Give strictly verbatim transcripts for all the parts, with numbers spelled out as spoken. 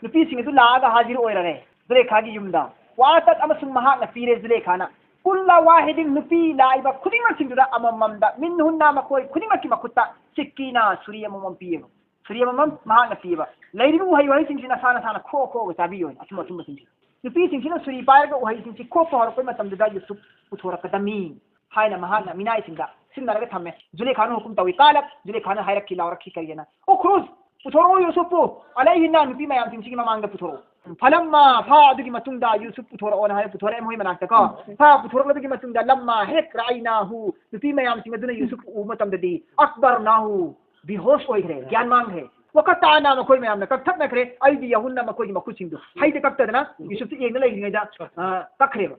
ꯅꯨꯄꯤꯁꯤꯡ ꯑꯗꯨ ꯂꯥꯛꯑꯒ ꯍꯥꯖꯤꯔ ꯑꯣꯏꯔꯔꯦ ꯖꯨꯂꯦꯈꯥꯒꯤ ꯌꯨꯝꯗ꯫ ꯋꯥꯇꯠ ꯑꯃꯁꯨꯡ ꯃꯍꯥꯛꯅ ꯄꯤꯔꯦ ꯖꯨꯂꯦꯈꯥꯅ꯫ ꯀꯨꯜꯂꯥ ꯋꯥꯍꯤꯗꯤꯟ, ꯅꯨꯄꯤ ꯂꯥꯛꯏꯕ ꯈꯨꯗꯤꯡꯃꯛꯁꯤꯡꯗꯨꯗ ꯑꯃꯃꯝꯗ, ꯃꯤꯟꯍꯨꯟꯅ, ꯃꯈꯣꯏ ꯈꯨꯗꯤꯡꯃꯛꯀꯤ ꯃꯈꯨꯠꯇ ꯁꯤꯛꯀꯤꯅ, ꯁꯨꯔꯤ ꯑꯃꯃꯝ ꯄꯤꯌꯦꯕ꯫ ꯁꯨꯔꯤ ꯑꯃꯃꯝ ꯃꯍꯥꯛꯅ ꯄꯤꯌꯦꯕ꯫ ꯂꯩꯔꯤꯕ ꯎꯍꯩ ꯋꯥꯍꯩꯁꯤꯡꯁꯤ ꯅꯁꯥ ꯅꯁꯥꯅ ꯈꯣꯛꯑ ꯈꯣꯛꯑꯒ ꯆꯥꯕꯤꯌꯣ ꯍꯥꯏꯅ, ꯑꯊꯨꯝ ꯑꯊꯨꯝꯕꯁꯤꯡꯁꯤ꯫ ꯅꯨꯄꯤꯁꯤꯡꯁꯤꯅ ꯁꯨꯔꯤ ꯄꯥꯏꯔꯒ ꯎꯍꯩꯁꯤꯡꯁꯤ ꯈꯣꯛꯄ ꯍꯧꯔꯛꯄ ꯃꯇꯝꯗꯨꯗ ꯌꯨꯁꯨꯞ ꯄꯨꯊꯣꯔꯛꯀꯗꯝꯃꯤ ꯍꯥꯏꯅ ꯃꯍꯥꯛꯅ ꯃꯤꯅꯥꯏꯁꯤꯡꯗ ꯁꯤꯟꯅꯔꯒ ꯊꯝꯃꯦ꯫ ꯖꯨꯂꯦꯈꯥꯅ ꯍꯨꯀꯨꯝ ꯇꯧꯏ꯫ ꯀꯥꯂꯠ, ꯖꯨꯂꯦꯈꯥꯅ ꯍꯥꯏꯔꯛꯈꯤ, ꯂꯥꯎꯔꯛꯈꯤ ꯀꯔꯤꯅ? "ꯎꯈ꯭ꯔꯨꯖ, ꯄꯨꯊꯣꯔꯛꯑꯣ ꯌꯨꯁꯨꯞꯄꯨ, ꯑꯂꯩꯍꯤꯟꯅ, ꯅꯨꯄꯤ ꯃꯌꯥꯝꯁꯤꯡꯁꯤꯒꯤ ꯃꯃꯥꯡꯗ ꯄꯨꯊꯣꯔꯛꯑꯣ"꯫ ꯐꯂꯝꯃ, ꯐꯥ ꯑꯗꯨꯒꯤ ꯃꯇꯨꯡꯗ ꯌꯨꯁꯨꯞ ꯄꯨꯊꯣꯔꯛꯑꯣꯅ ꯍꯥꯏꯔ ꯄꯨꯊꯣꯔꯛꯑꯦ ꯃꯣꯏ ꯃꯅꯥꯛꯇ ꯀꯣ꯫ ꯐꯥ ꯄꯨꯊꯣꯔꯛꯂꯕꯒꯤ ꯃꯇꯨꯡꯗ ꯂꯝꯃ ꯍꯦꯛ ꯔꯥꯏꯅꯥꯍꯨ, ꯅꯨꯄꯤ ꯃꯌꯥꯝꯁꯤꯡ ꯑꯗꯨꯅ ꯌꯨꯁꯨꯞ ꯎꯕ ꯃꯇꯝꯗꯗꯤ ꯑꯛꯕꯔꯅꯥꯍꯨ, ꯕꯤꯍꯣꯁ ꯑꯣꯏꯈ꯭ꯔꯦ, ꯒ꯭ꯌꯥꯟ ꯃꯥꯡꯈ꯭ꯔꯦ꯫ ꯋꯀꯇꯥꯅ, ꯃꯈꯣꯏ ꯃꯌꯥꯝꯅ ꯀꯛꯊꯠꯅꯈ꯭ꯔꯦ, ꯑꯩꯗꯤ ꯌꯥꯍꯨꯟꯅ, ꯃꯈꯣꯏꯒꯤ ꯃꯈꯨꯠꯁꯤꯡꯗꯨ ꯍꯩꯗ ꯀꯛꯇꯗꯅ ꯌꯨꯁꯨꯞꯇ ꯌꯦꯡꯅ ꯂꯩꯔꯤꯉꯩꯗ, ꯑ, ꯀꯛꯈ꯭ꯔꯦꯕ꯫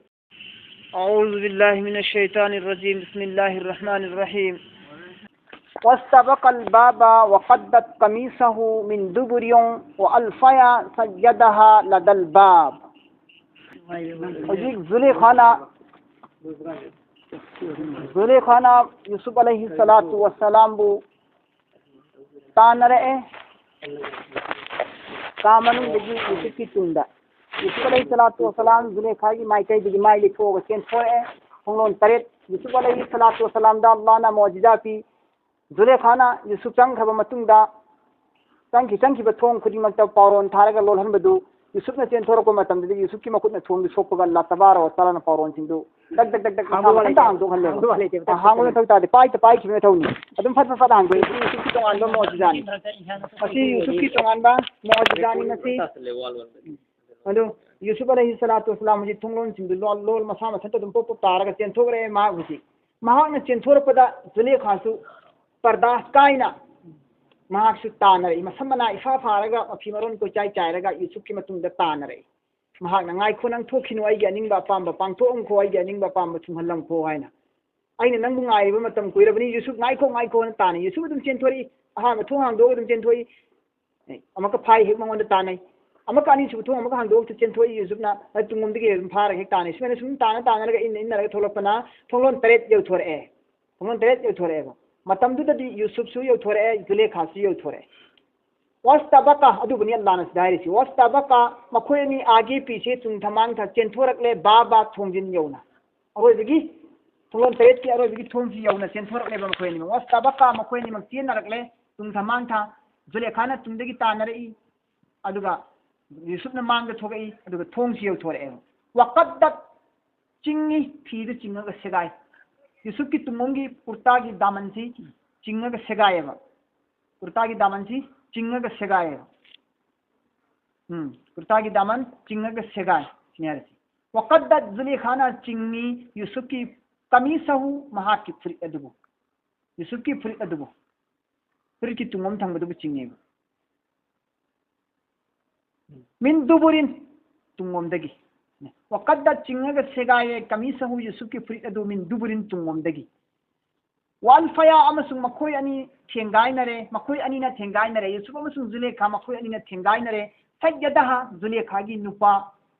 أعوذ بالله من الشيطان الرجيم. بسم الله الرحمن الرحيم. واستبق الباب وقدت قميصه من دبر وألف يا سيدها لدى الباب. ꯍꯧꯖꯤꯛ ꯖꯨꯂꯦꯈꯥꯅ, ꯖꯨꯂꯦꯈꯥꯅ ꯌꯨꯁꯨꯞ ꯑꯂꯩꯍꯤ ꯁꯂꯥꯇꯨ ꯋꯁꯂꯥꯝꯕꯨ ꯇꯥꯟꯅꯔꯛꯑꯦ꯫ ꯀꯥ ꯃꯅꯨꯡꯗꯒꯤ ꯌꯨꯁꯨꯞꯀꯤ ꯇꯨꯡꯗ꯫ ꯌꯨꯁꯨꯞ ꯑꯂꯩꯍꯤ ꯁꯂꯥꯇꯨ ꯋꯁꯂꯥꯝ ꯖꯨꯂꯦꯈꯥꯒꯤ ꯃꯥꯏꯀꯩꯗꯒꯤ ꯃꯥꯏ ꯂꯩꯊꯣꯛꯑꯒ ꯆꯦꯟꯊꯣꯔꯛꯑꯦ꯫ ꯈꯣꯡꯂꯣꯟ ꯇꯔꯦꯠ꯫ ꯌꯨꯁꯨꯞ ꯑꯂꯩꯍꯤ ꯁꯂꯥꯇꯨ ꯋꯁꯂꯥꯝꯗ ꯑꯜꯂꯥꯍꯅ ꯃꯣꯖꯤꯖꯥ ꯄꯤ꯫ ꯖꯨꯂꯦꯈꯥꯅ ꯌꯨꯁꯨꯞ ꯆꯪꯈ꯭ꯔꯕ ꯃꯇꯨꯡꯗ, ꯆꯪꯈꯤ ꯆꯪꯈꯤꯕ ꯊꯣꯡ ꯈꯨꯗꯤꯡꯃꯛꯇ ꯄꯥꯎꯔꯣꯟ ꯊꯥꯔꯒ ꯂꯣꯜꯍꯟꯕꯗꯨ, ꯌꯨꯁꯨꯞꯅ ꯆꯦꯟꯊꯣꯔꯛꯄ ꯃꯇꯝꯗꯗꯤ ꯌꯨꯁꯨꯞꯀꯤ ꯃꯈꯨꯠꯅ ꯊꯣꯡꯗꯨ ꯁꯣꯛꯄꯒ ꯑꯜꯂꯥꯍ ꯇꯕꯥꯔꯛ ꯋ ꯇꯥꯂꯥꯅ ꯄꯥꯎꯔꯣꯟꯁꯤꯡꯗꯨ ꯗꯛ ꯗꯛ ꯗꯛ ꯗꯛ ꯍꯥꯡꯕ ꯃꯁꯥ ꯃꯊꯟꯇ ꯂꯩꯇꯦ꯫ ꯍꯥꯡꯗꯣꯛꯍꯜꯂꯦꯕ꯫ ꯍꯥꯡꯕ ꯂꯩꯇꯦ꯫ ꯑ, ꯍꯥꯡꯕ ꯃꯊꯧ ꯇꯥꯗꯦ꯫ ꯄꯥꯏꯇ ꯄꯥꯏꯈꯤꯕ ꯃꯊꯧꯅꯤ꯫ ꯑꯗꯨꯝ ꯐꯠ ꯐꯠ ꯐꯠ ꯍꯥꯡꯗꯣꯛꯑꯦ꯫ ꯃꯁꯤ ꯌꯨꯁꯨꯞꯀꯤ ꯇꯣꯉꯥꯟꯕ ꯃꯣꯖꯤꯖꯥꯅꯤ꯫ ꯃꯁꯤ ꯌꯨꯁꯨꯞꯀꯤ ꯇꯣꯉꯥꯟꯕ ꯃꯣꯖꯤꯖꯥꯅꯤ ꯃꯁꯤ꯫ ꯑꯗꯨ ꯌꯨꯁꯨꯞ ꯑꯂꯩꯍꯤ ꯁꯂꯥꯇꯨ ꯋꯁꯂꯥꯝ ꯍꯧꯖꯤꯛ ꯊꯣꯡ ꯂꯣꯟꯁꯤꯡꯗꯨ ꯂꯣꯜ, ꯂꯣꯜ ꯃꯁꯥ ꯃꯊꯟꯇ ꯑꯗꯨꯝ ꯄꯣꯞ ꯄꯣꯞ ꯇꯥꯔꯒ ꯆꯦꯟꯊꯣꯛꯈ꯭ꯔꯦ ꯃꯍꯥꯛ ꯍꯧꯖꯤꯛ꯫ ꯃꯍꯥꯛꯅ ꯆꯦꯟꯊꯣꯔꯛꯄꯗ ꯖꯨꯂꯦꯈꯥꯁꯨ ꯄꯔꯗꯥꯁ ꯀꯥꯏꯅ ꯃꯍꯥꯛꯁꯨ ꯇꯥꯅꯔꯛꯏ꯫ ꯃꯁꯝ ꯃꯅꯥ ꯏꯐꯥ ꯐꯥꯔꯒ ꯃꯐꯤ ꯃꯔꯣꯟ ꯀꯣꯏꯆꯥꯏ ꯆꯥꯏꯔꯒ ꯌꯨꯁꯨꯞꯀꯤ ꯃꯇꯨꯡꯗ ꯇꯥꯅꯔꯛꯏ꯫ ꯃꯍꯥꯛꯅ, "ꯉꯥꯏꯈꯣ, ꯅꯪ ꯊꯣꯛꯈꯤꯅꯨ, ꯑꯩꯒꯤ ꯑꯅꯤꯡꯕ ꯑꯄꯥꯝꯕ ꯄꯥꯡꯊꯣꯛꯂꯝꯈꯣ, ꯑꯩꯒꯤ ꯑꯅꯤꯡꯕ ꯑꯄꯥꯝꯕ ꯊꯨꯡꯍꯜꯂꯝꯈꯣ" ꯍꯥꯏꯅ꯫ "ꯑꯩꯅ ꯅꯪꯕꯨ ꯉꯥꯏꯔꯤꯕ ꯃꯇꯝ ꯀꯨꯏꯔꯕꯅꯤ ꯌꯨꯁꯨꯞ, ꯉꯥꯏꯈꯣ, ꯉꯥꯏꯈꯣ" ꯍꯥꯏꯅ ꯇꯥꯅꯩ꯫ ꯌꯨꯁꯨꯞ ꯑꯗꯨꯝ ꯆꯦꯟꯊꯣꯔꯛꯏ, ꯑꯍꯥꯟꯕ ꯊꯣꯡ ꯍꯥꯡꯗꯣꯛꯑꯒ ꯑꯗꯨꯝ ꯆꯦꯟꯊꯣꯛꯏ꯫ ꯑꯦ, ꯑꯃꯨꯛꯀ ꯐꯥꯏ, ꯍꯦꯛ ꯃꯉꯣꯟꯗ ꯇꯥꯟꯅꯩ꯫ ꯑꯃꯨꯛꯀ ꯑꯅꯤꯁꯨꯕ ꯊꯣꯡ ꯑꯃꯨꯛꯀ ꯍꯥꯡꯗꯣꯛꯑꯒ ꯆꯦꯟꯊꯣꯛꯏ ꯌꯨꯁꯨꯞꯅ, ꯑꯗꯨ ꯇꯨꯡꯂꯣꯝꯗꯒꯤ ꯑꯗꯨꯝ ꯐꯥꯔꯒ ꯍꯦꯛ ꯇꯥꯟꯅꯩ꯫ ꯁꯨꯃꯥꯏꯅ ꯁꯨꯝ ꯇꯥꯟꯅ ꯇꯥꯟꯅꯔꯒ ꯏꯟꯅ ꯏꯟꯅꯔꯒ ꯊꯣꯛꯂꯛꯄꯅ ꯊꯣꯡꯂꯣꯟ ꯇꯔꯦꯠ ꯌꯧꯊꯣꯔꯛꯑꯦ꯫ ꯊꯣꯡꯂꯣꯟ ꯇꯔꯦꯠ ꯌꯧꯊꯣꯔꯛꯑꯦꯕ꯫ ꯃꯇꯝꯗꯨꯗꯗꯤ ꯌꯨꯁꯨꯞꯁꯨ ꯌꯧꯊꯣꯔꯛꯑꯦ, ꯖꯨꯂꯦꯈꯥꯁꯨ ꯌꯧꯊꯣꯔꯛꯑꯦ꯫ ꯋꯥꯁꯇꯕꯀ, ꯑꯗꯨꯕꯨꯅꯤ ꯑꯜꯂꯥꯅ ꯁꯤꯗ ꯍꯥꯏꯔꯤꯁꯤ꯫ ꯋꯥꯁꯇꯕꯀ, ꯃꯈꯣꯏ ꯑꯅꯤ ꯑꯥꯒꯦ ꯄꯤꯁꯦ, ꯇꯨꯡ ꯊꯃꯥꯡꯊ ꯆꯦꯟꯊꯣꯔꯛꯂꯦ꯫ ꯕꯥꯕ, ꯊꯣꯡꯖꯤꯟ ꯌꯧꯅ꯫ ꯑꯔꯣꯏꯕꯒꯤ, ꯊꯣꯡꯂꯣꯟ ꯇꯔꯦꯠꯀꯤ ꯑꯔꯣꯏꯕꯒꯤ ꯊꯣꯡꯁꯤ ꯌꯧꯅ ꯆꯦꯟꯊꯣꯔꯛꯂꯦꯕ ꯃꯈꯣꯏ ꯑꯅꯤꯃꯛ꯫ ꯋꯥꯁꯇꯕꯀ, ꯃꯈꯣꯏ ꯑꯅꯤꯃꯛ ꯆꯦꯟꯅꯔꯛꯂꯦ꯫ ꯇꯨꯡ ꯊꯃꯥꯡꯊ, ꯖꯨꯂꯦꯈꯥꯅ ꯇꯨꯡꯗꯒꯤ ꯇꯥꯟꯅꯔꯛꯏ꯫ ꯑꯗꯨꯒ ꯌꯨꯁꯨꯞꯅ ꯃꯥꯡꯗ ꯊꯣꯛꯂꯛꯏ꯫ ꯑꯗꯨꯒ ꯊꯣꯡꯁꯤ ꯌꯧꯊꯣꯔꯛꯑꯦꯕ꯫ ꯋꯥꯀꯠꯗꯠ, ꯆꯤꯡꯉꯤ, ꯐꯤꯗꯨ ꯆꯤꯡꯉꯒ ꯁꯦꯒꯥꯏ꯫ ꯌꯨꯁꯨꯞꯀꯤ ꯇꯨꯡꯂꯣꯝꯒꯤ ꯀꯨꯔꯇꯥꯒꯤ ꯗꯥꯃꯟꯁꯤ ꯆꯤꯡꯉꯒ ꯁꯦꯒꯥꯏꯌꯦꯕ꯫ ꯀꯨꯔꯇꯥꯒꯤ ꯗꯥꯃꯟꯁꯤ ꯆꯤꯡꯉꯒ ꯁꯦꯒꯥꯏꯌꯦꯕ꯫ ꯎꯝ, ꯀꯨꯔꯇꯥꯒꯤ ꯗꯥꯃꯟ ꯆꯤꯡꯉꯒ ꯁꯦꯒꯥꯏ ꯁꯤꯅꯤ ꯍꯥꯏꯔꯤꯁꯤ꯫ ꯋꯥꯀꯠꯗꯠ, ꯖꯨꯂꯦꯈꯥꯅ ꯆꯤꯡꯉꯤ ꯌꯨꯁꯨꯞꯀꯤ ꯀꯃꯤꯁꯍꯨ, ꯃꯍꯥꯛꯀꯤ ꯐꯨꯔꯤꯠ ꯑꯗꯨꯕꯨ꯫ ꯌꯨꯁꯨꯞꯀꯤ ꯐꯨꯔꯤꯠ ꯑꯗꯨꯕꯨ, ꯐꯨꯔꯤꯠꯀꯤ ꯇꯨꯡꯂꯣꯝ ꯊꯪꯕꯗꯨꯕꯨ ꯆꯤꯡꯉꯦꯕ꯫ ꯃꯤꯟ ꯗꯨꯕꯨꯔꯤꯟ, ꯇꯨꯡꯂꯣꯝꯗꯒꯤ꯫ ꯋꯥꯀꯠꯗꯠ, ꯆꯤꯡꯉꯒ ꯁꯦꯒꯥꯏꯌꯦ, ꯀꯃꯤꯁꯍꯨ, ꯌꯨꯁꯨꯞꯀꯤ ꯐꯨꯔꯤꯠ ꯑꯗꯨ, ꯃꯤꯟ ꯗꯨꯕꯨꯔꯤꯟ, ꯇꯨꯡꯂꯣꯝꯗꯒꯤ꯫ ꯋꯥꯜꯐꯌꯥ, ꯑꯃꯁꯨꯡ ꯃꯈꯣꯏ ꯑꯅꯤ ꯊꯦꯡꯒꯥꯏꯅꯔꯦ, ꯃꯈꯣꯏ ꯑꯅꯤꯅ ꯊꯦꯡꯒꯥꯏꯅꯔꯦ, ꯌꯨꯁꯨꯞ ꯑꯃꯁꯨꯡ ꯖꯨꯂꯦꯈꯥ ꯃꯈꯣꯏ ꯑꯅꯤꯅ ꯊꯦꯡꯒꯥꯏꯅꯔꯦ꯫ ꯁꯩꯌꯗꯍ, ꯖꯨꯂꯦꯈꯥꯒꯤ ꯅꯨꯄꯥ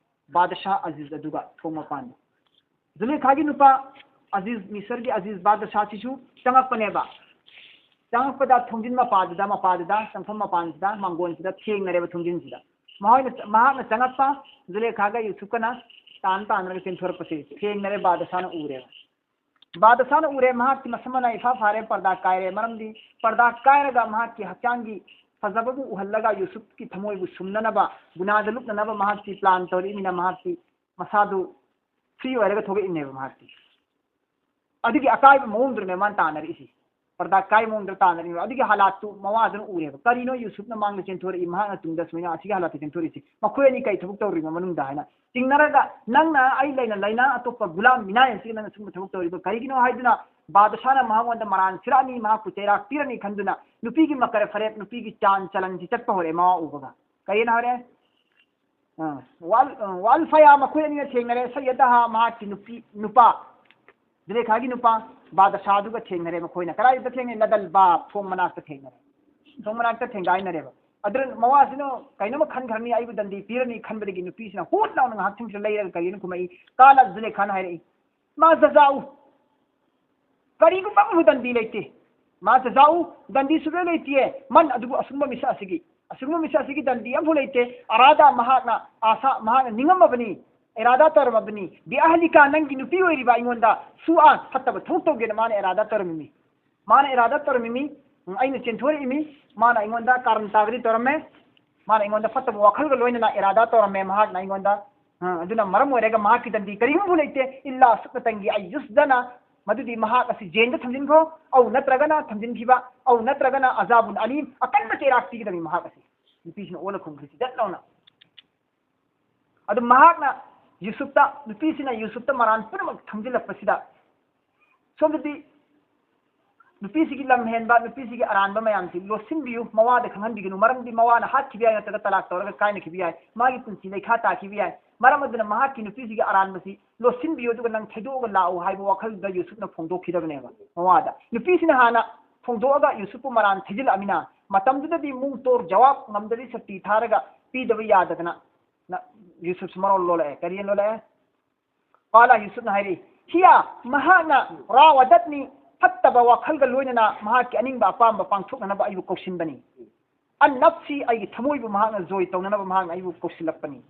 ꯕꯥꯗꯁꯥ ꯑꯖꯤꯖ ꯑꯗꯨꯒ ꯊꯣꯡ ꯃꯄꯥꯟꯗ꯫ ꯖꯨꯂꯦꯈꯥꯒꯤ ꯅꯨꯄꯥ ꯑꯖꯤꯖ, ꯃꯤꯁꯔꯒꯤ ꯑꯖꯤꯖ ꯕꯥꯗꯁꯥꯁꯤꯁꯨ ꯆꯪꯉꯛꯄꯅꯦꯕ꯫ ꯆꯪꯉꯛꯄꯗ ꯊꯣꯡꯖꯤꯟ ꯃꯄꯥꯗꯨꯗ, ꯃꯄꯥꯗꯨꯗ, ꯆꯪꯐꯝ ꯃꯄꯥꯟꯁꯤꯗ, ꯃꯥꯡꯒꯣꯟꯁꯤꯗ ꯊꯦꯡꯅꯔꯦꯕ ꯊꯣꯡꯖꯤꯟꯁꯤꯗ꯫ ꯃꯈꯣꯏꯅ, ꯃꯍꯥꯛꯅ ꯆꯪꯉꯛꯄ, ꯖꯨꯂꯦꯈꯥꯒ ꯌꯨꯁꯨꯞꯀꯅ ꯇꯥꯟ ꯇꯥꯟꯅꯔꯒ ꯆꯦꯟꯊꯣꯔꯛꯄꯁꯦ ꯊꯦꯡꯅꯔꯦ, ꯕꯥꯗꯁꯥꯅ ꯎꯔꯦꯕ꯫ ꯕꯥꯗꯁꯥꯅ ꯎꯔꯦ, ꯃꯍꯥꯛꯀꯤ ꯃꯁꯝ ꯃꯅꯥ ꯏꯐꯥ ꯐꯥꯔꯦ, ꯄꯔꯗꯥ ꯀꯥꯏꯔꯦ꯫ ꯃꯔꯝꯗꯤ ꯄꯔꯗꯥ ꯀꯥꯏꯔꯒ ꯃꯍꯥꯛꯀꯤ ꯍꯛꯆꯥꯡꯒꯤ ꯐꯖꯕꯕꯨ ꯎꯍꯜꯂꯒ ꯌꯨꯁꯨꯞꯀꯤ ꯊꯃꯣꯏꯕꯨ ꯁꯨꯝꯅꯅꯕ, ꯒꯨꯅꯥꯗ ꯂꯨꯞꯅꯅꯕ ꯃꯍꯥꯛꯇꯤ ꯄ꯭ꯂꯥꯟ ꯇꯧꯔꯛꯏꯃꯤꯅ ꯃꯍꯥꯛꯇꯤ ꯃꯁꯥꯗꯨ ꯐ꯭ꯔꯤ ꯑꯣꯏꯔꯒ ꯊꯣꯛꯂꯛꯏꯅꯦꯕ ꯃꯍꯥꯛꯇꯤ꯫ ꯑꯗꯨꯒꯤ ꯑꯀꯥꯏꯕ ꯃꯑꯣꯡꯗꯨꯅꯦ ꯃꯥꯅ ꯇꯥꯟꯅꯔꯛꯏꯁꯤ꯫ ꯄꯔꯗꯥ ꯀꯥꯏ ꯃꯑꯣꯡꯗ ꯇꯥꯟꯅꯔꯤꯕ꯫ ꯑꯗꯨꯒꯤ ꯍꯥꯂꯥꯠꯇꯨ ꯃꯋꯥꯗꯨꯅ ꯎꯔꯦꯕ꯫ ꯀꯔꯤꯅꯣ ꯌꯨꯁꯨꯞꯅ ꯃꯥꯡꯗ ꯆꯦꯟꯊꯣꯔꯛꯏ, ꯃꯍꯥꯛꯅ ꯇꯨꯡꯗ ꯁꯨꯃꯥꯏꯅ ꯑꯁꯤꯒꯤ ꯍꯥꯂꯥꯠꯇ ꯆꯦꯟꯊꯣꯔꯛꯏꯁꯤ? ꯃꯈꯣꯏ ꯑꯅꯤ ꯀꯔꯤ ꯊꯕꯛ ꯇꯧꯔꯤꯕ ꯃꯅꯨꯡꯗ ꯍꯥꯏꯅ ꯆꯤꯡꯅꯔꯒ, ꯅꯪꯅ ꯑꯩ ꯂꯩꯅ ꯂꯩꯅ ꯑꯇꯣꯞꯄ ꯒꯨꯂꯥꯝ ꯃꯤꯅꯥꯏ ꯑꯁꯤꯒ ꯅꯪꯅ ꯁꯨꯝꯕ ꯊꯕꯛ ꯇꯧꯔꯤꯕ ꯀꯔꯤꯒꯤꯅꯣ ꯍꯥꯏꯗꯨꯅ ꯕꯥꯗꯁꯥꯅ ꯃꯍꯥꯛꯉꯣꯟꯗ ꯃꯔꯥꯟ ꯁꯤꯔꯛꯑꯅꯤ, ꯃꯍꯥꯛꯄꯨ ꯆꯩꯔꯥꯛ ꯄꯤꯔꯅꯤ ꯈꯟꯗꯨꯅ ꯅꯨꯄꯤꯒꯤ ꯃꯀꯔ ꯐꯔꯦꯞ, ꯅꯨꯄꯤꯒꯤ ꯆꯥꯟ ꯆꯂꯟꯁꯤ ꯆꯠꯄ ꯍꯧꯔꯛꯑꯦ ꯃꯋꯥ ꯎꯕꯒ꯫ ꯀꯔꯤꯅꯣ ꯍꯥꯏꯔꯦ? ꯑ, ꯋꯥꯜ-, ꯑ, ꯋꯥꯜꯐꯌꯥ ꯃꯈꯣꯏ ꯑꯅꯤꯅ ꯊꯦꯡꯅꯔꯦ, ꯁꯩꯌꯗꯍ ꯃꯍꯥꯛꯀꯤ ꯅꯨꯄꯤ, ꯅꯨꯄꯥ, ꯖꯨꯂꯦꯈꯥꯒꯤ ꯅꯨꯄꯥ ꯕꯥꯗꯁꯥꯗꯨꯒ ꯊꯦꯡꯅꯔꯦ ꯃꯈꯣꯏꯅ꯫ ꯀꯗꯥꯏꯗ ꯊꯦꯡꯅꯩ? ꯂꯗꯜ ꯕꯥꯕ, ꯊꯣꯡ ꯃꯅꯥꯛꯇ ꯊꯦꯡꯅꯔꯦ꯫ ꯊꯣꯡ ꯃꯅꯥꯛꯇ ꯊꯦꯡꯒꯥꯏꯅꯔꯦꯕ꯫ ꯑꯗꯨꯅ ꯃꯋꯥꯁꯤꯅ ꯀꯩꯅꯣꯝꯃ ꯈꯟꯈ꯭ꯔꯅꯤ, ꯑꯩꯕꯨ ꯗꯟꯗꯤ ꯄꯤꯔꯅꯤ ꯈꯟꯕꯗꯒꯤ ꯅꯨꯄꯤꯁꯤꯅ ꯍꯨꯠ ꯂꯥꯎꯅ ꯉꯥꯏꯍꯥꯛꯊꯦꯡꯁꯤꯗ ꯂꯩꯔꯒ ꯀꯔꯤꯅꯣ ꯈꯨꯝꯃꯛꯏ? ꯀꯥꯂ ꯖꯨꯂꯦꯈꯥꯅ ꯍꯥꯏꯔꯛꯏ, ꯃꯥ ꯖꯖꯥꯎ, ꯀꯔꯤꯒꯨꯝꯕ ꯑꯃꯐꯥꯎ ꯗꯟꯗꯤ ꯂꯩꯇꯦ꯫ ꯃꯥ ꯖꯖꯥꯎ ꯗꯟꯗꯤ ꯁꯨꯛꯂꯩ ꯂꯩꯇꯦ꯫ ꯃꯟ ꯑꯗꯨꯕꯨ ꯑꯁꯨꯝꯕ ꯃꯤꯁꯛ ꯑꯁꯤꯒꯤ, ꯑꯁꯨꯝꯕ ꯃꯤꯁꯛ ꯑꯁꯤꯒꯤ ꯗꯟꯗꯤ ꯑꯃꯐꯥꯎ ꯂꯩꯇꯦ꯫ ꯑꯔꯥꯗꯥ ꯃꯍꯥꯛꯅ ꯑꯁꯥ, ꯃꯍꯥꯛꯅ ꯅꯤꯡꯉꯝꯃꯕꯅꯤ, ꯏꯔꯥꯗꯥ ꯇꯧꯔꯝꯃꯕꯅꯤ꯫ ꯕꯤ ꯑꯍꯂꯤꯀꯥ ꯅꯪꯒꯤ ꯅꯨꯄꯤ ꯑꯣꯏꯔꯤꯕ ꯑꯩꯉꯣꯟꯗ ꯁꯨꯑꯥ ꯐꯠꯇꯕ ꯊꯕꯛ ꯇꯧꯒꯦꯅ ꯃꯥꯅ ꯏꯔꯥꯗꯥ ꯇꯧꯔꯝꯃꯤꯃꯤ꯫ ꯃꯥꯅ ꯏꯔꯥꯗꯥ ꯇꯧꯔꯝꯃꯤꯃꯤ꯫ ꯎꯝ, ꯑꯩꯅ ꯆꯦꯟꯊꯣꯔꯛꯏꯃꯤ꯫ ꯃꯥꯅ ꯑꯩꯉꯣꯟꯗ ꯀꯥꯔꯟ ꯇꯥꯒꯗꯤ ꯇꯧꯔꯝꯃꯦ꯫ ꯃꯥꯅ ꯑꯩꯉꯣꯟꯗ ꯐꯠꯇꯕ ꯋꯥꯈꯜꯒ ꯂꯣꯏꯅꯅ ꯏꯔꯥꯗꯥ ꯇꯧꯔꯝꯃꯦ ꯃꯍꯥꯛꯅ ꯑꯩꯉꯣꯟꯗ꯫ ꯑ, ꯑꯗꯨꯅ ꯃꯔꯝ ꯑꯣꯏꯔꯒ ꯃꯍꯥꯛꯀꯤ ꯗꯟꯗꯤ ꯀꯔꯤꯒꯨꯝꯕ ꯂꯩꯇꯦ꯫ ꯏꯜꯂꯥ ꯁꯨꯛꯅꯇꯪꯒꯤ ꯑꯩ ꯌꯨꯁꯗꯅ, ꯃꯗꯨꯗꯤ ꯃꯍꯥꯛ ꯑꯁꯤ ꯖꯦꯟꯗ ꯊꯝꯖꯤꯟꯈ꯭ꯔꯣ꯫ ꯑꯧ ꯅꯠꯇ꯭ꯔꯒꯅ ꯊꯝꯖꯤꯟꯈꯤꯕ, ꯑꯧ ꯅꯠꯇ꯭ꯔꯒꯅ ꯑꯖꯥꯕꯨꯟ ꯑꯂꯤꯝ, ꯑꯀꯟꯕ ꯆꯩꯔꯥꯛ ꯄꯤꯒꯗꯕꯅꯤ ꯃꯍꯥꯛ ꯑꯁꯤ꯫ ꯅꯨꯄꯤꯁꯤꯅ ꯑꯣꯜꯂ ꯈꯨꯝꯈ꯭ꯔꯤ ꯆꯤꯗꯠ ꯂꯥꯎꯅ꯫ ꯑꯗꯨ ꯃꯍꯥꯛꯅ ꯌꯨꯁꯨꯞꯇ, ꯅꯨꯄꯤꯁꯤꯅ ꯌꯨꯁꯨꯞꯇ ꯃꯔꯥꯟ ꯄꯨꯝꯅꯃꯛ ꯊꯝꯖꯤꯜꯂꯛꯄꯁꯤꯗ, ꯁꯣꯝꯗꯗꯤ ꯅꯨꯄꯤꯁꯤꯒꯤ ꯂꯝ ꯍꯦꯟꯕ, ꯅꯨꯄꯤꯁꯤꯒꯤ ꯑꯔꯥꯟꯕ ꯃꯌꯥꯝꯁꯤ ꯂꯣꯠꯁꯤꯟꯕꯤꯌꯨ, ꯃꯋꯥꯗ ꯈꯪꯍꯟꯕꯤꯒꯅꯨ꯫ ꯃꯔꯝꯗꯤ ꯃꯋꯥꯅ ꯍꯥꯠꯈꯤꯕ ꯌꯥꯏ, ꯅꯠꯇ꯭ꯔꯒ ꯇꯂꯥꯛ ꯇꯧꯔꯒ ꯀꯥꯏꯅꯈꯤꯕ ꯌꯥꯏ, ꯃꯥꯒꯤ ꯄꯨꯟꯁꯤ ꯂꯩꯈꯥ ꯇꯥꯈꯤꯕ ꯌꯥꯏ꯫ ꯃꯔꯝ ꯑꯗꯨꯅ ꯃꯍꯥꯛꯀꯤ ꯅꯨꯄꯤꯁꯤꯒꯤ ꯑꯔꯥꯟꯕꯁꯤ ꯂꯣꯠꯁꯤꯟꯕꯤꯌꯨ, ꯑꯗꯨꯒ ꯅꯪ ꯊꯩꯗꯣꯛꯑꯒ ꯂꯥꯛꯎ ꯍꯥꯏꯕ ꯋꯥꯈꯜꯗꯨꯗ ꯌꯨꯁꯨꯞꯅ ꯐꯣꯡꯗꯣꯛꯈꯤꯗꯕꯅꯦꯕ ꯃꯋꯥꯗ꯫ ꯅꯨꯄꯤꯁꯤꯅ ꯍꯥꯟꯅ ꯐꯣꯡꯗꯣꯛꯑꯒ ꯌꯨꯁꯨꯞꯄꯨ ꯃꯔꯥꯟ ꯊꯩꯖꯤꯜꯂꯛꯑꯃꯤꯅ, ꯃꯇꯝꯗꯨꯗꯗꯤ ꯃꯨꯡꯇꯣꯔ ꯖꯋꯥꯕ ꯉꯝꯗꯕꯤ ꯁꯛꯇꯤ ꯊꯥꯔꯒ ꯄꯤꯗꯕ ꯌꯥꯗꯗꯅ ꯅ-, ꯌꯨꯁꯨꯞꯁꯨ ꯃꯔꯣꯜ ꯂꯣꯜꯂꯛꯑꯦ꯫ ꯀꯔꯤ ꯂꯣꯜꯂꯛꯑꯦ? ꯀꯥꯂꯥ, ꯌꯨꯁꯨꯞꯅ ꯍꯥꯏꯔꯛꯏ, "ꯍꯤꯌꯥ, ꯃꯍꯥꯛꯅ ꯔꯥꯋꯥꯗꯠꯅꯤ, ꯐꯠꯇꯕ ꯋꯥꯈꯜꯒ ꯂꯣꯏꯅꯅ ꯃꯍꯥꯛꯀꯤ ꯑꯅꯤꯡꯕ ꯑꯄꯥꯝꯕ ꯄꯥꯡꯊꯣꯛꯅꯅꯕ ꯑꯩꯕꯨ ꯀꯧꯁꯤꯟꯕꯅꯤ꯫ ꯑꯟ ꯅꯐꯁꯤ, ꯑꯩꯒꯤ ꯊꯃꯣꯏꯕꯨ ꯃꯍꯥꯛꯅ ꯖꯣꯏ ꯇꯧꯅꯅꯕ ꯃꯍꯥꯛꯅ ꯑꯩꯕꯨ ꯀꯧꯁꯤꯜꯂꯛꯄꯅꯤ꯫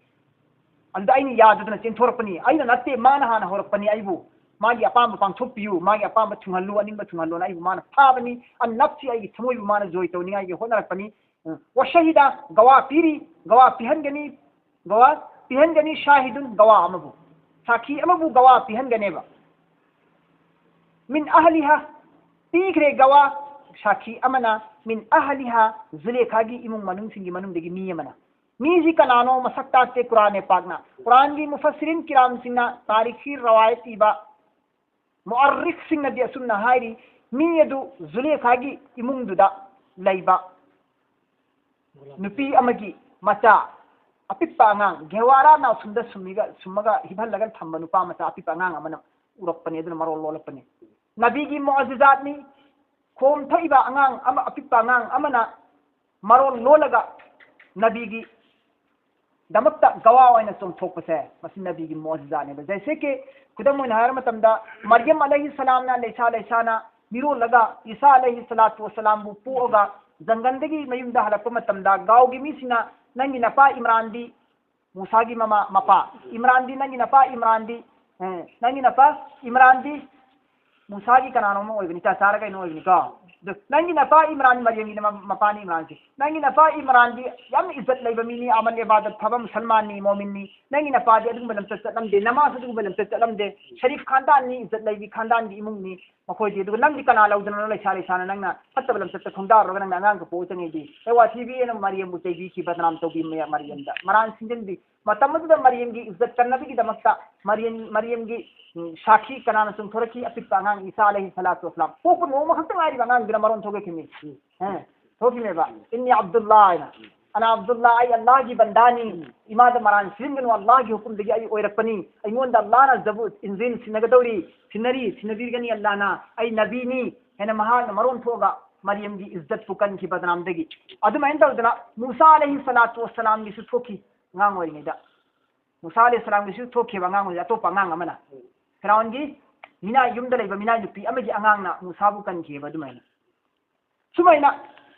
ꯑꯗꯨꯗ ꯑꯩꯅ ꯌꯥꯗꯗꯅ ꯆꯦꯟꯊꯣꯔꯛꯄꯅꯤ꯫ ꯑꯩꯅ ꯅꯠꯇꯦ, ꯃꯥꯅ ꯍꯥꯟꯅ ꯍꯧꯔꯛꯄꯅꯤ ꯑꯩꯕꯨ꯫ ꯃꯥꯒꯤ ꯑꯄꯥꯝꯕ ꯄꯥꯡꯊꯣꯛꯄꯤꯌꯨ, ꯃꯥꯒꯤ ꯑꯄꯥꯝꯕ ꯊꯨꯡꯍꯜꯂꯨ, ꯑꯅꯤꯡꯕ ꯊꯨꯡꯍꯜꯂꯨꯅ ꯑꯩꯕꯨ ꯃꯥꯅ ꯐꯥꯕꯅꯤ꯫ ꯑꯟ ꯅꯐꯁꯤ, ꯑꯩꯒꯤ ꯊꯃꯣꯏꯕꯨ ꯃꯥꯅ ꯖꯣꯏ ꯇꯧꯅꯤꯡꯉꯥꯏꯒꯤ ꯍꯣꯠꯅꯔꯛꯄꯅꯤ꯫ ꯎꯝ, ꯋꯥ ꯁꯍꯤꯗ, ꯒꯋꯥ ꯄꯤꯔꯤ, ꯒꯋꯥ ꯄꯤꯍꯟꯒꯅꯤ, ꯒꯋꯥ ꯄꯤꯍꯟꯒꯅꯤ, ꯁꯥꯍꯤꯗꯨꯟ, ꯒꯋꯥ ꯑꯃꯕꯨ, ꯁꯥꯈꯤ ꯑꯃꯕꯨ ꯒꯋꯥ ꯄꯤꯍꯟꯒꯅꯦꯕ꯫ ꯃꯤꯟ ꯑꯍꯂꯤꯍꯥ, ꯄꯤꯈ꯭ꯔꯦ ꯒꯋꯥ, ꯁꯥꯈꯤ ꯑꯃꯅ꯫ ꯃꯤꯟ ꯑꯍꯂꯤꯍꯥ, ꯖꯨꯂꯦꯈꯥꯒꯤ ꯏꯃꯨꯡ ꯃꯅꯨꯡꯁꯤꯡꯒꯤ ꯃꯅꯨꯡꯗꯒꯤ ꯃꯤ ꯑꯃꯅ꯫ ꯃꯤꯁꯤ ꯀꯅꯥꯅꯣ? ꯃꯁꯛ ꯇꯥꯛꯇꯦ ꯀꯨꯔꯥꯟ ꯄꯥꯛꯅ꯫ ꯀꯨꯔꯥꯟꯒꯤ ꯃꯨꯐꯁꯤꯔꯤꯟ ꯀꯤꯔꯥꯝꯁꯤꯡꯅ, ꯇꯥꯔꯤꯈꯤ ꯔꯋꯥꯌꯠ ꯏꯕ ꯃꯨꯑꯔꯔꯤꯈꯁꯤꯡꯅꯗꯤ ꯑꯁꯨꯝꯅ ꯍꯥꯏꯔꯤ, ꯃꯤ ꯑꯗꯨ ꯖꯨꯂꯦꯈꯥꯒꯤ ꯏꯃꯨꯡꯗꯨꯗ ꯂꯩꯕ ꯅꯨꯄꯤ ꯑꯃꯒꯤ ꯃꯆꯥ, ꯑꯄꯤꯛꯄ ꯑꯉꯥꯡ, ꯒꯦꯋꯥꯔꯥ ꯅꯥꯎꯁꯨꯝꯗ ꯁꯨꯝꯃꯤꯒ-, ꯁꯨꯝꯃꯒ ꯍꯤꯞꯍꯜꯂꯒ ꯊꯝꯕ ꯅꯨꯄꯥ ꯃꯆꯥ ꯑꯄꯤꯛꯄ ꯑꯉꯥꯡ ꯑꯃꯅ ꯎꯔꯛꯄꯅꯤ, ꯑꯗꯨꯅ ꯃꯔꯣꯜ ꯂꯣꯜꯂꯛꯄꯅꯤ꯫ ꯅꯕꯤꯒꯤ ꯃꯨꯑꯖꯤꯖꯥꯠꯅꯤ꯫ ꯈꯣꯝ ꯊꯛꯏꯕ ꯑꯉꯥꯡ ꯑꯃ, ꯑꯄꯤꯛꯄ ꯑꯉꯥꯡ ꯑꯃꯅ ꯃꯔꯣꯜ ꯂꯣꯜꯂꯒ ꯅꯕꯤꯒꯤ ꯗꯃꯛꯇ ꯒꯋꯥ ꯑꯣꯏꯅ ꯆꯣꯡꯊꯣꯛꯄꯁꯦ, ꯃꯁꯤ ꯅꯕꯤꯒꯤ ꯃꯨꯑꯖꯤꯖꯥꯠꯅꯦꯕ꯫ ꯖꯩꯁꯦ ꯀꯤ, ꯈꯨꯗꯝ ꯑꯣꯏꯅ ꯍꯥꯏꯔ ꯃꯇꯝꯗ, ꯃꯔꯤꯌꯝ ꯑꯂꯩꯍꯤ ꯁꯂꯥꯝꯅ ꯂꯩꯁꯥ ꯂꯩꯁꯥꯅ ꯃꯤꯔꯣꯜꯂꯒ ꯏꯁꯥ ꯑꯂꯩꯍꯤ ꯁꯂꯥꯇꯨ ꯋꯁꯂꯥꯝꯕꯨ ꯄꯣꯛꯑꯒ ꯖꯪꯒꯜꯗꯒꯤ ꯃꯌꯨꯝꯗ ꯍꯜꯂꯛꯄ ꯃꯇꯝꯗ ꯒꯥꯎꯒꯤ ꯃꯤꯁꯤꯡꯅ, "ꯅꯪꯒꯤ ꯅꯄꯥ ꯏꯝꯔꯥꯟꯗꯤ ꯃꯨꯁꯥꯒꯤ ꯃꯃꯥ, ꯃꯄꯥ, ꯏꯝꯔꯥꯟꯗꯤ ꯅꯪꯒꯤ ꯅꯄꯥ ꯏꯝꯔꯥꯟꯗꯤ, ꯑꯦ, ꯅꯪꯒꯤ ꯅꯄꯥ ꯏꯝꯔꯥꯟꯗꯤ ꯃꯨꯁꯥꯒꯤ ꯀꯅꯥꯅꯣꯝ ꯑꯣꯏꯕꯅꯤ, ꯆꯥꯆꯥꯔ ꯀꯩꯅꯣ ꯑꯣꯏꯕꯅꯤꯀꯣ꯫ ꯑꯗꯨ ꯅꯪꯒꯤ ꯅꯄꯥ ꯏꯝꯔꯥꯟ ꯃꯔꯤꯌꯝꯒꯤ ꯃ-, ꯃꯄꯥꯅꯤ ꯏꯝꯔꯥꯟꯁꯦ꯫ ꯅꯪꯒꯤ ꯅꯄꯥ ꯏꯝꯔꯥꯟꯗꯤ ꯌꯥꯝ ꯏꯖꯠ ꯂꯩꯕ ꯃꯤꯅꯤ, ꯑꯃꯜ ꯏꯕꯥꯗꯠ ꯐꯕ ꯃꯨꯁꯜꯃꯥꯟꯅꯤ, ꯃꯣꯃꯤꯟꯅꯤ꯫ ꯅꯪꯒꯤ ꯅꯄꯥꯗꯤ ꯑꯗꯨꯒꯨꯝꯕ ꯂꯝꯆꯠ ꯆꯠꯂꯝꯗꯦ, ꯅꯃꯥꯁꯨ ꯑꯗꯨꯒꯨꯝꯕ ꯂꯝꯆꯠ ꯆꯠꯂꯝꯗꯦ꯫ ꯁꯔꯤꯐ ꯈꯥꯟꯗꯥꯟꯅꯤ, ꯏꯖꯠ ꯂꯩꯕꯤ ꯈꯥꯟꯗꯥꯟꯒꯤ ꯏꯃꯨꯡꯅꯤ ꯃꯈꯣꯏꯗꯤ꯫ ꯑꯗꯨꯒ ꯅꯪꯗꯤ ꯀꯅꯥ ꯂꯧꯗꯅꯅꯣ ꯂꯩꯁꯥ ꯂꯩꯁꯥꯅ ꯅꯪꯅ ꯐꯠꯇꯕ ꯂꯝꯆꯠꯇ ꯈꯣꯡꯗꯥꯔꯨꯔꯒ ꯅꯪꯅ ꯑꯉꯥꯡꯒ ꯄꯣꯛꯑ ꯆꯪꯉꯤꯗꯤ? ꯑꯩ ꯋꯥꯊꯤ ꯄꯤꯌꯦꯅ ꯃꯔꯤꯌꯝꯕꯨ ꯆꯩꯕꯤꯈꯤ, ꯕꯗꯅꯥꯝ ꯇꯧꯕꯤ ꯃ-, ꯃꯔꯤꯌꯝꯗ꯫ ꯃꯔꯥꯟ ꯁꯤꯟꯖꯤꯟꯕꯤ꯫ ꯃꯇꯝ ꯑꯗꯨꯗ ꯃꯔꯤꯌꯝꯒꯤ ꯏꯖꯠ ꯀꯟꯅꯕꯒꯤꯗꯃꯛꯇ ꯃꯔꯤꯌꯝ, ꯃꯔꯤꯌꯝꯒꯤ, ꯎꯝ, ꯁꯥꯈꯤ ꯀꯅꯥꯅ ꯆꯨꯝꯊꯣꯔꯛꯈꯤ? ꯑꯄꯤꯛꯄ ꯑꯉꯥꯡ ꯏꯁꯥ ꯑꯂꯩꯍꯤ ꯁꯂꯥꯇꯨ ꯋꯁꯂꯥꯝ꯫ ꯄꯣꯛꯄ ꯅꯣꯡꯃ ꯈꯛꯇ ꯉꯥꯏꯔꯤꯕ ꯑꯉꯥꯡꯗꯨꯅ ꯃꯔꯣꯟ ꯊꯣꯛꯂꯛꯈꯤꯕꯅꯤ꯫ ꯎꯝ꯫ ꯑꯦ, ꯊꯣꯛꯈꯤꯕꯅꯦꯕ꯫ "ꯏꯟꯅꯤ ꯑꯕꯗꯨꯜꯂꯥ" ꯍꯥꯏꯅ꯫ "ꯑꯅꯥ ꯑꯕꯗꯨꯜꯂꯥ, ꯑꯩ ꯑꯜꯂꯥꯍꯒꯤ ꯕꯟꯗꯥꯅꯤ꯫ ꯏꯃꯥꯗ ꯃꯔꯥꯟ ꯁꯤꯟꯒꯅꯨ, ꯑꯜꯂꯥꯍꯒꯤ ꯍꯨꯀꯨꯝꯗꯒꯤ ꯑꯩ ꯑꯣꯏꯔꯛꯄꯅꯤ꯫ ꯑꯩꯉꯣꯟꯗ ꯑꯜꯂꯥꯍꯅ ꯖꯕꯨ, ꯏꯟꯖꯤꯜ ꯁꯤꯟꯅꯒꯗꯧꯔꯤ, ꯁꯤꯟꯅꯔꯤ, ꯁꯤꯟꯅꯕꯤꯒꯅꯤ ꯑꯜꯂꯥꯍꯅ꯫ ꯑꯩ ꯅꯕꯤꯅꯤ" ꯍꯥꯏꯅ ꯃꯍꯥꯛꯅ ꯃꯔꯣꯟ ꯊꯣꯛꯑꯒ ꯃꯔꯤꯌꯝꯒꯤ ꯏꯖꯠꯄꯨ ꯀꯟꯈꯤ ꯕꯗꯅꯥꯝꯗꯒꯤ꯫ ꯑꯗꯨꯃꯥꯏꯅ ꯇꯧꯗꯅ ꯃꯨꯁꯥ ꯑꯂꯩꯍꯤ ꯁꯂꯥꯇꯨ ꯋꯁꯂꯥꯝꯒꯤꯁꯨ ꯊꯣꯛꯈꯤ ꯑꯉꯥꯡ ꯑꯣꯏꯔꯤꯉꯩꯗ꯫ ꯃꯨꯁꯥ ꯑꯂꯩꯍꯤ ꯁꯂꯥꯝꯒꯤꯁꯨ ꯊꯣꯛꯈꯤꯕ ꯑꯉꯥꯡ ꯑꯣꯏꯔꯤꯉꯩꯗ ꯑꯇꯣꯞꯄ ꯑꯉꯥꯡ ꯑꯃꯅ꯫ ꯐꯤꯔꯥꯎꯟꯒꯤ ꯃꯤꯅꯥꯏ, ꯌꯨꯝꯗ ꯂꯩꯕ ꯃꯤꯅꯥꯏ ꯅꯨꯄꯤ ꯑꯃꯒꯤ ꯑꯉꯥꯡꯅ ꯃꯨꯁꯥꯕꯨ ꯀꯟꯈꯤꯕ ꯑꯗꯨꯃꯥꯏꯅ꯫ ꯁꯨꯃꯥꯏꯅ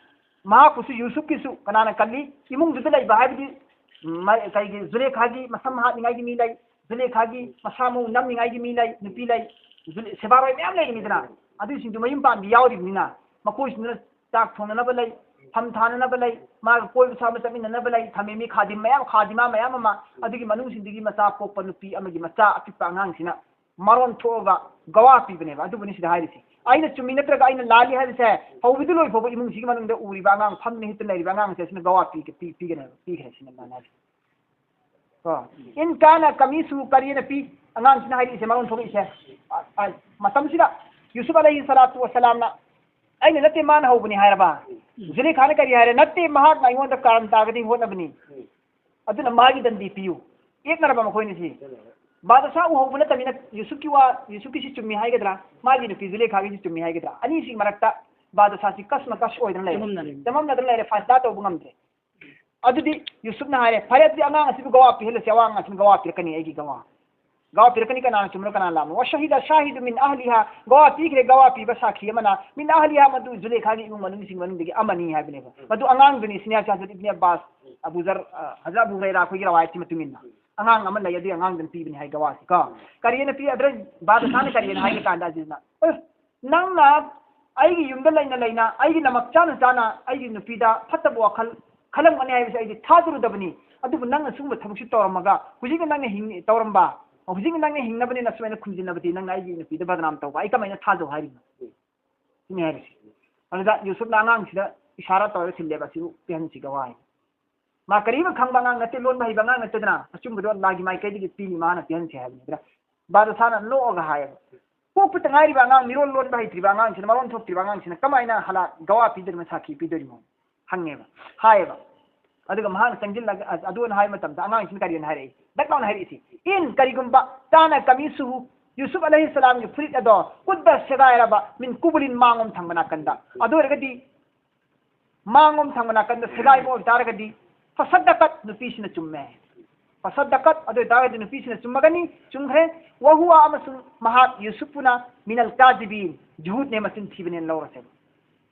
ꯃꯍꯥꯛꯄꯨꯁꯨ, ꯌꯨꯁꯨꯞꯀꯤꯁꯨ ꯀꯅꯥꯅ ꯀꯜꯂꯤ? ꯏꯃꯨꯡꯗꯨꯗ ꯂꯩꯕ ꯍꯥꯏꯕꯗꯤ, ꯃ-, ꯀꯩꯒꯤ, ꯖꯨꯂꯦꯈꯥꯒꯤ ꯃꯁꯝ ꯍꯥꯠꯅꯤꯡꯉꯥꯏꯒꯤ ꯃꯤ ꯂꯩ, ꯖꯨꯂꯦꯈꯥꯒꯤ ꯃꯁꯥ ꯃꯎ ꯅꯝꯅꯤꯡꯉꯥꯏꯒꯤ ꯃꯤ ꯂꯩ, ꯅꯨꯄꯤ ꯂꯩ, ꯖꯨꯂꯦ-, ꯁꯦꯕꯥꯔꯣꯏ ꯃꯌꯥꯝ ꯂꯩꯔꯤꯅꯤꯗꯅ꯫ ꯑꯗꯨꯁꯤꯡꯗꯨ ꯃꯌꯨꯝ ꯄꯥꯟꯕꯤ ꯌꯥꯎꯔꯤꯕꯅꯤꯅ, ꯃꯈꯣꯏꯁꯤꯡꯗꯨꯅ ꯆꯥꯛ ꯊꯣꯡꯅꯅꯕ ꯂꯩ, ꯐꯝ ꯊꯥꯅꯅꯕ ꯂꯩ, ꯃꯥꯒ ꯀꯣꯏꯕ ꯁꯥꯕ ꯆꯠꯃꯤꯟꯅꯅꯕ ꯂꯩ, ꯊꯝꯃꯤꯃꯤ ꯈꯥꯗꯤꯝ ꯃꯌꯥꯝ, ꯈꯥꯗꯤꯃꯥ ꯃꯌꯥꯝ ꯑꯃ, ꯑꯗꯨꯒꯤ ꯃꯅꯨꯡꯁꯤꯡꯗꯒꯤ ꯃꯆꯥ ꯄꯣꯛꯄ ꯅꯨꯄꯤ ꯑꯃꯒꯤ ꯃꯆꯥ ꯑꯄꯤꯛꯄ ꯑꯉꯥꯡꯁꯤꯅ ꯃꯔꯣꯟ ꯊꯣꯛꯑꯒ ꯒꯋꯥ ꯄꯤꯕꯅꯦꯕ꯫ ꯑꯗꯨꯕꯨꯅꯤ ꯁꯤꯗ ꯍꯥꯏꯔꯤꯁꯦ꯫ ꯑꯩꯅ ꯆꯨꯝꯃꯤ ꯅꯠꯇ꯭ꯔꯒ ꯑꯩꯅ ꯂꯥꯜꯂꯤ ꯍꯥꯏꯕꯁꯦ ꯍꯧꯕꯗꯤ ꯂꯣꯏ ꯐꯥꯎꯕ ꯏꯃꯨꯡꯁꯤꯒꯤ ꯃꯅꯨꯡꯗ ꯎꯔꯤꯕ ꯑꯉꯥꯡ, ꯐꯝꯗꯅ ꯍꯤꯞꯇꯅ ꯂꯩꯔꯤꯕ ꯑꯉꯥꯡꯁꯦ ꯁꯤꯅ ꯒꯋꯥ ꯄꯤ-, ꯄꯤ-, ꯄꯤꯒꯅꯦꯕ, ꯄꯤꯈ꯭ꯔꯦ ꯁꯤꯅ ꯃꯥꯅ ꯍꯥꯏꯁꯦ꯫ ꯀꯣ? "ꯏꯟ ꯀꯥꯅ ꯀꯃꯤꯁꯨ ꯀꯔꯤꯅ ꯄꯤ?" ꯑꯉꯥꯡꯁꯤꯅ ꯍꯥꯏꯔꯛꯏꯁꯦ, ꯃꯔꯣꯟ ꯊꯣꯛꯂꯛꯏꯁꯦ꯫ ꯑ, ꯑ, ꯃꯇꯝꯁꯤꯗ ꯌꯨꯁꯨꯞ ꯑꯂꯩꯍꯤ ꯁꯂꯥꯇꯨ ꯋꯁꯂꯥꯝꯅ, "ꯑꯩꯅ ꯅꯠꯇꯦ, ꯃꯥꯅ ꯍꯧꯕꯅꯤ" ꯍꯥꯏꯔꯕ? ꯖꯨꯂꯦꯈꯥꯅ ꯀꯔꯤ ꯍꯥꯏꯔꯦ? "ꯅꯠꯇꯦ, ꯃꯍꯥꯛꯅ ꯑꯩꯉꯣꯟꯗ ꯀꯥꯔꯟ ꯇꯥꯒꯗꯤ ꯍꯣꯠꯅꯕꯅꯤ꯫ ꯑꯗꯨꯅ ꯃꯥꯒꯤ ꯗꯟꯗꯤ ꯄꯤꯌꯨ"꯫ ꯌꯦꯠꯅꯔꯕ ꯃꯈꯣꯏꯅꯤꯁꯤ꯫ ꯕꯥꯗꯁꯥ ꯎꯍꯧꯕ ꯅꯠꯇꯕꯅꯤꯅ ꯌꯨꯁꯨꯞꯀꯤ ꯋꯥ, ꯌꯨꯁꯨꯞꯀꯤꯁꯤ ꯆꯨꯝꯃꯤ ꯍꯥꯏꯒꯗ꯭ꯔꯥ, ꯃꯥꯒꯤ ꯅꯨꯄꯤ ꯖꯨꯂꯦꯈꯥꯒꯤꯁꯤ ꯆꯨꯝꯃꯤ ꯍꯥꯏꯒꯗ꯭ꯔꯥ, ꯑꯅꯤꯁꯤꯒꯤ ꯃꯔꯛꯇ ꯕꯥꯗꯁꯥꯁꯤ ꯀꯁꯃ ꯀꯁ ꯑꯣꯏꯗꯅ ꯂꯩꯔꯦ꯫ ꯆꯃꯝꯅꯔꯦ꯫ ꯆꯃꯝꯅꯗꯅ ꯂꯩꯔꯦ, ꯐꯥꯁꯂꯥ ꯇꯧꯕ ꯉꯝꯗ꯭ꯔꯦ꯫ ꯑꯗꯨꯗꯤ ꯌꯨꯁꯨꯞꯅ ꯍꯥꯏꯔꯦ, "ꯐꯔꯦ, ꯑꯗꯨꯗꯤ ꯑꯉꯥꯡ ꯑꯁꯤꯕꯨ ꯒꯋꯥ ꯄꯤꯍꯜꯂꯁꯤ, ꯑꯉꯥꯡ ꯑꯁꯤꯅ ꯒꯋꯥ ꯄꯤꯔꯛꯀꯅꯤ, ꯑꯩꯒꯤ ꯒꯋꯥ"꯫ ꯒꯋꯥ ꯄꯤꯔꯛꯀꯅꯤ, ꯀꯅꯥꯅ ꯆꯨꯝꯕꯅꯣ, ꯀꯅꯥꯅ ꯂꯥꯟꯕꯅꯣ꯫ "ꯋ ꯁꯍꯤꯗ ꯁꯥꯍꯤꯗꯨ ꯃꯤꯟ ꯑꯍꯂꯤꯍꯥ", ꯒꯋꯥ ꯄꯤꯈ꯭ꯔꯦ, ꯒꯋꯥ ꯄꯤꯕ ꯁꯥꯈꯤ ꯑꯃꯅ, "ꯃꯤꯟ ꯑꯍꯂꯤꯍꯥ", ꯃꯗꯨ ꯖꯨꯂꯦꯈꯥꯒꯤ ꯏꯃꯨꯡ ꯃꯅꯨꯡꯁꯤꯡ ꯃꯅꯨꯡꯗꯒꯤ ꯑꯃꯅꯤ ꯍꯥꯏꯕꯅꯦꯕ꯫ ꯃꯗꯨ ꯑꯉꯥꯡꯗꯨꯅꯤ, ꯁꯤꯅꯤ ꯍꯥꯏꯁꯦ ꯍꯖꯔꯠ ꯏꯕꯅꯤ ꯑꯕꯥꯁ, ꯑꯕꯨ ꯖꯔ, ꯑ, ꯍꯖꯔꯠ ꯑꯕꯨ ꯍꯨꯔꯩꯔꯥ ꯑꯩꯈꯣꯏꯒꯤ ꯔꯋꯥꯌꯠꯀꯤ ꯃꯇꯨꯡ ꯏꯟꯅ꯫ ꯑꯉꯥꯡ ꯑꯃ ꯂꯩ, ꯑꯗꯨꯒꯤ ꯑꯉꯥꯡꯗꯨꯅ ꯄꯤꯕꯅꯤ ꯍꯥꯏ ꯒꯋꯥꯁꯤ ꯀꯣ꯫ ꯀꯔꯤꯅ ꯄꯤ? ꯑꯗꯨꯗ ꯕꯥꯗꯁꯥꯅ ꯀꯔꯤꯅ ꯍꯥꯏꯒꯦ ꯀꯥꯟꯗ, ꯑꯖꯤꯖꯅ, "ꯑꯦ, ꯅꯪꯅ ꯑꯩꯒꯤ ꯌꯨꯝꯗ ꯂꯩꯅ ꯂꯩꯅ, ꯑꯩꯒꯤ ꯅꯃꯛ ꯆꯥꯅ ꯆꯥꯅ ꯑꯩꯒꯤ ꯅꯨꯄꯤꯗ ꯐꯠꯇꯕ ꯋꯥꯈꯜ ꯈꯜꯂꯝꯒꯅꯤ ꯍꯥꯏꯕꯁꯦ ꯑꯩꯗꯤ ꯊꯥꯖꯔꯨꯗꯕꯅꯤ꯫ ꯑꯗꯨꯕꯨ ꯅꯪꯅ ꯁꯤꯒꯨꯝꯕ ꯊꯕꯛꯁꯤ ꯇꯧꯔꯝꯃꯒ, ꯍꯧꯖꯤꯛꯅ ꯅꯪꯅ ꯍꯤꯡ-, ꯇꯧꯔꯝꯕ, ꯍꯧꯖꯤꯛꯅ ꯅꯪꯅ ꯍꯤꯡꯅꯕꯅꯤꯅ ꯁꯨꯃꯥꯏꯅ ꯈꯨꯝꯖꯤꯟꯅꯕꯗꯤ ꯅꯪꯅ ꯑꯩꯒꯤ ꯅꯨꯄꯤꯗ ꯕꯗꯅꯥꯝ ꯇꯧꯕ, ꯑꯩ ꯀꯃꯥꯏꯅ ꯊꯥꯖꯧ ꯍꯥꯏꯔꯤꯅꯣ?" ꯁꯤꯅꯤ ꯍꯥꯏꯔꯤꯁꯦ꯫ ꯑꯗꯨꯗ ꯌꯨꯁꯨꯞꯅ ꯑꯉꯥꯡꯁꯤꯗ ꯏꯁꯥꯔꯥ ꯇꯧꯔꯒ ꯊꯤꯜꯂꯦꯕ, "ꯑꯁꯤꯕꯨ ꯄꯤꯍꯟꯁꯤꯒ ꯋꯥꯏ꯫ ꯃꯥ ꯀꯔꯤꯝ ꯈꯪꯕ ꯑꯉꯥꯡ ꯅꯠꯇꯦ, ꯂꯣꯟꯕ ꯍꯩꯕ ꯑꯉꯥꯡ ꯅꯠꯇꯦꯗꯅ, ꯑꯆꯨꯝꯕꯗꯣ ꯑꯜꯂꯥꯍꯒꯤ ꯃꯥꯏꯀꯩꯗꯒꯤ ꯄꯤꯅꯤ, ꯃꯥꯅ ꯄꯤꯍꯟꯁꯤ ꯍꯥꯏꯕꯅꯤꯗꯅ꯫" ꯕꯥꯗꯁꯥꯅ ꯅꯣꯛꯑꯒ ꯍꯥꯏꯌꯦꯕ, "ꯄꯣꯛꯄꯇ ꯉꯥꯏꯔꯤꯕ ꯑꯉꯥꯡ, ꯃꯤꯔꯣꯜ ꯂꯣꯟꯕ ꯍꯩꯇ꯭ꯔꯤꯕ ꯑꯉꯥꯡꯁꯤꯅ, ꯃꯔꯣꯟ ꯊꯣꯛꯇ꯭ꯔꯤꯕ ꯑꯉꯥꯡꯁꯤꯅ ꯀꯃꯥꯏꯅ ꯍꯂꯥ ꯒꯋꯥ ꯄꯤꯗꯣꯔꯤꯅꯣ, ꯁꯥꯈꯤ ꯄꯤꯗꯣꯔꯤꯅꯣ?" ꯍꯪꯉꯦꯕ, ꯍꯥꯏꯌꯦꯕ꯫ ꯑꯗꯨꯒ ꯃꯍꯥꯛꯅ ꯆꯪꯁꯤꯜꯂꯒ, ꯑ-, ꯑꯗꯨꯅ ꯍꯥꯏꯕ ꯃꯇꯝꯗ ꯑꯉꯥꯡꯁꯤꯅ ꯀꯔꯤꯅ ꯍꯥꯏꯔꯛꯏ? ꯗꯛ ꯂꯥꯎꯅ ꯍꯥꯏꯔꯛꯏꯁꯤ, "ꯏꯟ, ꯀꯔꯤꯒꯨꯝꯕ, ꯀꯥꯅ ꯀꯃꯤꯁꯨꯍꯨ, ꯌꯨꯁꯨꯞ ꯑꯂꯩꯍꯤꯁꯂꯥꯝꯒꯤ ꯐꯨꯔꯤꯠ ꯑꯗꯣ, ꯀꯨꯗ, ꯁꯦꯒꯥꯏꯔꯕ, ꯃꯤꯟ ꯀꯨꯕꯨꯂꯤꯟ, ꯃꯥꯡꯂꯣꯝ ꯊꯪꯕ ꯅꯥꯀꯟꯗ, ꯑꯗꯨ ꯑꯣꯏꯔꯒꯗꯤ ꯃꯥꯡꯂꯣꯝ ꯊꯪꯕ ꯅꯥꯀꯟꯗ ꯁꯦꯒꯥꯏꯕ ꯑꯣꯏꯕ ꯇꯥꯔꯒꯗꯤ, ꯐꯁꯗꯀꯠ, ꯅꯨꯄꯤꯁꯤꯅ ꯆꯨꯝꯃꯦ꯫ ꯐꯁꯗꯀꯠ, ꯑꯗꯨ ꯑꯣꯏ ꯇꯥꯔꯒꯗꯤ ꯅꯨꯄꯤꯁꯤꯅ ꯆꯨꯝꯃꯒꯅꯤ, ꯆꯨꯝꯈ꯭ꯔꯦ꯫ ꯋꯥꯍꯨꯋꯥ, ꯑꯃꯁꯨꯡ ꯃꯍꯥꯛ ꯌꯨꯁꯨꯞꯄꯨꯅ ꯃꯤꯅꯜ ꯀꯥꯖꯤꯕꯤꯟ, ꯖꯨꯍꯨꯠꯅꯦ, ꯃꯆꯤꯟ ꯊꯤꯕꯅꯦꯅ ꯂꯧꯔꯁꯦꯕ꯫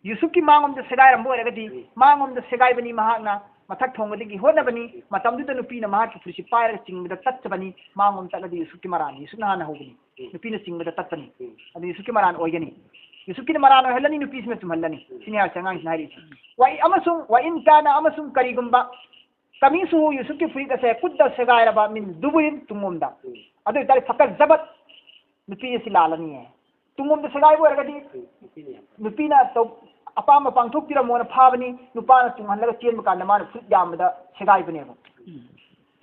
ꯌꯨꯁꯨꯞꯀꯤ ꯃꯥꯡꯂꯣꯝꯗ ꯁꯦꯒꯥꯏꯔꯝꯕ ꯑꯣꯏꯔꯒꯗꯤ, ꯃꯥꯡꯂꯣꯝꯗ ꯁꯦꯒꯥꯏꯕꯅꯤ, ꯃꯍꯥꯛꯅ ꯃꯊꯛ ꯊꯣꯡꯕꯗꯒꯤ ꯍꯣꯠꯅꯕꯅꯤ, ꯃꯇꯝꯗꯨꯗ ꯅꯨꯄꯤꯅ ꯃꯍꯥꯛꯀꯤ ꯐꯨꯔꯤꯠꯁꯤ ꯄꯥꯏꯔꯒ ꯆꯤꯡꯕꯗ ꯇꯠꯆꯕꯅꯤ, ꯃꯥꯡꯂꯣꯝ ꯇꯠꯂꯗꯤ ꯌꯨꯁꯨꯞꯀꯤ ꯃꯔꯥꯜꯅꯤ, ꯌꯨꯁꯨꯞꯅ ꯍꯥꯟꯅ ꯍꯧꯕꯅꯤ, ꯅꯨꯄꯤꯅ ꯆꯤꯡꯕꯗ ꯇꯠꯄꯅꯤ, ꯑꯗꯨ ꯌꯨꯁꯨꯞꯀꯤ ꯃꯔꯥꯜ ꯑꯣꯏꯒꯅꯤ꯫ ꯌꯨꯁꯨꯞꯀꯤꯅ ꯃꯔꯥꯜ ꯑꯣꯏꯍꯜꯂꯅꯤ, ꯅꯨꯄꯤꯁꯤꯅ ꯆꯨꯝꯍꯜꯂꯅꯤ꯫ ꯁꯤꯅꯤ ꯍꯥꯏꯔꯤꯁꯦ ꯑꯉꯥꯡꯁꯤꯅ ꯍꯥꯏꯔꯤꯁꯦ꯫ ꯋꯥꯏ ꯑꯃꯁꯨꯡ ꯋꯥꯏꯟ ꯀꯥꯅ, ꯑꯃꯁꯨꯡ ꯀꯔꯤꯒꯨꯝꯕ ꯀꯃꯤꯁꯨ ꯌꯨꯁꯨꯞꯀꯤ ꯐꯨꯔꯤꯠ ꯑꯁꯦ ꯀꯨꯠꯇ ꯁꯦꯒꯥꯏꯔꯕ ꯃꯤꯟ ꯗꯨꯕꯨꯔꯤꯟ ꯇꯨꯡꯂꯣꯝꯗ꯫ ꯑꯗꯨ ꯑꯣꯏꯇꯥꯔꯗꯤ ꯐꯀꯠ ꯖꯕꯠ ꯅꯨꯄꯤ ꯑꯁꯤ ꯂꯥꯜꯂꯅꯤꯌꯦ꯫ ꯇꯨꯡꯂꯣꯝꯗ ꯁꯦꯒꯥꯏꯕ ꯑꯣꯏꯔꯒꯗꯤ ꯅꯨꯄꯤꯅ ꯇꯧ-, ꯑꯄꯥꯝꯕ ꯄꯥꯡꯊꯣꯛꯄꯤꯔꯝꯃꯣꯅ ꯐꯥꯕꯅꯤ, ꯅꯨꯄꯥꯅ ꯇꯨꯡꯍꯜꯂꯒ ꯆꯦꯟꯕ ꯀꯥꯟꯗ ꯃꯥꯅ ꯐꯨꯔꯤꯠ ꯌꯥꯝꯕꯗ ꯁꯦꯒꯥꯏꯕꯅꯦꯕ꯫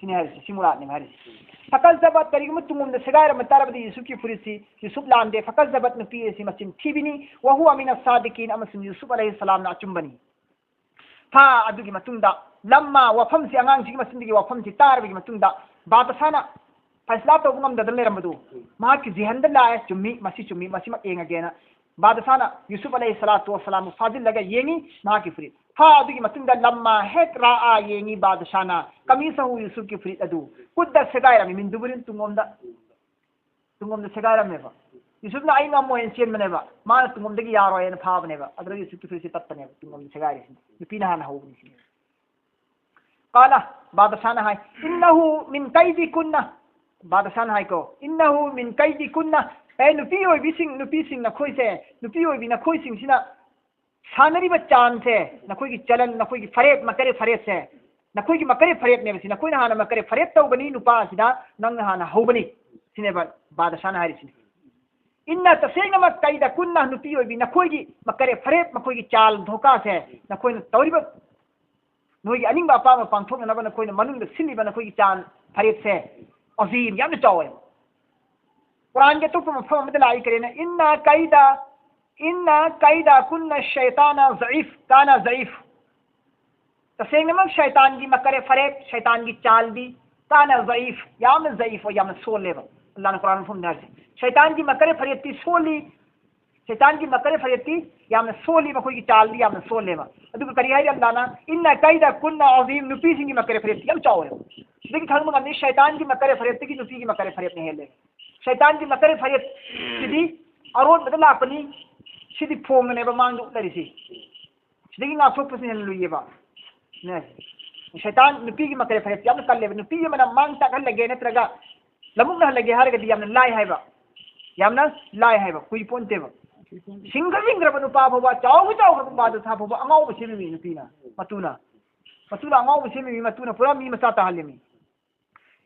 ꯁꯤꯅꯤ ꯍꯥꯏꯔꯤꯁꯦ, ꯁꯤ ꯃꯨꯔꯥꯠꯅꯦꯕ ꯍꯥꯏꯔꯤꯁꯦ꯫ ꯐꯀꯠ ꯖꯕꯠ, ꯀꯔꯤꯒꯨꯝꯕ ꯇꯨꯡꯂꯣꯝꯗ ꯁꯦꯒꯥꯏꯔꯝꯕ ꯇꯥꯔꯕꯗꯤ ꯌꯨꯁꯨꯞꯀꯤ ꯐꯨꯔꯤꯠꯁꯤ, ꯌꯨꯁꯨꯞ ꯂꯥꯟꯗꯦ, ꯐꯀꯠ ꯖꯕꯠ ꯅꯨꯄꯤ ꯑꯁꯤ ꯃꯆꯤꯟ ꯊꯤꯕꯤꯅꯤ, ꯋꯥꯍꯨꯋꯥ ꯃꯤꯅ ꯁꯥꯗꯤꯀꯤꯟ, ꯑꯃꯁꯨꯡ ꯌꯨꯁꯨꯞ ꯑꯂꯩꯍꯤ ꯁꯂꯥꯝꯅ ꯑꯆꯨꯝꯕꯅꯤ꯫ ꯐꯥ, ꯑꯗꯨꯒꯤ ꯃꯇꯨꯡꯗ, ꯂꯝꯃꯥ, ꯋꯥꯐꯝꯁꯤ, ꯑꯉꯥꯡꯁꯤꯒꯤ ꯃꯆꯤꯟꯗꯒꯤ ꯋꯥꯐꯝꯁꯤ ꯇꯥꯔꯕꯒꯤ ꯃꯇꯨꯡꯗ, ꯕꯥꯗꯁꯥꯅ ꯐꯩꯁꯂꯥ ꯇꯧꯕ ꯉꯝꯗꯗꯅ ꯂꯩꯔꯝꯕꯗꯨ, ꯃꯍꯥꯛꯀꯤ ꯖꯤꯍꯟꯗ ꯂꯥꯛꯑꯦ, ꯆꯨꯝꯃꯤ, ꯃꯁꯤ ꯆꯨꯝꯃꯤ, ꯃꯁꯤꯃꯛ ꯌꯦꯡꯉꯒꯦꯅ ꯕꯥꯗꯁꯥꯅ ꯌꯨꯁꯨꯞ ꯑꯂꯩꯍꯤ ꯁꯂꯥꯇꯨ ꯋꯁꯁꯂꯥꯝꯕꯨ ꯐꯥꯖꯤꯜꯂꯒ ꯌꯦꯡꯉꯤ, ꯃꯍꯥꯛꯀꯤ ꯐꯨꯔꯤꯠ꯫ ꯐꯥ, ꯑꯗꯨꯒꯤ ꯃꯇꯨꯡꯗ, ꯂꯝꯃꯥ, ꯍꯦꯛ ꯔꯥꯑꯥ, ꯌꯦꯡꯉꯤ ꯕꯥꯗꯁꯥꯅ, ꯀꯃꯤꯁꯍꯨ, ꯌꯨꯁꯨꯞꯀꯤ ꯐꯨꯔꯤꯠ ꯑꯗꯨ, ꯀꯨꯠꯇ, ꯁꯦꯒꯥꯏꯔꯝꯃꯤ, ꯃꯤꯟ ꯗꯨꯕꯨꯔꯤꯟ, ꯇꯨꯡꯂꯣꯝꯗ꯫ ꯇꯨꯡꯂꯣꯝꯗ ꯁꯦꯒꯥꯏꯔꯝꯃꯦꯕ꯫ ꯌꯨꯁꯨꯞꯅ "ꯑꯩ ꯉꯝꯃꯣꯏꯅ" ꯆꯦꯟꯕꯅꯦꯕ, ꯃꯥꯅ ꯇꯨꯡꯂꯣꯝꯗꯒꯤ "ꯌꯥꯔꯣꯏꯅ" ꯐꯥꯕꯅꯦꯕ, ꯑꯗꯨꯗꯒꯤ ꯌꯨꯁꯨꯞꯀꯤ ꯐꯨꯔꯤꯠꯁꯦ ꯇꯠꯄꯅꯦꯕ, ꯇꯨꯡꯂꯣꯝꯗ ꯁꯦꯒꯥꯏꯔꯤꯁꯤꯅ꯫ ꯅꯨꯄꯤꯅ ꯍꯥꯟꯅ ꯍꯧꯕꯅꯤ ꯁꯤꯅꯦꯕ꯫ ꯀꯥꯂ, ꯕꯥꯗꯁꯥꯅ ꯍꯥꯏ, "ꯏꯟꯅꯍꯨ ꯃꯤꯟ ꯀꯩꯗꯤ ꯀꯨꯟꯅ"꯫ ꯕꯥꯗꯁꯥꯅ ꯍꯥꯏꯀꯣ, "ꯏꯟꯅꯍꯨ ꯃꯤꯟ ꯀꯩꯗꯤ ꯀꯨꯟꯅ"꯫ ꯑꯦ, ꯅꯨꯄꯤ ꯑꯣꯏꯕꯤꯁꯤꯡ, ꯅꯨꯄꯤꯁꯤꯡ ꯅꯈꯣꯏꯁꯦ, ꯅꯨꯄꯤ ꯑꯣꯏꯕꯤ ꯅꯈꯣꯏꯁꯤꯡꯁꯤꯅ ꯁꯥꯟꯅꯔꯤꯕ ꯆꯥꯟꯁꯦ, ꯅꯈꯣꯏꯒꯤ ꯆꯂꯟ, ꯅꯈꯣꯏꯒꯤ ꯐꯔꯦꯞ, ꯃꯀꯔꯦ ꯐꯔꯦꯞꯁꯦ, ꯅꯈꯣꯏꯒꯤ ꯃꯀꯔꯦ ꯐꯔꯦꯞꯅꯦꯕ ꯁꯤ꯫ ꯅꯈꯣꯏꯅ ꯍꯥꯟꯅ ꯃꯀꯔꯦ ꯐꯔꯦꯞ ꯇꯧꯕꯅꯤ, ꯅꯨꯄꯥ ꯑꯁꯤꯗ ꯅꯪꯅ ꯍꯥꯟꯅ ꯍꯧꯕꯅꯤ ꯁꯤꯅꯦꯕ ꯕꯥꯗꯁꯥꯅ ꯍꯥꯏꯔꯤꯁꯤꯅꯤ꯫ "ꯏꯟꯅ", ꯇꯁꯦꯡꯅꯃꯛ, "ꯀꯩꯗ ꯀꯨꯟꯅ", ꯅꯨꯄꯤ ꯑꯣꯏꯕꯤ ꯅꯈꯣꯏꯒꯤ ꯃꯀꯔꯦ ꯐꯔꯦꯞ, ꯃꯈꯣꯏꯒꯤ ꯆꯥꯜ ꯙꯣꯀꯥꯁꯦ, ꯅꯈꯣꯏꯅ ꯇꯧꯔꯤꯕ ꯅꯣꯏꯒꯤ ꯑꯅꯤꯡꯕ ꯑꯄꯥꯝꯕ ꯄꯥꯡꯊꯣꯛꯅꯅꯕ ꯅꯈꯣꯏꯅ ꯃꯅꯨꯡꯗ ꯁꯤꯜꯂꯤꯕ ꯅꯈꯣꯏꯒꯤ ꯆꯥꯟ ꯐꯔꯦꯞꯁꯦ ꯑꯖꯤꯝ, ꯌꯥꯝꯅ ꯆꯥꯎꯋꯦ꯫ ꯀꯨꯔꯥꯟꯒꯤ ꯑꯇꯣꯞꯄ ꯃꯐꯝ ꯑꯃꯗ ꯂꯥꯛꯏ ꯀꯔꯤꯅ, "ꯏꯟꯅ ꯀꯩꯗ, ꯏꯟꯅ ꯀꯩꯗ ꯀꯨꯟꯅ ꯁꯩꯇꯥꯅ ꯖꯏꯐ, ꯀꯥꯅ ꯖꯏꯐ"꯫ ꯇꯁꯦꯡꯅꯃꯛ ꯁꯩꯇꯥꯟꯒꯤ ꯃꯀꯔꯦ ꯐꯔꯦꯞ, ꯁꯩꯇꯥꯟꯒꯤ ꯆꯥꯜꯗꯤ ꯀꯥꯅ ꯖꯏꯐ, ꯌꯥꯝꯅ ꯖꯏꯐ ꯑꯣꯏ, ꯌꯥꯝꯅ ꯁꯣꯜꯂꯦꯕ꯫ ꯑꯜꯂꯥꯍꯅ ꯀꯨꯔꯥꯟ ꯃꯐꯝꯗ ꯍꯥꯏꯁꯦ, ꯁꯩꯇꯥꯟꯒꯤ ꯃꯀꯔꯦ ꯐꯔꯦꯞꯇꯤ ꯁꯣꯜꯂꯤ, ꯁꯩꯇꯥꯟꯒꯤ ꯃꯀꯔꯦ ꯐꯔꯦꯞꯇꯤ ꯌꯥꯝꯅ ꯁꯣꯜꯂꯤ, ꯃꯈꯣꯏꯒꯤ ꯆꯥꯜꯗꯤ ꯌꯥꯝꯅ ꯁꯣꯜꯂꯦꯕ꯫ ꯑꯗꯨꯒ ꯀꯔꯤ ꯍꯥꯏꯔꯤ ꯑꯜꯂꯥꯍꯅ? "ꯏꯟꯅ ꯀꯩꯗ ꯀꯨꯟꯅ ꯑꯖꯤꯝ", ꯅꯨꯄꯤꯁꯤꯡꯒꯤ ꯃꯀꯔꯦ ꯐꯔꯦꯞꯇꯤ ꯌꯥꯝ ꯆꯥꯎꯋꯦꯕ꯫ ꯁꯤꯗꯒꯤ ꯈꯪꯕ ꯉꯝꯃꯤ, ꯁꯩꯇꯥꯟꯒꯤ ꯃꯀꯔꯦ ꯐꯔꯦꯞꯇꯒꯤ ꯅꯨꯄꯤꯒꯤ ꯃꯀꯔꯦ ꯐꯔꯦꯞꯅ ꯍꯦꯜꯂꯦ꯫ ꯁꯩꯇꯥꯟꯒꯤ ꯃꯀꯔꯦ ꯐꯔꯦꯞꯁꯤꯗꯤ ꯑꯔꯣꯟꯕꯗ ꯂꯥꯛꯄꯅꯤ, ꯁꯤꯗꯤ ꯐꯣꯡꯅꯅꯦꯕ ꯃꯥꯡꯗ ꯎꯠꯅꯔꯤꯁꯤ꯫ ꯁꯤꯗꯒꯤ ꯉꯥꯛꯊꯣꯛꯄꯁꯤꯅ ꯍꯦꯟꯅ ꯂꯨꯏꯌꯦꯕ꯫ ꯅꯦ꯫ ꯁꯩꯇꯥꯟ ꯅꯨꯄꯤꯒꯤ ꯃꯀꯔꯦ ꯐꯔꯦꯞꯁꯤ ꯌꯥꯝꯅ ꯀꯜꯂꯦꯕ꯫ ꯅꯨꯄꯤ ꯑꯃꯅ ꯃꯥꯡ ꯇꯥꯛꯍꯜꯂꯒꯦ ꯅꯠꯇ꯭ꯔꯒ ꯂꯃꯨꯛꯅꯍꯜꯂꯒꯦ ꯍꯥꯏꯔꯒꯗꯤ ꯌꯥꯝꯅ ꯂꯥꯏ ꯍꯥꯏꯕ, ꯌꯥꯝꯅ ꯂꯥꯏ ꯍꯥꯏꯕ, ꯀꯨꯏ ꯄꯣꯟꯇꯦꯕ꯫ ꯁꯤꯡꯈ꯭ꯔ ꯁꯤꯡꯈ꯭ꯔꯕ ꯅꯨꯄꯥ ꯐꯥꯎꯕ, ꯆꯥꯎꯈ꯭ꯔ ꯆꯥꯎꯈ꯭ꯔꯕ ꯕꯥꯗꯁꯥ ꯐꯥꯎꯕ ꯑꯉꯥꯎꯕ ꯁꯦꯝꯃꯤꯃꯤ ꯅꯨꯄꯤꯅ, ꯃꯇꯨꯅ꯫ ꯃꯇꯨꯅ ꯑꯉꯥꯎꯕ ꯁꯦꯝꯃꯤꯃꯤ, ꯃꯇꯨꯅ ꯄꯨꯔꯥ ꯃꯤ ꯃꯆꯥ ꯇꯥꯍꯜꯂꯤꯃꯤ꯫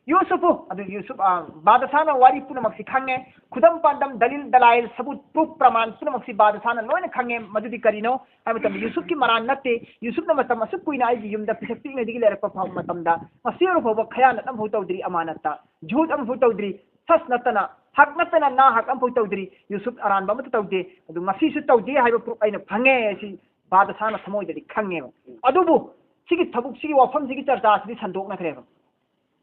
ꯌꯨꯁꯨꯐꯨ, ꯑꯗꯨ ꯌꯨꯁꯨꯐ, ꯑ, ꯕꯥꯗꯁꯥꯅ ꯋꯥꯔꯤ ꯄꯨꯝꯅꯃꯛꯁꯤ ꯈꯪꯉꯦ꯫ ꯈꯨꯗꯝ ꯄꯥꯟꯗꯝ, ꯗꯂꯤꯜ, ꯗꯂꯥꯏꯜ, ꯁꯕꯨꯠ, ꯄ꯭ꯔꯨꯐ, ꯄ꯭ꯔꯃꯥꯟ ꯄꯨꯝꯅꯃꯛꯁꯤ ꯕꯥꯗꯁꯥꯅ ꯂꯣꯏꯅ ꯈꯪꯉꯦ꯫ ꯃꯗꯨꯗꯤ ꯀꯔꯤꯅꯣ ꯍꯥꯏꯕ ꯃꯇꯝꯗ, ꯌꯨꯁꯨꯐꯀꯤ ꯃꯔꯥꯟ ꯅꯠꯇꯦ꯫ ꯌꯨꯁꯨꯐꯅ ꯃꯇꯝ ꯑꯁꯨꯛ ꯀꯨꯏꯅ ꯑꯩꯒꯤ ꯌꯨꯝꯗ ꯄꯤꯁꯛ ꯄꯤꯛꯂꯤꯉꯩꯗꯒꯤ ꯂꯩꯔꯛꯄ ꯐꯥꯎꯕ ꯃꯇꯝꯗ, ꯉꯁꯤ ꯑꯣꯏꯔ ꯐꯥꯎꯕ ꯈꯌꯥꯅꯠ ꯑꯃꯐꯥꯎ ꯇꯧꯗ꯭ꯔꯤ, ꯑꯃꯥꯅꯠꯇ, ꯖꯨꯍꯨꯗ ꯑꯃꯐꯥꯎ ꯇꯧꯗ꯭ꯔꯤ, ꯁꯁ ꯅꯠꯇꯅ, ꯍꯛ ꯅꯠꯇꯅ ꯅꯥ ꯍꯛ ꯑꯃꯐꯥꯎ ꯇꯧꯗ꯭ꯔꯤ꯫ ꯌꯨꯁꯨꯐ ꯑꯔꯥꯟꯕ ꯑꯃꯠꯇ ꯇꯧꯗꯦ꯫ ꯑꯗꯨ ꯉꯁꯤꯁꯨ ꯇꯧꯗꯦ ꯍꯥꯏꯕ ꯄ꯭ꯔꯨꯐ ꯑꯩꯅ ꯐꯪꯉꯦ꯫ ꯑꯁꯤ ꯕꯥꯗꯁꯥꯅ ꯊꯃꯣꯏꯗꯗꯤ ꯈꯪꯉꯦꯕ꯫ ꯑꯗꯨꯕꯨ ꯁꯤꯒꯤ ꯊꯕꯛꯁꯤꯒꯤ ꯋꯥꯐꯝꯁꯤꯒꯤ ꯆꯔꯆꯥꯁꯤꯗꯤ ꯁꯟꯗꯣꯛꯅꯈ꯭ꯔꯦꯕ꯫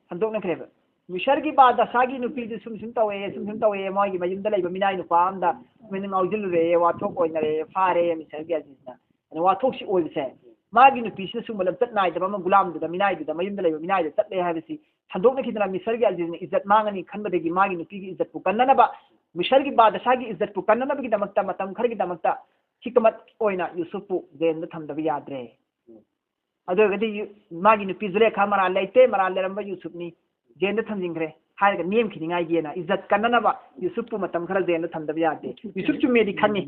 ꯁꯟꯗꯣꯛꯅꯈ꯭ꯔꯦꯕ꯫ ꯃꯤꯁꯔꯒꯤ ꯕꯥꯗꯁꯥꯒꯤ ꯅꯨꯄꯤꯗꯨ ꯁꯨꯝ ꯁꯨꯝ ꯇꯧꯋꯦ, ꯁꯨꯝ ꯁꯨꯝ ꯇꯧꯋꯦ, ꯃꯣꯏꯒꯤ ꯃꯌꯨꯝꯗ ꯂꯩꯕ ꯃꯤꯅꯥꯏ ꯅꯨꯄꯥ ꯑꯝꯗ ꯃꯣꯏꯅ ꯉꯥꯎꯁꯤꯜꯂꯨꯔꯦ, ꯋꯥꯊꯣꯛ ꯑꯣꯏꯅꯔꯦ, ꯐꯥꯔꯦ ꯃꯤꯁꯔꯒꯤ ꯑꯖꯤꯖꯅ꯫ ꯑꯗ ꯋꯥꯊꯣꯛꯁꯤ ꯑꯣꯏꯕꯁꯦ, ꯃꯥꯒꯤ ꯅꯨꯄꯤꯁꯤꯅ ꯁꯨꯝꯕ ꯂꯝꯆꯠ ꯅꯥꯏꯗꯕ ꯑꯃ ꯒꯨꯂꯥꯝꯗꯨꯗ, ꯃꯤꯅꯥꯏꯗꯨꯗ, ꯃꯌꯨꯝꯗ ꯂꯩꯕ ꯃꯤꯅꯥꯏꯗꯨꯗ ꯆꯠꯂꯦ ꯍꯥꯏꯕꯁꯤ ꯁꯟꯗꯣꯛꯅꯈꯤꯗꯅ ꯃꯤꯁꯔꯒꯤ ꯑꯖꯤꯖꯅ ꯏꯖꯠ ꯃꯥꯡꯉꯅꯤ ꯈꯟꯕꯗꯒꯤ ꯃꯥꯒꯤ ꯅꯨꯄꯤꯒꯤ ꯏꯖꯠꯄꯨ ꯀꯟꯅꯅꯕ, ꯃꯤꯁꯔꯒꯤ ꯕꯥꯗꯁꯥꯒꯤ ꯏꯖꯠꯄꯨ ꯀꯟꯅꯅꯕꯒꯤꯗꯃꯛꯇ ꯃꯇꯝ ꯈꯔꯒꯤꯗꯃꯛꯇ ꯍꯤꯀꯃꯠ ꯑꯣꯏꯅ ꯌꯨꯁꯨꯞꯄꯨ ꯖꯦꯜꯗ ꯊꯝꯗꯕ ꯌꯥꯗ꯭ꯔꯦ꯫ ꯑꯗꯨ ꯑꯣꯏꯔꯒꯗꯤ ꯌꯨ-, ꯃꯥꯒꯤ ꯅꯨꯄꯤ ꯖꯨꯂꯦꯈꯥ ꯃꯔꯥꯜ ꯂꯩꯇꯦ, ꯃꯔꯥꯜ ꯂꯩꯔꯝꯕ ꯌꯨꯁꯨꯞꯅꯤ, ꯖꯦꯜꯗ ꯊꯝꯖꯤꯟꯈ꯭ꯔꯦ ꯍꯥꯏꯔꯒ ꯅꯦꯝꯈꯤꯅꯤꯉꯥꯏꯒꯤꯅ ꯏꯖꯠ ꯀꯟꯅꯅꯕ ꯌꯨꯁꯨꯞꯄꯨ ꯃꯇꯝ ꯈꯔ ꯖꯦꯜꯗ ꯊꯝꯗꯕ ꯌꯥꯗꯦ꯫ ꯌꯨꯁꯨꯞ ꯆꯨꯝꯃꯦꯗꯤ ꯈꯪꯉꯤ,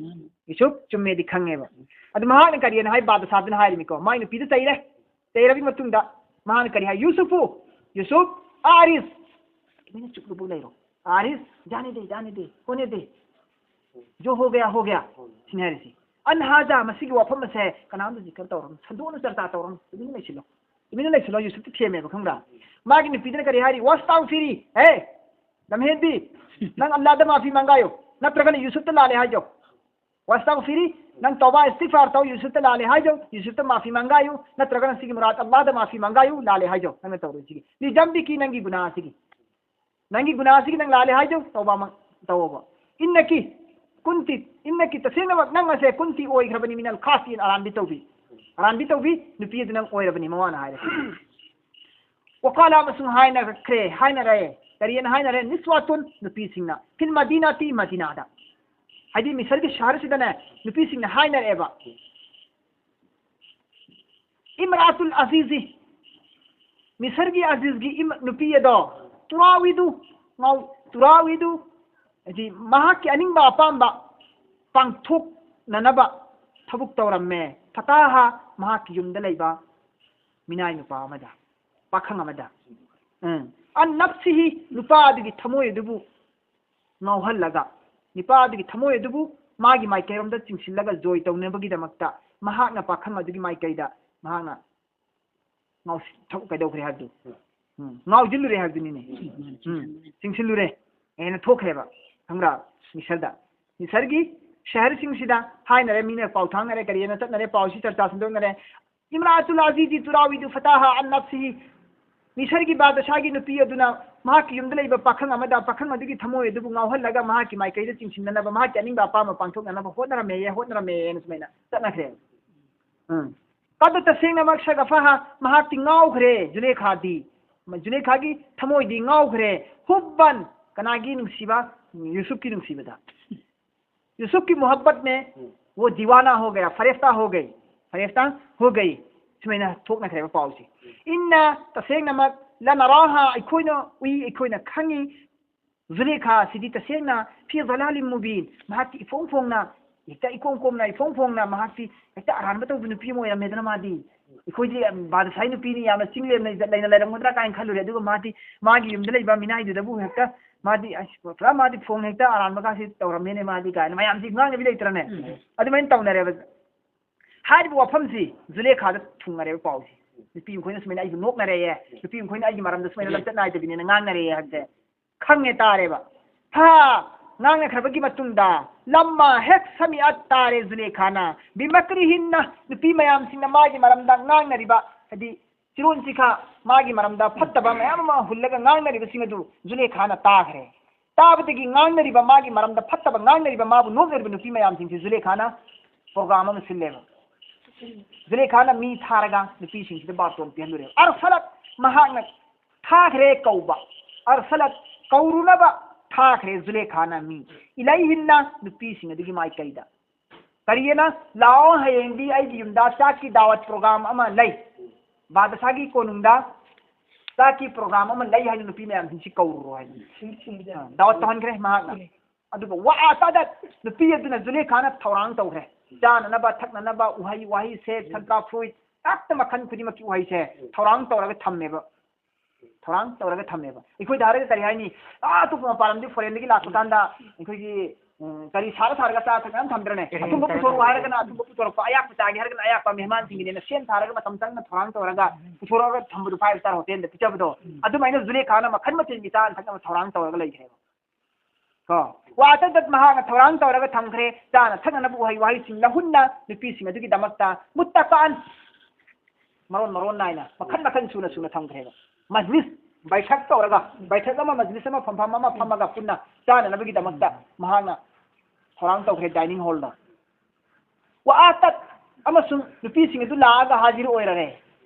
ꯌꯨꯁꯨꯞ ꯆꯨꯝꯃꯦꯗꯤ ꯈꯪꯉꯦꯕ꯫ ꯑꯗꯨ ꯃꯍꯥꯛꯅ ꯀꯔꯤꯅ ꯍꯥꯏ? ꯕꯥꯗꯁꯥꯗꯨꯅ ꯍꯥꯏꯔꯤꯅꯤꯀꯣ, ꯃꯥꯒꯤ ꯅꯨꯄꯤꯗꯨ ꯆꯩꯔꯦ, ꯆꯩꯔꯕꯒꯤ ꯃꯇꯨꯡꯗ ꯃꯍꯥꯛꯅ ꯀꯔꯤ ꯍꯥꯏ? "ꯌꯨꯁꯨꯐꯨ, ꯌꯨꯁꯨꯞ, ꯑꯥꯔꯤꯁ, ꯇꯨꯃꯤꯟꯅ ꯆꯨꯞꯂꯨꯕ ꯂꯩꯔꯣ, ꯑꯥꯔꯤꯁ, ꯖꯥꯅꯦ ꯗꯦ, ꯖꯥꯅꯦ ꯗꯦ, ꯍꯣꯅꯦ ꯗꯦ, ꯖꯣ ꯍꯣ ꯒꯌꯥ, ꯍꯣ ꯒꯌꯥ", ꯁꯤꯅꯤ ꯍꯥꯏꯔꯤꯁꯤ꯫ "ꯑꯟ ꯍꯥꯖꯥ, ꯃꯁꯤꯒꯤ ꯋꯥꯐꯝ ꯑꯁꯦ ꯀꯅꯥꯝꯇ ꯖꯤꯀꯔ ꯇꯧꯔꯅꯨ, ꯁꯟꯗꯣꯛꯅ ꯆꯔꯆꯥ ꯇꯧꯔꯅꯨ, ꯇꯨꯃꯤꯟꯅ ꯂꯩꯁꯤꯜꯂꯣ, ꯇꯨꯃꯤꯟꯅ ꯂꯩꯁꯤꯜꯂꯣ", ꯌꯨꯁꯨꯞꯇꯤ ꯊꯦꯝꯃꯦꯕ, ꯈꯪꯕ꯭ꯔꯥ? ꯃꯥꯒꯤ ꯅꯨꯄꯤꯗꯨꯅ ꯀꯔꯤ ꯍꯥꯏꯔꯤ? "ꯋꯥꯁꯇꯥꯎ ꯐꯤꯔꯤ, ꯍꯦ, ꯂꯝꯍꯦꯟꯕꯤ, ꯅꯪ ꯑꯜꯂꯥꯗ ꯃꯥꯐꯤ ꯃꯪꯒꯥꯌꯨ, ꯅꯠꯇ꯭ꯔꯒꯅ ꯌꯨꯁꯨꯞꯇ ꯂꯥꯜꯂꯦ ꯍꯥꯏꯖꯧ꯫ ꯋꯥꯁꯇꯥꯎ ꯐꯤꯔꯤ, ꯅꯪ ꯇꯧꯕꯥ ꯏꯁꯇꯤꯐꯥꯔ ꯇꯧ, ꯌꯨꯁꯨꯞꯇ ꯂꯥꯜꯂꯦ ꯍꯥꯏꯖꯧ, ꯌꯨꯁꯨꯞꯇ ꯃꯥꯐꯤ ꯃꯪꯒꯥꯌꯨ, ꯅꯠꯇ꯭ꯔꯒꯅ ꯁꯤꯒꯤ ꯃꯨꯔꯥꯠ ꯑꯜꯂꯥꯗ ꯃꯥꯐꯤ ꯃꯪꯒꯥꯌꯨ, ꯂꯥꯜꯂꯦ ꯍꯥꯏꯖꯧ, ꯅꯪꯅ ꯇꯧꯔꯣꯏ ꯁꯤꯒꯤ꯫ ꯂꯤꯖꯝꯕꯤꯀꯤ, ꯅꯪꯒꯤ ꯒꯨꯅꯥ ꯑꯁꯤꯒꯤ꯫ ꯅꯪꯒꯤ ꯒꯨꯅꯥ ꯑꯁꯤꯒꯤ ꯅꯪ ꯂꯥꯜꯂꯦ ꯍꯥꯏꯖꯧ, ꯇꯧꯕꯥ ꯃꯪ-, ꯇꯧꯑꯣꯕ꯫ ꯏꯟꯅꯀꯤ, ꯀꯨꯟꯇꯤ, ꯏꯟꯅꯀꯤ, ꯇꯁꯦꯡꯅꯃꯛ ꯅꯪ ꯑꯁꯦ ꯀꯨꯟꯇꯤ ꯑꯣꯏꯈ꯭ꯔꯕꯅꯤ, ꯃꯤꯅꯜ ꯈꯥꯁꯤꯟ, ꯑꯔꯥꯟꯕꯤ ꯇꯧꯕꯤ꯫ ꯑꯔꯥꯟꯕꯤ ꯇꯧꯕꯤ, ꯅꯨꯄꯤ ꯑꯗꯨ ꯅꯪ ꯑꯣꯏꯔꯕꯅꯤ, ꯃꯋꯥꯅ ꯍꯥꯏꯔꯦ꯫ ꯋꯀꯥꯂꯥ ꯑꯃꯁꯨꯡ ꯍꯥꯏꯅꯈ꯭ꯔꯦ, ꯍꯥꯏꯅꯔꯦ꯫ ꯀꯔꯤꯅ ꯍꯥꯏꯅꯔꯦ? ꯅꯤꯁꯋꯥꯇꯨꯟ, ꯅꯨꯄꯤꯁꯤꯡꯅ꯫ ꯐꯤꯜ ꯃꯗꯤꯅꯥꯇꯤ, ꯃꯗꯤꯅꯥꯗ꯫ ꯍꯥꯏꯗꯤ ꯃꯤꯁꯔꯒꯤ ꯁꯍꯔꯁꯤꯗꯅꯦ, ꯅꯨꯄꯤꯁꯤꯡꯅ ꯍꯥꯏꯅꯔꯛꯑꯦꯕ꯫ ꯏꯝꯔꯥꯇꯨꯜ ꯑꯖꯤꯖꯤ, ꯃꯤꯁꯔꯒꯤ ꯑꯖꯤꯖꯒꯤ ꯏꯝ-, ꯅꯨꯄꯤ ꯑꯗꯣ, ꯇꯨꯔꯥꯋꯤꯗꯨ, ꯉꯥꯎ-, ꯇꯨꯔꯥꯋꯤꯗꯨ, ꯍꯥꯏꯗꯤ ꯃꯍꯥꯛꯀꯤ ꯑꯅꯤꯡꯕ ꯑꯄꯥꯝꯕ ꯄꯥꯡꯊꯣꯛꯅꯅꯕ ꯊꯕꯛ ꯇꯧꯔꯝꯃꯦ꯫ ꯐꯇꯥꯍꯥ, ꯃꯍꯥꯛꯀꯤ ꯌꯨꯝꯗ ꯂꯩꯕ ꯃꯤꯅꯥꯏ ꯅꯨꯄꯥ ꯑꯃꯗ, ꯄꯥꯈꯪ ꯑꯃꯗ꯫ ꯎꯝ꯫ ꯑꯟ ꯅꯞꯁꯤꯍꯤ, ꯅꯨꯄꯥ ꯑꯗꯨꯒꯤ ꯊꯃꯣꯏ ꯑꯗꯨꯕꯨ ꯉꯥꯎꯍꯜꯂꯒ, ꯅꯨꯄꯥ ꯑꯗꯨꯒꯤ ꯊꯃꯣꯏ ꯑꯗꯨꯕꯨ ꯃꯥꯒꯤ ꯃꯥꯏꯀꯩꯔꯣꯝꯗ ꯆꯤꯡꯁꯤꯜꯂꯒ ꯖꯣꯏ ꯇꯧꯅꯕꯒꯤꯗꯃꯛꯇ ꯃꯍꯥꯛꯅ ꯄꯥꯈꯪ ꯑꯗꯨꯒꯤ ꯃꯥꯏꯀꯩꯗ ꯃꯍꯥꯛꯅ ꯉꯥꯎꯁꯤ-, ꯊꯕꯛ ꯀꯩꯗꯧꯈ꯭ꯔꯦ ꯍꯥꯏꯕꯗꯨ꯫ ꯎꯝ꯫ ꯉꯥꯎꯁꯤꯜꯂꯨꯔꯦ ꯍꯥꯏꯕꯗꯨꯅꯤꯅꯦ꯫ ꯎꯝ꯫ ꯆꯤꯡꯁꯤꯜꯂꯨꯔꯦ꯫ ꯍꯦꯟꯅ ꯊꯣꯛꯈ꯭ꯔꯦꯕ꯫ ꯈꯪꯕ꯭ꯔꯥ? ꯃꯤꯁꯔꯗ꯫ ꯃꯤꯁꯔꯒꯤ ꯁꯍꯔꯁꯤꯡꯁꯤꯗ ꯍꯥꯏꯅꯔꯦ, ꯃꯤꯅ ꯄꯥꯎ ꯊꯥꯡꯅꯔꯦ, ꯀꯔꯤ ꯍꯥꯏꯅ ꯆꯠꯅꯔꯦ, ꯄꯥꯎꯁꯤ ꯆꯔꯆꯥ ꯁꯟꯗꯣꯛꯅꯔꯦ꯫ ꯏꯝꯔꯥꯇꯨꯜ ꯑꯖꯤꯖꯤ ꯇꯨꯔꯥꯋꯤꯗꯨ ꯐꯇꯥꯍꯥ ꯑꯟ ꯅꯞꯁꯤꯍꯤ꯫ ꯃꯤꯁꯔꯒꯤ ꯕꯥꯗꯁꯥꯒꯤ ꯅꯨꯄꯤ ꯑꯗꯨꯅ ꯃꯍꯥꯛꯀꯤ ꯌꯨꯝꯗ ꯂꯩꯕ ꯄꯥꯈꯪ ꯑꯃꯗ, ꯄꯥꯈꯪ ꯑꯗꯨꯒꯤ ꯊꯃꯣꯏ ꯑꯗꯨꯕꯨ ꯉꯥꯎꯍꯜꯂꯒ ꯃꯍꯥꯛꯀꯤ ꯃꯥꯏꯀꯩꯗ ꯆꯤꯡꯁꯤꯟꯅꯅꯕ, ꯃꯍꯥꯛꯀꯤ ꯑꯅꯤꯡꯕ ꯑꯄꯥꯝꯕ ꯄꯥꯡꯊꯣꯛꯅꯅꯕ ꯍꯣꯠꯅꯔꯝꯃꯦꯌꯦ, ꯍꯣꯠꯅꯔꯝꯃꯦꯌꯦꯅ ꯁꯨꯃꯥꯏꯅ ꯆꯠꯅꯈ꯭ꯔꯦ꯫ ꯎꯝ꯫ ꯀꯗ ꯇꯁꯦꯡꯅꯃꯛ ꯁꯒꯐꯥꯍꯥ, ꯃꯍꯥꯛꯇꯤ ꯉꯥꯎꯈ꯭ꯔꯦ, ꯖꯨꯂꯦꯈꯥꯗꯤ꯫ ꯖꯨꯂꯦꯈꯥꯒꯤ ꯊꯃꯣꯏꯗꯤ ꯉꯥꯎꯈ꯭ꯔꯦ꯫ ꯍꯨꯕꯟ, ꯀꯅꯥꯒꯤ ꯅꯨꯡꯁꯤꯕ? ꯌꯨꯁꯨꯞꯀꯤ ꯅꯨꯡꯁꯤꯕꯗ꯫ ꯌꯨꯁꯨꯞꯀꯤ ꯃꯣꯍꯕꯠꯅꯦ꯫ ꯎꯝ꯫ ꯋꯣ ꯗꯤꯋꯥꯅꯥ ꯍꯣ ꯒꯌꯥ, ꯐꯔꯦꯐꯇꯥ ꯍꯣ ꯒꯩ, ꯐꯔꯦꯐꯇꯥ ꯍꯣ ꯒꯩ꯫ ꯁꯨꯃꯥꯏꯅ ꯊꯣꯛꯅꯈ꯭ꯔꯦꯕ ꯄꯥꯎꯁꯦ꯫ ꯏꯟꯅ, ꯇꯁꯦꯡꯅꯃꯛ, ꯂꯅꯔꯥꯍꯥ, ꯑꯩꯈꯣꯏꯅ ꯎꯏ, ꯑꯩꯈꯣꯏꯅ ꯈꯪꯉꯤ꯫ ꯖꯨꯂꯦꯈꯥ ꯁꯤꯗꯤ ꯇꯁꯦꯡꯅ ꯐꯤ ꯙꯂꯥꯂꯤꯟ ꯃꯨꯕꯤꯟ, ꯃꯍꯥꯛꯇꯤ ꯏꯐꯣꯡ ꯐꯣꯡꯅ, ꯍꯦꯛꯇ ꯏꯀꯣꯝ ꯀꯣꯝꯅ, ꯏꯐꯣꯡ ꯐꯣꯡꯅ ꯃꯍꯥꯛꯇꯤ ꯍꯦꯛꯇ ꯑꯔꯥꯟꯕ ꯇꯧꯕ ꯅꯨꯄꯤ ꯑꯃ ꯑꯣꯏꯔꯝꯃꯦꯗꯅ ꯃꯥꯗꯤ꯫ ꯑꯩꯈꯣꯏꯗꯤ ꯕꯥꯗꯁꯥꯍꯤ ꯅꯨꯄꯤꯅꯤ, ꯌꯥꯝꯅ ꯆꯤꯡ ꯂꯦꯝꯅ ꯏꯖꯠ ꯂꯩꯅ ꯂꯩꯔꯝꯒꯗ꯭ꯔꯥ ꯀꯥꯏꯅ ꯈꯜꯂꯨꯔꯦ꯫ ꯑꯗꯨꯒ ꯃꯥꯗꯤ ꯃꯥꯒꯤ ꯌꯨꯝꯗ ꯂꯩꯕ ꯃꯤꯅꯥꯏꯗꯨꯗꯕꯨ ꯍꯦꯛꯇ ꯃꯥꯗꯤ, "ꯑꯁ, ꯄꯨꯔꯥ ꯃꯥꯗꯤ ꯐꯣꯡꯅ ꯍꯦꯛꯇ ꯑꯔꯥꯟꯕ ꯀꯥꯁꯤ ꯇꯧꯔꯝꯃꯦꯅꯦ ꯃꯥꯗꯤ" ꯀꯥꯏꯅ ꯃꯌꯥꯝꯁꯤ ꯉꯥꯡꯅꯕꯤ ꯂꯩꯇ꯭ꯔꯅꯦ? ꯎꯝ꯫ ꯑꯗꯨꯃꯥꯏꯅ ꯇꯧꯅꯔꯦꯕ꯫ ꯍꯥꯏꯔꯤꯕ ꯋꯥꯐꯝꯁꯤ ꯖꯨꯂꯦꯈꯥꯗ ꯊꯨꯡꯉꯔꯦꯕ ꯄꯥꯎꯁꯤ꯫ ꯅꯨꯄꯤ ꯃꯈꯣꯏꯅ ꯁꯨꯃꯥꯏꯅ ꯑꯩꯕꯨ ꯅꯣꯛꯅꯔꯦꯌꯦ, ꯅꯨꯄꯤ ꯃꯈꯣꯏꯅ ꯑꯩꯒꯤ ꯃꯔꯝꯗ ꯁꯨꯃꯥꯏꯅ ꯂꯝꯆꯠ ꯅꯥꯏꯗꯕꯤꯅꯦꯅ ꯉꯥꯡꯅꯔꯦꯌꯦ ꯍꯥꯏꯕꯁꯦ ꯈꯪꯉꯦ, ꯇꯥꯔꯦꯕ꯫ ꯍꯥ, ꯉꯥꯡꯅꯈ꯭ꯔꯕꯒꯤ ꯃꯇꯨꯡꯗ, ꯂꯝꯃ ꯍꯦꯛ ꯁꯃꯤꯑꯠ, ꯇꯥꯔꯦ ꯖꯨꯂꯦꯈꯥꯅ, ꯕꯤꯃꯀ꯭ꯔꯤꯍꯤꯟꯅ, ꯅꯨꯄꯤ ꯃꯌꯥꯝꯁꯤꯡꯅ ꯃꯥꯒꯤ ꯃꯔꯝꯗ ꯉꯥꯡꯅꯔꯤꯕ, ꯍꯥꯏꯗꯤ ꯆꯤꯔꯣꯟꯁꯤꯈꯥ, ꯃꯥꯒꯤ ꯃꯔꯝꯗ ꯐꯠꯇꯕ ꯃꯌꯥꯝ ꯑꯃ ꯍꯨꯜꯂꯒ ꯉꯥꯡꯅꯔꯤꯕꯁꯤꯡ ꯑꯗꯨ ꯖꯨꯂꯦꯈꯥꯅ ꯇꯥꯈ꯭ꯔꯦ꯫ ꯇꯥꯕꯗꯒꯤ ꯉꯥꯡꯅꯔꯤꯕ, ꯃꯥꯒꯤ ꯃꯔꯝꯗ ꯐꯠꯇꯕ ꯉꯥꯡꯅꯔꯤꯕ, ꯃꯥꯕꯨ ꯅꯣꯛꯅꯔꯤꯕ ꯅꯨꯄꯤ ꯃꯌꯥꯝꯁꯤꯡꯁꯤ ꯖꯨꯂꯦꯈꯥꯅ ꯄ꯭ꯔꯣꯒ꯭ꯔꯥꯝ ꯑꯃ ꯁꯤꯜꯂꯦꯕ꯫ ꯖꯨꯂꯦꯈꯥꯅ ꯃꯤ ꯊꯥꯔꯒ ꯅꯨꯄꯤꯁꯤꯡꯁꯤꯗ ꯕꯥꯔꯇꯣꯟ ꯄꯤꯍꯜꯂꯨꯔꯦꯕ꯫ ꯑꯔꯁꯂꯠ, ꯃꯍꯥꯛꯅ ꯊꯥꯈ꯭ꯔꯦ ꯀꯧꯕ꯫ ꯑꯔꯁꯂꯠ, ꯀꯧꯔꯨꯅꯕ ꯊꯥꯈ꯭ꯔꯦ ꯖꯨꯂꯦꯈꯥꯅ ꯃꯤ꯫ ꯏꯂꯩꯍꯤꯟꯅ, ꯅꯨꯄꯤꯁꯤꯡ ꯑꯗꯨꯒꯤ ꯃꯥꯏꯀꯩꯗ꯫ ꯀꯔꯤꯑꯅ? "ꯂꯥꯛꯑꯣ, ꯍꯌꯦꯡꯗꯤ ꯑꯩꯒꯤ ꯌꯨꯝꯗ ꯆꯥꯛꯀꯤ ꯗꯥꯋꯠ ꯄ꯭ꯔꯣꯒ꯭ꯔꯥꯝ ꯑꯃ ꯂꯩ꯫ ꯕꯥꯗꯁꯥꯒꯤ ꯀꯣꯅꯨꯡꯗ ꯆꯥꯛꯀꯤ ꯄ꯭ꯔꯣꯒ꯭ꯔꯥꯝ ꯑꯃ ꯂꯩ ꯍꯥꯏꯅ ꯅꯨꯄꯤ ꯃꯌꯥꯝꯁꯤꯡꯁꯤ ꯀꯧꯔꯨꯔꯣ" ꯍꯥꯏꯅ꯫ ꯑ, ꯗꯥꯋꯠ ꯇꯧꯍꯟꯈ꯭ꯔꯦ ꯃꯍꯥꯛꯅ꯫ ꯑꯗꯨꯒ ꯋꯥ ꯑꯇꯥꯗꯠ, ꯅꯨꯄꯤ ꯑꯗꯨꯅ ꯖꯨꯂꯦꯈꯥꯅ ꯊꯧꯔꯥꯡ ꯇꯧꯈ꯭ꯔꯦ꯫ ꯆꯥꯅꯅꯕ, ꯊꯛꯅꯅꯕ, ꯎꯍꯩ ꯋꯥꯍꯩꯁꯦ, ꯁꯟꯀꯥ ꯐ꯭ꯔꯨꯏꯠ, ꯍꯦꯛꯇ ꯃꯈꯜ ꯈꯨꯗꯤꯡꯃꯛꯀꯤ ꯎꯍꯩꯁꯦ ꯊꯧꯔꯥꯡ ꯇꯧꯔꯒ ꯊꯝꯃꯦꯕ꯫ ꯊꯧꯔꯥꯡ ꯇꯧꯔꯒ ꯊꯝꯃꯦꯕ꯫ ꯑꯩꯈꯣꯏꯗ ꯍꯥꯏꯔꯒ ꯀꯔꯤ ꯍꯥꯏꯅꯤ? ꯑꯥ, ꯑꯇꯣꯞꯄ ꯃꯄꯥꯟ ꯂꯝꯗꯒꯤ, ꯐꯣꯔꯦꯟꯗꯒꯤ ꯂꯥꯛꯄ ꯀꯥꯟꯗ ꯑꯩꯈꯣꯏꯒꯤ, ꯎꯝ, ꯀꯔꯤ ꯁꯥꯔ ꯁꯥꯔꯒ ꯆꯥ ꯊꯛꯅ ꯌꯥꯝ ꯊꯝꯗ꯭ꯔꯅꯦ? ꯑꯊꯨꯝꯕ ꯄꯨꯊꯣꯔꯛꯑꯣ ꯍꯥꯏꯔꯒꯅ ꯑꯊꯨꯝꯕ ꯄꯨꯊꯣꯔꯛꯄ, ꯑꯌꯥꯛꯄ ꯆꯥꯒꯦ ꯍꯥꯏꯔꯒꯅ ꯑꯌꯥꯛꯄ, ꯃꯦꯍꯃꯥꯟꯁꯤꯡꯒꯤꯅꯦꯅ ꯁꯦꯝ ꯁꯥꯔꯒ ꯃꯇꯝ ꯆꯪꯅ ꯊꯧꯔꯥꯡ ꯇꯧꯔꯒ ꯄꯨꯊꯣꯔꯛꯑꯒ ꯊꯝꯕꯗꯣ five star ꯍꯣꯇꯦꯜꯗ ꯄꯤꯖꯕꯗꯣ꯫ ꯎꯝ꯫ ꯑꯗꯨꯃꯥꯏꯅ ꯖꯨꯂꯦꯈꯥꯅ ꯃꯈꯜ ꯃꯊꯦꯜꯒꯤ ꯆꯥꯅ ꯊꯛꯅꯕ ꯊꯧꯔꯥꯡ ꯇꯧꯔꯒ ꯂꯩꯈ꯭ꯔꯦꯕ꯫ ꯀꯣ? ꯋꯥꯇꯗꯠ, ꯃꯍꯥꯛꯅ ꯊꯧꯔꯥꯡ ꯇꯧꯔꯒ ꯊꯝꯈ꯭ꯔꯦ꯫ ꯆꯥꯅ ꯊꯛꯅꯅꯕ ꯎꯍꯩ ꯋꯥꯍꯩꯁꯤꯡ ꯂꯧꯍꯨꯟꯅ ꯅꯨꯄꯤꯁꯤꯡ ꯑꯗꯨꯒꯤꯗꯃꯛꯇ ꯃꯨꯠꯇꯀꯥꯟ, ꯃꯔꯣꯟ ꯃꯔꯣꯟ ꯅꯥꯏꯅ ꯃꯈꯜ ꯃꯈꯜ ꯁꯨꯅ ꯁꯨꯅ ꯊꯝꯈ꯭ꯔꯦꯕ꯫ ꯃꯖꯂꯤꯁ, ꯕꯩꯊꯛ ꯇꯧꯔꯒ, ꯕꯩꯊꯛ ꯑꯃ, ꯃꯖꯂꯤꯁ ꯑꯃ, ꯐꯝꯐꯝ ꯑꯃ ꯐꯝꯃꯒ ꯄꯨꯟꯅ ꯆꯥꯅꯅꯕꯒꯤꯗꯃꯛꯇ ꯃꯍꯥꯛꯅ ꯊꯧꯔꯥꯡ ꯇꯧꯈ꯭ꯔꯦ dining hallꯗ꯫ ꯋꯥꯇꯠ, ꯑꯃꯁꯨꯡ ꯅꯨꯄꯤꯁꯤꯡ ꯑꯗꯨ ꯂꯥꯛꯑꯒ ꯍꯥꯖꯤꯔ ꯑꯣꯏꯔꯔꯦ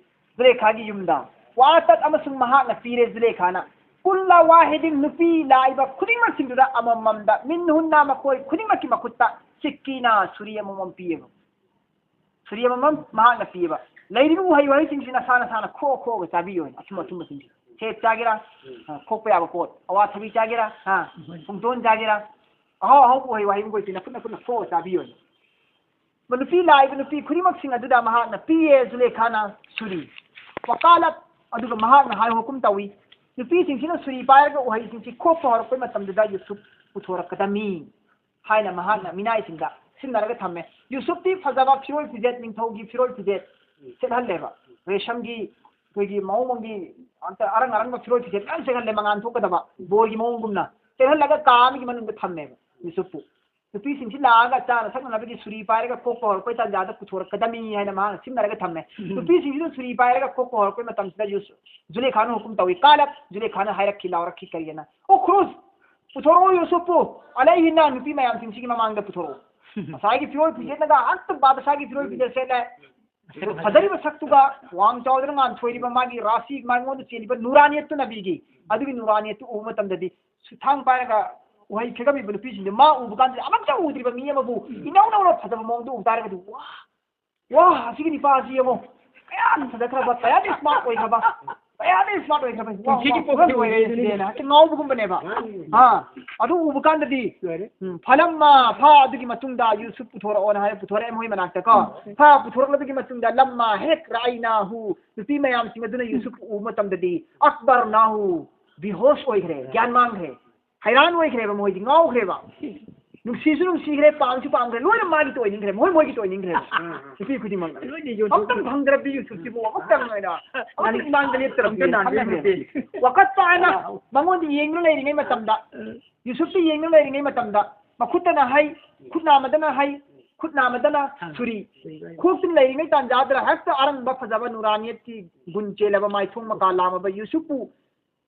ꯖꯨꯂꯦꯈꯥꯒꯤ ꯌꯨꯝꯗ꯫ ꯋꯥꯇꯠ ꯑꯃꯁꯨꯡ ꯃꯍꯥꯛꯅ ꯄꯤꯔꯦ ꯖꯨꯂꯦꯈꯥꯅ꯫ ꯀꯨꯜꯂ ꯋꯥꯍꯤꯗꯤꯟ ꯅꯨꯄꯤ ꯂꯥꯛꯏꯕ ꯈꯨꯗꯤꯡꯃꯛꯁꯤꯡꯗꯨꯗ ꯑꯃꯃꯝꯗ ꯃꯤꯟꯍꯨꯟꯅ ꯃꯈꯣꯏ ꯈꯨꯗꯤꯡꯃꯛꯀꯤ ꯃꯈꯨꯠꯇ ꯁꯤꯛꯀꯤꯅ ꯁꯨꯔꯤ ꯑꯃꯃꯝ ꯄꯤꯌꯦꯕ꯫ ꯁꯨꯔꯤ ꯑꯃꯃꯝ ꯃꯍꯥꯛꯅ ꯄꯤꯌꯦꯕ꯫ ꯂꯩꯔꯤꯕ ꯎꯍꯩ ꯋꯥꯍꯩꯁꯤꯡꯁꯤ ꯅꯁꯥ ꯅꯁꯥꯅ ꯈꯣꯛ ꯈꯣꯛꯑꯒ ꯆꯥꯕꯤꯌꯣ ꯍꯥꯏꯅ ꯑꯊꯨꯝ ꯑꯊꯨꯝꯕꯁꯤꯡꯁꯤ꯫ ꯁꯦꯠ ꯆꯥꯒꯦꯔꯥ? ꯑ, ꯈꯣꯛꯄ ꯌꯥꯕ ꯄꯣꯠ꯫ ꯑꯋꯥꯊꯕꯤ ꯆꯥꯒꯦꯔꯥ? ꯍꯥ? ꯄꯨꯡꯗꯣꯟ ꯆꯥꯒꯦꯔꯥ? ꯑꯍꯥꯎ ꯑꯍꯥꯎꯕ ꯎꯍꯩ ꯋꯥꯍꯩ ꯃꯈꯣꯏꯁꯤ ꯅꯈꯨꯠ ꯅꯈꯨꯠꯅ ꯈꯣꯛꯑꯒ ꯆꯥꯕꯤꯌꯣ ꯍꯥꯏꯅ꯫ ꯅꯨꯄꯤ ꯂꯥꯛꯏꯕ ꯅꯨꯄꯤ ꯈꯨꯗꯤꯡꯃꯛꯁꯤꯡ ꯑꯗꯨꯗ ꯃꯍꯥꯛꯅ ꯄꯤꯌꯦ ꯖꯨꯂꯦꯈꯥꯅ ꯁꯨꯔꯤ꯫ ꯋꯀꯥꯂꯠ, ꯑꯗꯨꯒ ꯃꯍꯥꯛꯅ ꯍꯥꯏ ꯍꯨꯀꯨꯝ ꯇꯧꯏ, ꯅꯨꯄꯤꯁꯤꯡꯁꯤꯅ ꯁꯨꯔꯤ ꯄꯥꯏꯔꯒ ꯎꯍꯩꯁꯤꯡꯁꯤ ꯈꯣꯛꯄ ꯍꯧꯔꯛꯄ ꯃꯇꯝꯗꯨꯗ ꯌꯨꯁꯨꯞ ꯄꯨꯊꯣꯔꯛꯀꯗꯝꯃꯤ ꯍꯥꯏꯅ ꯃꯍꯥꯛꯅ ꯃꯤꯅꯥꯏꯁꯤꯡꯗ ꯁꯤꯟꯅꯔꯒ ꯊꯝꯃꯦ꯫ ꯌꯨꯁꯨꯞꯇꯤ ꯐꯖꯕ ꯐꯤꯔꯣꯜ ꯐꯤꯖꯦꯠ, ꯅꯤꯡꯊꯧꯒꯤ ꯐꯤꯔꯣꯜ ꯐꯤꯖꯦꯠ ꯁꯦꯠꯍꯜꯂꯦꯕ꯫ ꯔꯦꯁꯝꯒꯤ ꯑꯩꯈꯣꯏꯒꯤ ꯃꯑꯣꯡ ꯃꯑꯣꯡꯒꯤ ꯑꯝꯇ ꯑꯔꯪ ꯑꯔꯪꯕ ꯐꯤꯔꯣꯜ ꯐꯤꯖꯦꯠ ꯃꯌꯥꯝ ꯁꯦꯠꯍꯜꯂꯦ, ꯃꯉꯥꯟ ꯊꯣꯛꯀꯗꯕ ꯕꯣꯔꯒꯤ ꯃꯑꯣꯡꯒꯨꯝꯅ ꯁꯦꯠꯍꯜꯂꯒ ꯀꯥ ꯑꯃꯒꯤ ꯃꯅꯨꯡꯗ ꯊꯝꯃꯦꯕ ꯌꯨꯁꯨꯞꯄꯨ꯫ ꯅꯨꯄꯤꯁꯤꯡꯁꯤ ꯂꯥꯛꯑꯒ ꯆꯥꯅ ꯊꯛꯅꯅꯕꯒꯤ ꯁꯨꯔꯤ ꯄꯥꯏꯔꯒ ꯈꯣꯛꯄ ꯍꯧꯔꯛꯄꯩ ꯇꯥꯟꯖꯥꯗ ꯄꯨꯊꯣꯔꯛꯀꯗꯕꯅꯤ ꯍꯥꯏꯅ ꯃꯍꯥꯛꯅ ꯁꯤꯟꯅꯔꯒ ꯊꯝꯃꯦ꯫ ꯎꯝ꯫ ꯅꯨꯄꯤꯁꯤꯡꯁꯤꯅ ꯁꯨꯔꯤ ꯄꯥꯏꯔꯒ ꯈꯣꯛꯄ ꯍꯧꯔꯛꯄꯩ ꯃꯇꯝꯁꯤꯗ ꯌꯨꯁ-, ꯖꯨꯂꯦꯈꯥꯅ ꯍꯨꯀꯨꯝ ꯇꯧꯏ꯫ ꯀꯥꯂꯠ, ꯖꯨꯂꯦꯈꯥꯅ ꯍꯥꯏꯔꯛꯈꯤ, ꯂꯥꯎꯔꯛꯈꯤ ꯀꯔꯤꯑꯅ? "ꯎꯈ꯭ꯔꯨꯖ, ꯄꯨꯊꯣꯔꯛꯑꯣ ꯌꯨꯁꯨꯞꯄꯨ, ꯑꯂꯩꯍꯤꯟꯅ, ꯅꯨꯄꯤ ꯃꯌꯥꯝꯁꯤꯡꯁꯤꯒꯤ ꯃꯃꯥꯡꯗ ꯄꯨꯊꯣꯔꯛꯑꯣ"꯫ ꯉꯁꯥꯏꯒꯤ ꯐꯤꯔꯣꯜ ꯐꯤꯖꯦꯠꯅꯒ ꯑꯝꯇ ꯕꯥꯗꯁꯥꯒꯤ ꯐꯤꯔꯣꯜ ꯐꯤꯖꯦꯠ ꯁꯦꯠꯂꯦ꯫ ꯐꯖꯔꯤꯕ ꯁꯛꯇꯨꯒ ꯋꯥꯡ ꯆꯥꯎꯗꯅ ꯉꯥꯟꯊꯣꯏꯔꯤꯕ ꯃꯥꯒꯤ ꯔꯥꯁꯤ, ꯃꯉꯣꯟꯗ ꯆꯦꯜꯂꯤꯕ ꯅꯨꯔꯥꯅꯤꯌꯠꯇꯨ ꯅꯕꯤꯒꯤ, ꯑꯗꯨꯒꯤ ꯅꯨꯔꯥꯅꯤꯌꯠꯇꯨ ꯎꯕ ꯃꯇꯝꯗꯗꯤ ꯁꯨꯊꯥꯡ ꯄꯥꯏꯔꯒ ꯎꯍꯩ ꯈꯦꯒꯠꯂꯤꯕ ꯅꯨꯄꯤꯁꯤꯡꯗꯨ ꯃꯥ ꯎꯕ ꯀꯥꯟꯗꯗꯤ ꯑꯃꯠꯇ ꯎꯗ꯭ꯔꯤꯕ ꯃꯤ ꯑꯃꯕꯨ ꯏꯅꯧ ꯅꯧꯅ ꯐꯖꯕ ꯃꯑꯣꯡꯗ ꯎꯕ ꯇꯥꯔꯒꯗꯤ, "ꯋꯥ, ꯋꯥ, ꯑꯁꯤꯒꯤ ꯅꯨꯄꯥꯁꯤ ꯌꯦꯡꯉꯣ, ꯀꯌꯥꯗꯤ ꯐꯖꯈ꯭ꯔꯕ, ꯀꯌꯥꯗꯤ ꯁ꯭ꯃꯥꯔꯠ ꯑꯣꯏꯈ꯭ꯔꯕ, ꯀꯌꯥꯗꯤ ꯁ꯭ꯃꯥꯔꯠ ꯑꯣꯏꯈ꯭ꯔꯕ, ꯋꯥ, ꯄꯨꯟꯁꯤꯒꯤ ꯋꯥ, ꯄꯣꯠ ꯋꯥ, ꯑꯣꯏꯔꯦ ꯁꯤꯗꯦꯅ" ꯍꯦꯛꯇ ꯉꯥꯎꯕꯒꯨꯝꯕꯅꯦꯕ꯫ ꯑꯥ, ꯑꯗꯨ ꯎꯕ ꯀꯥꯟꯗꯗꯤ, ꯂꯣꯏꯔꯦ꯫ ꯎꯝ, "ꯐꯂꯝꯃ ꯐꯥ", ꯑꯗꯨꯒꯤ ꯃꯇꯨꯡꯗ ꯌꯨꯁꯨꯞ ꯄꯨꯊꯣꯔꯛꯑꯣꯅ ꯍꯥꯏꯔ ꯄꯨꯊꯣꯔꯛꯑꯦ ꯃꯣꯏ ꯃꯅꯥꯛꯇ ꯀꯣ꯫ ꯐꯥ ꯄꯨꯊꯣꯔꯛꯂꯕꯒꯤ ꯃꯇꯨꯡꯗ, "ꯂꯝꯃ ꯍꯦꯛ ꯔꯥꯏꯅꯥꯍꯨ", ꯅꯨꯄꯤ ꯃꯌꯥꯝꯁꯤꯡ ꯑꯗꯨꯅ ꯌꯨꯁꯨꯞ ꯎꯕ ꯃꯇꯝꯗꯗꯤ, "ꯑꯛꯕꯔ ꯅꯥꯍꯨ", ꯕꯤꯍꯣꯁ ꯑꯣꯏꯈ꯭ꯔꯦ, ꯒ꯭ꯌꯥꯟ ꯃꯥꯡꯈ꯭ꯔꯦ, ꯍꯩꯔꯥꯟ ꯑꯣꯏꯈ꯭ꯔꯦꯕ, ꯃꯣꯏꯗꯤ ꯉꯥꯎꯈ꯭ꯔꯦꯕ꯫ ꯅꯨꯡꯁꯤꯁꯨ ꯅꯨꯡꯁꯤꯈ꯭ꯔꯦ, ꯄꯥꯝꯁꯨ ꯄꯥꯝꯈ꯭ꯔꯦ, ꯂꯣꯏꯅ ꯃꯥꯒꯤ ꯑꯣꯏꯅꯤꯡꯈ꯭ꯔꯦ, ꯃꯣꯏ ꯃꯣꯏꯒꯤ ꯑꯣꯏꯅꯤꯡꯈ꯭ꯔꯦꯕ꯫ ꯎꯝ, ꯎꯝ꯫ ꯅꯨꯄꯤ ꯈꯨꯗꯤꯡꯃꯛꯅ꯫ ꯂꯣꯏꯅ ꯌꯣꯟꯊꯣꯛꯈ꯭ꯔꯦ꯫ ꯑꯃꯨꯛꯇꯪ ꯐꯪꯗ꯭ꯔꯕꯗꯤ ꯌꯨꯁꯨꯞꯁꯤꯕꯨ ꯑꯃꯨꯛꯇꯪ ꯑꯣꯏꯅ ꯑꯃꯨꯛꯇꯪ ꯏꯃꯥꯡꯗ ꯂꯦꯞꯇ꯭ꯔꯕꯗꯤ ꯑꯃꯨꯛꯇꯪ ꯅꯥꯟꯕꯤꯔꯝꯃꯗꯤ꯫ ꯈꯜꯂꯝꯃꯦ꯫ ꯋꯥꯀꯠ ꯄꯥꯏꯅ ꯃꯉꯣꯟꯗ ꯌꯦꯡꯗꯨꯅ ꯂꯩꯔꯤꯉꯩ ꯃꯇꯝꯗ, ꯎꯝ꯫ ꯌꯨꯁꯨꯞꯇ ꯌꯦꯡꯗꯨꯅ ꯂꯩꯔꯤꯉꯩ ꯃꯇꯝꯗ, ꯃꯈꯨꯠꯇꯅ ꯍꯩ, ꯈꯨꯠ ꯅꯥꯝꯃꯗꯅ ꯍꯩ, ꯈꯨꯠ ꯅꯥꯝꯃꯗꯅ ꯑꯥ꯫ ꯁꯨꯔꯤ꯫ ꯁꯨꯔꯤ꯫ ꯈꯣꯛꯇꯨꯅ ꯂꯩꯔꯤꯉꯩ ꯇꯥꯟꯖꯥꯗꯨꯗ ꯍꯦꯛꯇ ꯑꯔꯪꯕ ꯐꯖꯕ ꯅꯨꯔꯥꯅꯤꯌꯠꯀꯤ ꯒꯨꯟ ꯆꯦꯜꯂꯕ ꯃꯥꯏꯊꯣꯡ ꯃꯀꯥ ꯂꯥꯝꯃꯕ ꯌꯨꯁꯨꯞꯄꯨ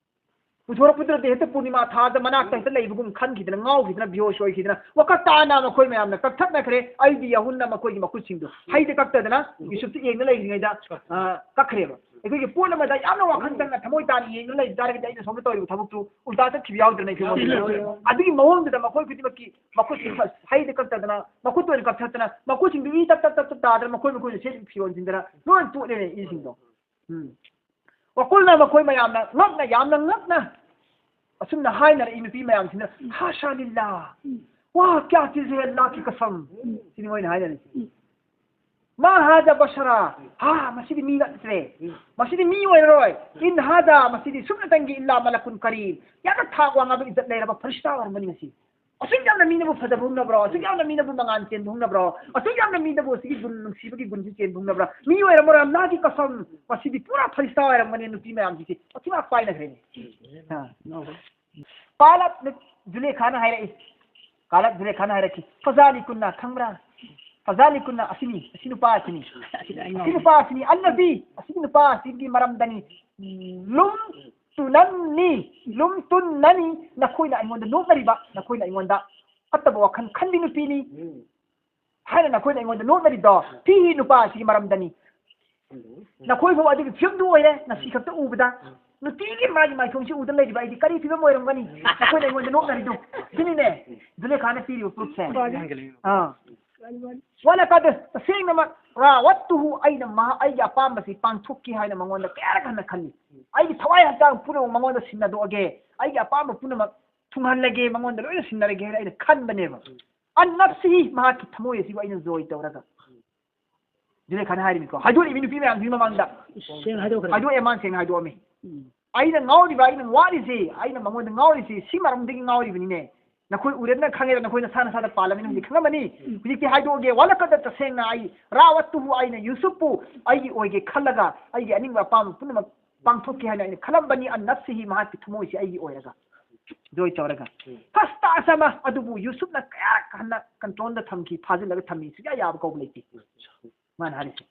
ꯄꯨꯊꯣꯔꯛꯄꯗꯨꯗꯗꯤ ꯍꯦꯛꯇ ꯄꯨꯔꯅꯤꯃꯥ ꯊꯥꯗ ꯃꯅꯥꯛꯇ ꯍꯦꯛꯇ ꯂꯩꯕꯒꯨꯝ ꯈꯟꯈꯤꯗꯅ, ꯉꯥꯎꯈꯤꯗꯅ, ꯕꯤꯍꯣꯁ ꯑꯣꯏꯈꯤꯗꯅ, ꯋꯥꯀꯠꯇꯥꯅ ꯃꯈꯣꯏ ꯃꯌꯥꯝꯅ ꯀꯛꯊꯠꯅꯈ꯭ꯔꯦ꯫ ꯑꯩꯗꯤ ꯌꯥꯍꯨꯟꯅ ꯃꯈꯣꯏꯒꯤ ꯃꯈꯨꯠꯁꯤꯡꯗꯨ ꯍꯩꯗ ꯀꯛꯇꯗꯅ ꯌꯨꯁꯨꯞꯇ ꯌꯦꯡꯅ ꯂꯩꯔꯤꯉꯩꯗ, ꯑ, ꯀꯛꯈ꯭ꯔꯦꯕ꯫ ꯑꯩꯈꯣꯏꯒꯤ ꯄꯣꯠ ꯑꯃꯗ ꯌꯥꯝꯅ ꯋꯥꯈꯜ ꯆꯪꯅ ꯊꯃꯣꯏ ꯇꯥꯅ ꯌꯦꯡꯗꯨꯅ ꯂꯩꯕ ꯇꯥꯔꯒꯗꯤ ꯑꯩꯅ ꯁꯣꯝꯗ ꯇꯧꯔꯤꯕ ꯊꯕꯛꯇꯨ ꯎꯜꯇꯥ ꯆꯠꯈꯤꯕ ꯌꯥꯎꯗ꯭ꯔꯅ ꯑꯩꯈꯣꯏ ꯋꯥꯈꯜꯗ? ꯑꯗꯨꯒꯤ ꯃꯑꯣꯡꯗꯨꯗ ꯃꯈꯣꯏ ꯈꯨꯗꯤꯡꯃꯛꯀꯤ ꯃꯈꯨꯠꯁꯤ ꯍꯩꯗ ꯀꯛꯇꯗꯅ, ꯃꯈꯨꯠꯇ ꯑꯣꯏꯅ ꯀꯛꯊꯠꯇꯅ, ꯃꯈꯨꯠꯁꯤꯡꯗꯨ ꯏ ꯇꯞ ꯇꯞ ꯇꯞ ꯇꯞ ꯇꯥꯗꯅ ꯃꯈꯣꯏ ꯃꯈꯣꯏꯅ ꯁꯦꯠꯂꯤꯕ ꯐꯤꯔꯣꯜꯁꯤꯡꯗꯅ ꯂꯣꯏ ꯇꯣꯠꯂꯦꯅꯦ ꯏꯁꯤꯡꯗꯣ꯫ ꯎꯝ꯫ ꯋꯥꯀꯨꯜꯅ, ꯃꯈꯣꯏ ꯃꯌꯥꯝꯅ ꯉꯛꯅ, ꯌꯥꯝꯅ ꯉꯛꯅ ꯑꯁꯨꯝꯅ ꯍꯥꯏꯅꯔꯛꯏ ꯅꯨꯄꯤ ꯃꯌꯥꯝꯁꯤꯅ, "ꯍꯥꯁꯥ ꯂꯤꯜꯂꯥ, ꯋꯥ ꯀꯌꯥ ꯆꯤꯖ ꯍꯦ ꯑꯜꯂꯥ ꯀꯤ ꯀꯁꯝ"꯫ ꯁꯤꯅꯤ ꯃꯣꯏꯅ ꯍꯥꯏꯅꯔꯤꯁꯦ꯫ "ꯃꯥ ꯍꯥꯖ ꯕꯁꯔꯥ, ꯍꯥ, ꯃꯁꯤꯗꯤ ꯃꯤ ꯅꯠꯇ꯭ꯔꯦ, ꯃꯁꯤꯗꯤ ꯃꯤ ꯑꯣꯏꯔꯔꯣꯏ꯫ ꯏꯟ ꯍꯥꯖ, ꯃꯁꯤꯗꯤ ꯁꯨꯞꯅꯇꯪꯒꯤ ꯏꯜꯂꯥ ꯃꯂꯀꯨꯟ ꯀꯔꯤꯝ, ꯌꯥꯝꯅ ꯊꯥꯛ ꯋꯥꯡꯉꯕ ꯏꯖꯠ ꯂꯩꯔꯕ ꯐꯔꯤꯁꯇꯥ ꯑꯣꯏꯔꯝꯒꯅꯤ ꯃꯁꯤ꯫ ꯑꯁꯨꯛ ꯌꯥꯝꯅ ꯃꯤꯅꯕꯨ ꯐꯖꯕ ꯍꯨꯝꯅꯕ꯭ꯔꯣ? ꯑꯁꯨꯛ ꯌꯥꯝꯅ ꯃꯤꯅꯕꯨ ꯃꯉꯥꯟ ꯆꯦꯟꯕ ꯍꯨꯝꯅꯕ꯭ꯔꯣ? ꯑꯁꯨꯛ ꯌꯥꯝꯅ ꯃꯤꯅꯕꯨ ꯑꯁꯤꯒꯤ ꯒꯨꯟ, ꯅꯨꯡꯁꯤꯕꯒꯤ ꯒꯨꯟꯁꯤ ꯆꯦꯟꯕ ꯍꯨꯝꯅꯕ꯭ꯔꯣ? ꯃꯤ ꯑꯣꯏꯔꯝꯃꯔꯣꯏ, ꯑꯜꯂꯥꯍꯒꯤ ꯀꯁꯝ, ꯃꯁꯤꯗꯤ ꯄꯨꯔꯥ ꯐꯔꯤꯁꯇꯥ ꯑꯣꯏꯔꯝꯒꯅꯤ ꯅꯨꯄꯤ ꯃꯌꯥꯝꯁꯤꯗꯤ꯫ ꯃꯊꯤꯃꯥꯛ ꯄꯥꯏꯅꯈ꯭ꯔꯦꯅꯦ꯫ ꯑꯥ꯫ ꯀꯥꯂꯠ ꯖꯨꯂꯦꯈꯥꯅ ꯍꯥꯏꯔꯛꯏ꯫ ꯀꯥꯂꯠ ꯖꯨꯂꯦꯈꯥꯅ ꯍꯥꯏꯔꯛꯈꯤ꯫ ꯐꯖꯥꯂꯤꯀꯨꯟꯅ ꯈꯪꯕ꯭ꯔꯥ? ꯐꯖꯥꯂꯤꯀꯨꯟꯅ ꯑꯁꯤꯅꯤ, ꯑꯁꯤ ꯅꯨꯄꯥ ꯑꯁꯤꯅꯤ꯫ ꯑꯁꯤ ꯅꯨꯄꯥ ꯑꯁꯤꯅꯤ꯫ ꯑꯜꯂꯕꯤ, ꯑꯁꯤꯒꯤ ꯅꯨꯄꯥ ꯑꯁꯤꯒꯤ ꯃꯔꯝꯗꯅꯤ꯫ ꯂꯨꯝ ꯇꯨꯅꯟꯅꯤ, ꯂꯨꯝ ꯇꯨꯟꯅꯅꯤ, ꯅꯈꯣꯏꯅ ꯑꯩꯉꯣꯟꯗ ꯅꯣꯛꯅꯔꯤꯕ, ꯅꯈꯣꯏꯅ ꯑꯩꯉꯣꯟꯗ ꯐꯠꯇꯕ ꯋꯥꯈꯜ ꯈꯟꯕꯤ ꯅꯨꯄꯤꯅꯤ ꯍꯥꯏꯅ ꯅꯈꯣꯏꯅ ꯑꯩꯉꯣꯟꯗ ꯅꯣꯛꯅꯔꯤꯗꯣ, ꯐꯤꯍꯤ ꯅꯨꯄꯥ ꯑꯁꯤꯒꯤ ꯃꯔꯝꯗꯅꯤ꯫ ꯅꯈꯣꯏ ꯐꯥꯎ ꯑꯗꯨꯒꯤ ꯐꯤꯕꯝꯗꯨ ꯑꯣꯏꯔꯦ, ꯉꯁꯤ ꯈꯛꯇ ꯎꯕꯗ꯫ ꯅꯨꯡꯇꯤꯒꯤ ꯃꯥꯒꯤ ꯃꯥꯏꯊꯣꯡꯁꯤ ꯎꯗꯨꯅ ꯂꯩꯔꯤꯕ ꯑꯩꯗꯤ ꯀꯔꯤ ꯐꯤꯕꯝ ꯑꯣꯏꯔꯝꯒꯅꯤ? ꯅꯈꯣꯏꯅ ꯑꯩꯉꯣꯟꯗ ꯅꯣꯛꯅꯔꯤꯗꯣ꯫ ꯁꯤꯅꯤꯅꯦ, ꯖꯨꯂꯦꯈꯥꯅ ꯄꯤꯔꯤꯕ ꯄ꯭ꯔꯨꯐꯁꯦ꯫ ꯑꯥ꯫ ꯋꯥꯂꯀꯗ, ꯇꯁꯦꯡꯅꯃꯛ, ꯔꯥꯋꯠꯇꯨꯍꯨ, ꯑꯩꯅ ꯃꯍꯥꯛ, ꯑꯩꯒꯤ ꯑꯄꯥꯝꯕꯁꯤ ꯄꯥꯡꯊꯣꯛꯀꯦ ꯍꯥꯏꯅ ꯃꯉꯣꯟꯗ ꯀꯌꯥꯔꯛ ꯍꯟꯅ ꯈꯜꯂꯤ꯫ ꯑꯩꯒꯤ ꯊꯋꯥꯏ ꯍꯛꯆꯥꯡ ꯄꯨꯝꯅꯃꯛ ꯃꯉꯣꯟꯗ ꯁꯤꯟꯅꯗꯣꯛꯑꯒꯦ, ꯑꯩꯒꯤ ꯑꯄꯥꯝꯕ ꯄꯨꯝꯅꯃꯛ ꯊꯨꯡꯍꯜꯂꯒꯦ, ꯃꯉꯣꯟꯗ ꯂꯣꯏꯅ ꯁꯤꯟꯅꯔꯒꯦ ꯍꯥꯏꯅ ꯑꯩꯅ ꯈꯟꯕꯅꯦꯕ꯫ ꯑꯟ ꯅꯐꯁꯤꯍꯤ, ꯃꯍꯥꯛꯀꯤ ꯊꯃꯣꯏ ꯑꯁꯤꯕꯨ ꯑꯩꯅ ꯖꯣꯏ ꯇꯧꯔꯒ꯫ ꯖꯨꯂꯦꯈꯥꯅ ꯍꯥꯏꯔꯤꯅꯤꯀꯣ, ꯍꯥꯏꯗꯣꯔꯛꯏꯕ ꯅꯨꯄꯤ ꯃꯌꯥꯝꯁꯤꯒꯤ ꯃꯃꯥꯡꯗ꯫ ꯁꯦꯡꯅ ꯍꯥꯏꯗꯣꯛꯈ꯭ꯔꯦ꯫ ꯍꯥꯏꯗꯣꯛꯑꯦ, ꯃꯥꯅ ꯁꯦꯡꯅ ꯍꯥꯏꯗꯣꯛꯑꯝꯃꯤ꯫ ꯎꯝ꯫ ꯑꯩꯅ ꯉꯥꯎꯔꯤꯕ, ꯑꯩꯅ ꯋꯥꯔꯤꯁꯤ, ꯑꯩꯅ ꯃꯉꯣꯟꯗ ꯉꯥꯎꯔꯤꯁꯤ ꯁꯤ ꯃꯔꯝꯗꯒꯤ ꯉꯥꯎꯔꯤꯕꯅꯤꯅꯦ꯫ ꯅꯈꯣꯏ ꯎꯔꯦꯗꯅ ꯈꯪꯉꯦꯗ, ꯅꯈꯣꯏ ꯅꯁꯥ ꯅꯁꯥꯗ ꯄꯥꯜꯂꯕꯅꯤꯅ ꯍꯧꯖꯤꯛ ꯈꯪꯉꯝꯃꯅꯤ꯫ ꯎꯝ꯫ ꯍꯧꯖꯤꯛꯇꯤ ꯍꯥꯏꯗꯣꯛꯑꯒꯦ, ꯋꯥꯂꯀꯗ, ꯇꯁꯦꯡꯅ ꯑꯩ, ꯔꯥꯋꯠꯇꯨꯍꯨ, ꯑꯩꯅ ꯌꯨꯁꯨꯞꯄꯨ ꯑꯩꯒꯤ ꯑꯣꯏꯒꯦ ꯈꯜꯂꯒ, ꯑꯩꯒꯤ ꯑꯅꯤꯡꯕ ꯑꯄꯥꯝꯕ ꯄꯨꯝꯅꯃꯛ ꯄꯥꯡꯊꯣꯛꯀꯦ ꯍꯥꯏꯅ ꯑꯩꯅ ꯈꯜꯂꯝꯕꯅꯤ, ꯑꯟ ꯅꯐꯁꯤꯍꯤ, ꯃꯍꯥꯛꯀꯤ ꯊꯃꯣꯏꯁꯤ ꯑꯩꯒꯤ ꯑꯣꯏꯔꯒ꯫ ꯖꯣꯏ ꯇꯧꯔꯒ꯫ ꯎꯝ꯫ ꯐꯁꯇꯥꯁꯃ, ꯑꯗꯨꯕꯨ ꯌꯨꯁꯨꯞꯅ ꯀꯌꯥꯔꯛ ꯍꯟꯅ ꯀꯟꯇ꯭ꯔꯣꯜꯗ ꯊꯝꯈꯤ, ꯐꯥꯖꯤꯜꯂꯒ ꯊꯝꯃꯤ, ꯁꯨꯡꯌꯥ ꯌꯥꯕ ꯀꯧꯕ ꯂꯩꯇꯦ꯫ ꯃꯥꯅ ꯍꯥꯏꯔꯤꯁꯦ꯫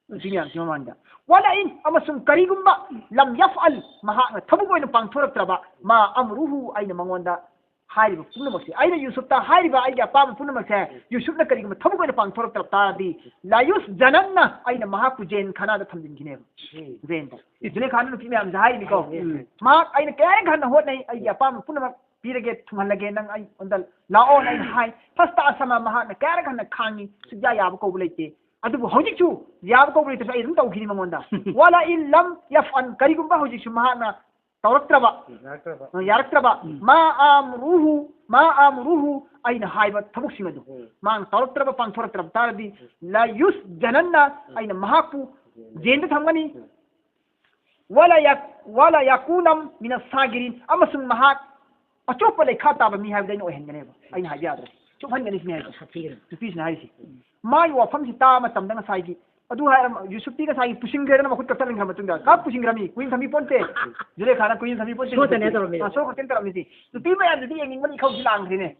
ꯅꯨꯄꯤ ꯃꯌꯥꯝꯁꯤ ꯃꯃꯥꯡꯗ꯫ ꯋꯥꯂ ꯏꯟ, ꯑꯃꯁꯨꯡ ꯀꯔꯤꯒꯨꯝꯕ, ꯂꯝ ꯌꯐꯑꯜ, ꯃꯍꯥꯛꯅ ꯊꯕꯛ ꯑꯣꯏꯅ ꯄꯥꯡꯊꯣꯔꯛꯇ꯭ꯔꯕ, ꯃꯥ ꯑꯃꯔꯨꯍꯨ, ꯑꯩꯅ ꯃꯉꯣꯟꯗ ꯍꯥꯏꯔꯤꯕ ꯄꯨꯝꯅꯃꯛꯁꯦ, ꯑꯩꯅ ꯌꯨꯁꯨꯞꯇ ꯍꯥꯏꯔꯤꯕ ꯑꯩꯒꯤ ꯑꯄꯥꯝꯕ ꯄꯨꯝꯅꯃꯛꯁꯦ ꯌꯨꯁꯨꯞꯅ ꯀꯔꯤꯒꯨꯝꯕ ꯊꯕꯛ ꯑꯣꯏꯅ ꯄꯥꯡꯊꯣꯔꯛꯇꯕ ꯇꯥꯔꯗꯤ, ꯂꯥꯌꯨꯁ ꯖꯅꯟꯅ, ꯑꯩꯅ ꯃꯍꯥꯛꯄꯨ ꯖꯦꯟ ꯈꯥꯅꯥꯗ ꯊꯝꯖꯤꯟꯈꯤꯅꯦꯕ꯫ ꯖꯦꯟꯗ꯫ ꯖꯨꯂꯦꯈꯥꯅ ꯅꯨꯄꯤ ꯃꯌꯥꯝꯁꯦ ꯍꯥꯏꯔꯤꯅꯤꯀꯣ꯫ ꯃꯍꯥꯛ, "ꯑꯩꯅ ꯀꯌꯥꯔꯛ ꯍꯟꯅ ꯍꯣꯠꯅꯩ, ꯑꯩꯒꯤ ꯑꯄꯥꯝꯕ ꯄꯨꯝꯅꯃꯛ ꯄꯤꯔꯒꯦ, ꯊꯨꯡꯍꯜꯂꯒꯦ, ꯅꯪ ꯑꯩꯉꯣꯟꯗ ꯂꯥꯛꯑꯣꯅ ꯑꯩꯅ ꯍꯥꯏ꯫ ꯐꯥꯁꯇ ꯑꯁꯃ, ꯃꯍꯥꯛꯅ ꯀꯌꯥꯔꯛ ꯍꯟꯅ ꯈꯥꯡꯉꯤ, ꯁꯨꯛꯌꯥ ꯌꯥꯕ ꯀꯧꯕ ꯂꯩꯇꯦ꯫ ꯑꯗꯨꯕꯨ ꯍꯧꯖꯤꯛꯁꯨ ꯌꯥꯕ ꯀꯧꯕ ꯂꯩꯇ꯭ꯔꯁꯨ ꯑꯩ ꯑꯗꯨꯝ ꯇꯧꯈꯤꯅꯤ ꯃꯉꯣꯟꯗ꯫ ꯋꯥꯂꯥ ꯏꯟ ꯂꯝ ꯌꯐꯑꯟ, ꯀꯔꯤꯒꯨꯝꯕ ꯍꯧꯖꯤꯛꯁꯨ ꯃꯍꯥꯛꯅ ꯇꯧꯔꯛꯇ꯭ꯔꯕ, ꯌꯥꯔꯛꯇ꯭ꯔꯕ꯫ ꯑ, ꯌꯥꯔꯛꯇ꯭ꯔꯕ, ꯃꯥ ꯑꯃꯔꯨꯍꯨ, ꯃꯥ ꯑꯃꯔꯨꯍꯨ, ꯑꯩꯅ ꯍꯥꯏꯕ ꯊꯕꯛꯁꯤꯡ ꯑꯗꯨ ꯃꯥꯅ ꯇꯧꯔꯛꯇ꯭ꯔꯕ, ꯄꯥꯡꯊꯣꯔꯛꯇ꯭ꯔꯕ ꯇꯥꯔꯗꯤ, ꯂꯥ ꯌꯨꯁ ꯖꯅꯟꯅ, ꯑꯩꯅ ꯃꯍꯥꯛꯄꯨ ꯖꯦꯟꯗ ꯊꯝꯒꯅꯤ꯫ ꯋꯥꯂꯥ ꯌꯥ-, ꯋꯥꯂꯥ ꯌꯥꯀꯨꯅꯝ ꯃꯤꯅ ꯁꯥꯒꯤꯔꯤꯟ, ꯑꯃꯁꯨꯡ ꯃꯍꯥꯛ ꯑꯆꯣꯞꯄ ꯂꯩꯈꯥ ꯇꯥꯕ ꯃꯤ ꯍꯥꯏꯕꯗ ꯑꯩꯅ ꯑꯣꯏꯍꯟꯒꯅꯦꯕ꯫ ꯑꯩꯅ ꯍꯥꯏꯕ ꯌꯥꯗ꯭ꯔꯦ꯫ ꯆꯨꯞꯍꯟꯒꯅꯤ ꯁꯤꯅꯤ ꯍꯥꯏꯁꯦ꯫ ꯅꯨꯄꯤꯁꯤꯅ ꯍꯥꯏꯔꯤꯁꯦ꯫ ꯃꯥꯒꯤ ꯋꯥꯐꯝꯁꯤ ꯇꯥꯕ ꯃꯇꯝꯗ ꯉꯁꯥꯏꯒꯤ ꯑꯗꯨ ꯍꯥꯏꯔ ꯌꯨꯁꯨꯞꯇꯤ ꯉꯁꯥꯏꯒꯤ ꯄꯨꯁꯤꯟꯈ꯭ꯔꯦꯗꯅ, ꯃꯈꯨꯠ ꯀꯛꯊꯠꯍꯟꯈ꯭ꯔ ꯃꯇꯨꯡꯗ꯫ ꯀꯥ ꯄꯨꯁꯤꯟꯈ꯭ꯔꯃꯤ? ꯀꯨꯏꯅ ꯊꯝꯕꯤ ꯄꯣꯟꯇꯦ꯫ ꯖꯨꯂꯦꯈꯥꯅ ꯀꯨꯏꯅ ꯊꯝꯕꯤ ꯄꯣꯟꯇꯦ꯫ ꯁꯣꯠꯇꯅꯦ ꯇꯧꯔꯝꯃꯤꯗꯣ꯫ ꯑ, ꯁꯣ ꯈꯛꯇꯅꯦ ꯇꯧꯔꯝꯃꯤꯁꯤ꯫ ꯅꯨꯄꯤ ꯃꯌꯥꯝꯗꯨꯗꯤ ꯌꯦꯡꯅꯤꯡꯕꯅ ꯏꯈꯧꯁꯤ ꯂꯥꯡꯈ꯭ꯔꯦꯅꯦ꯫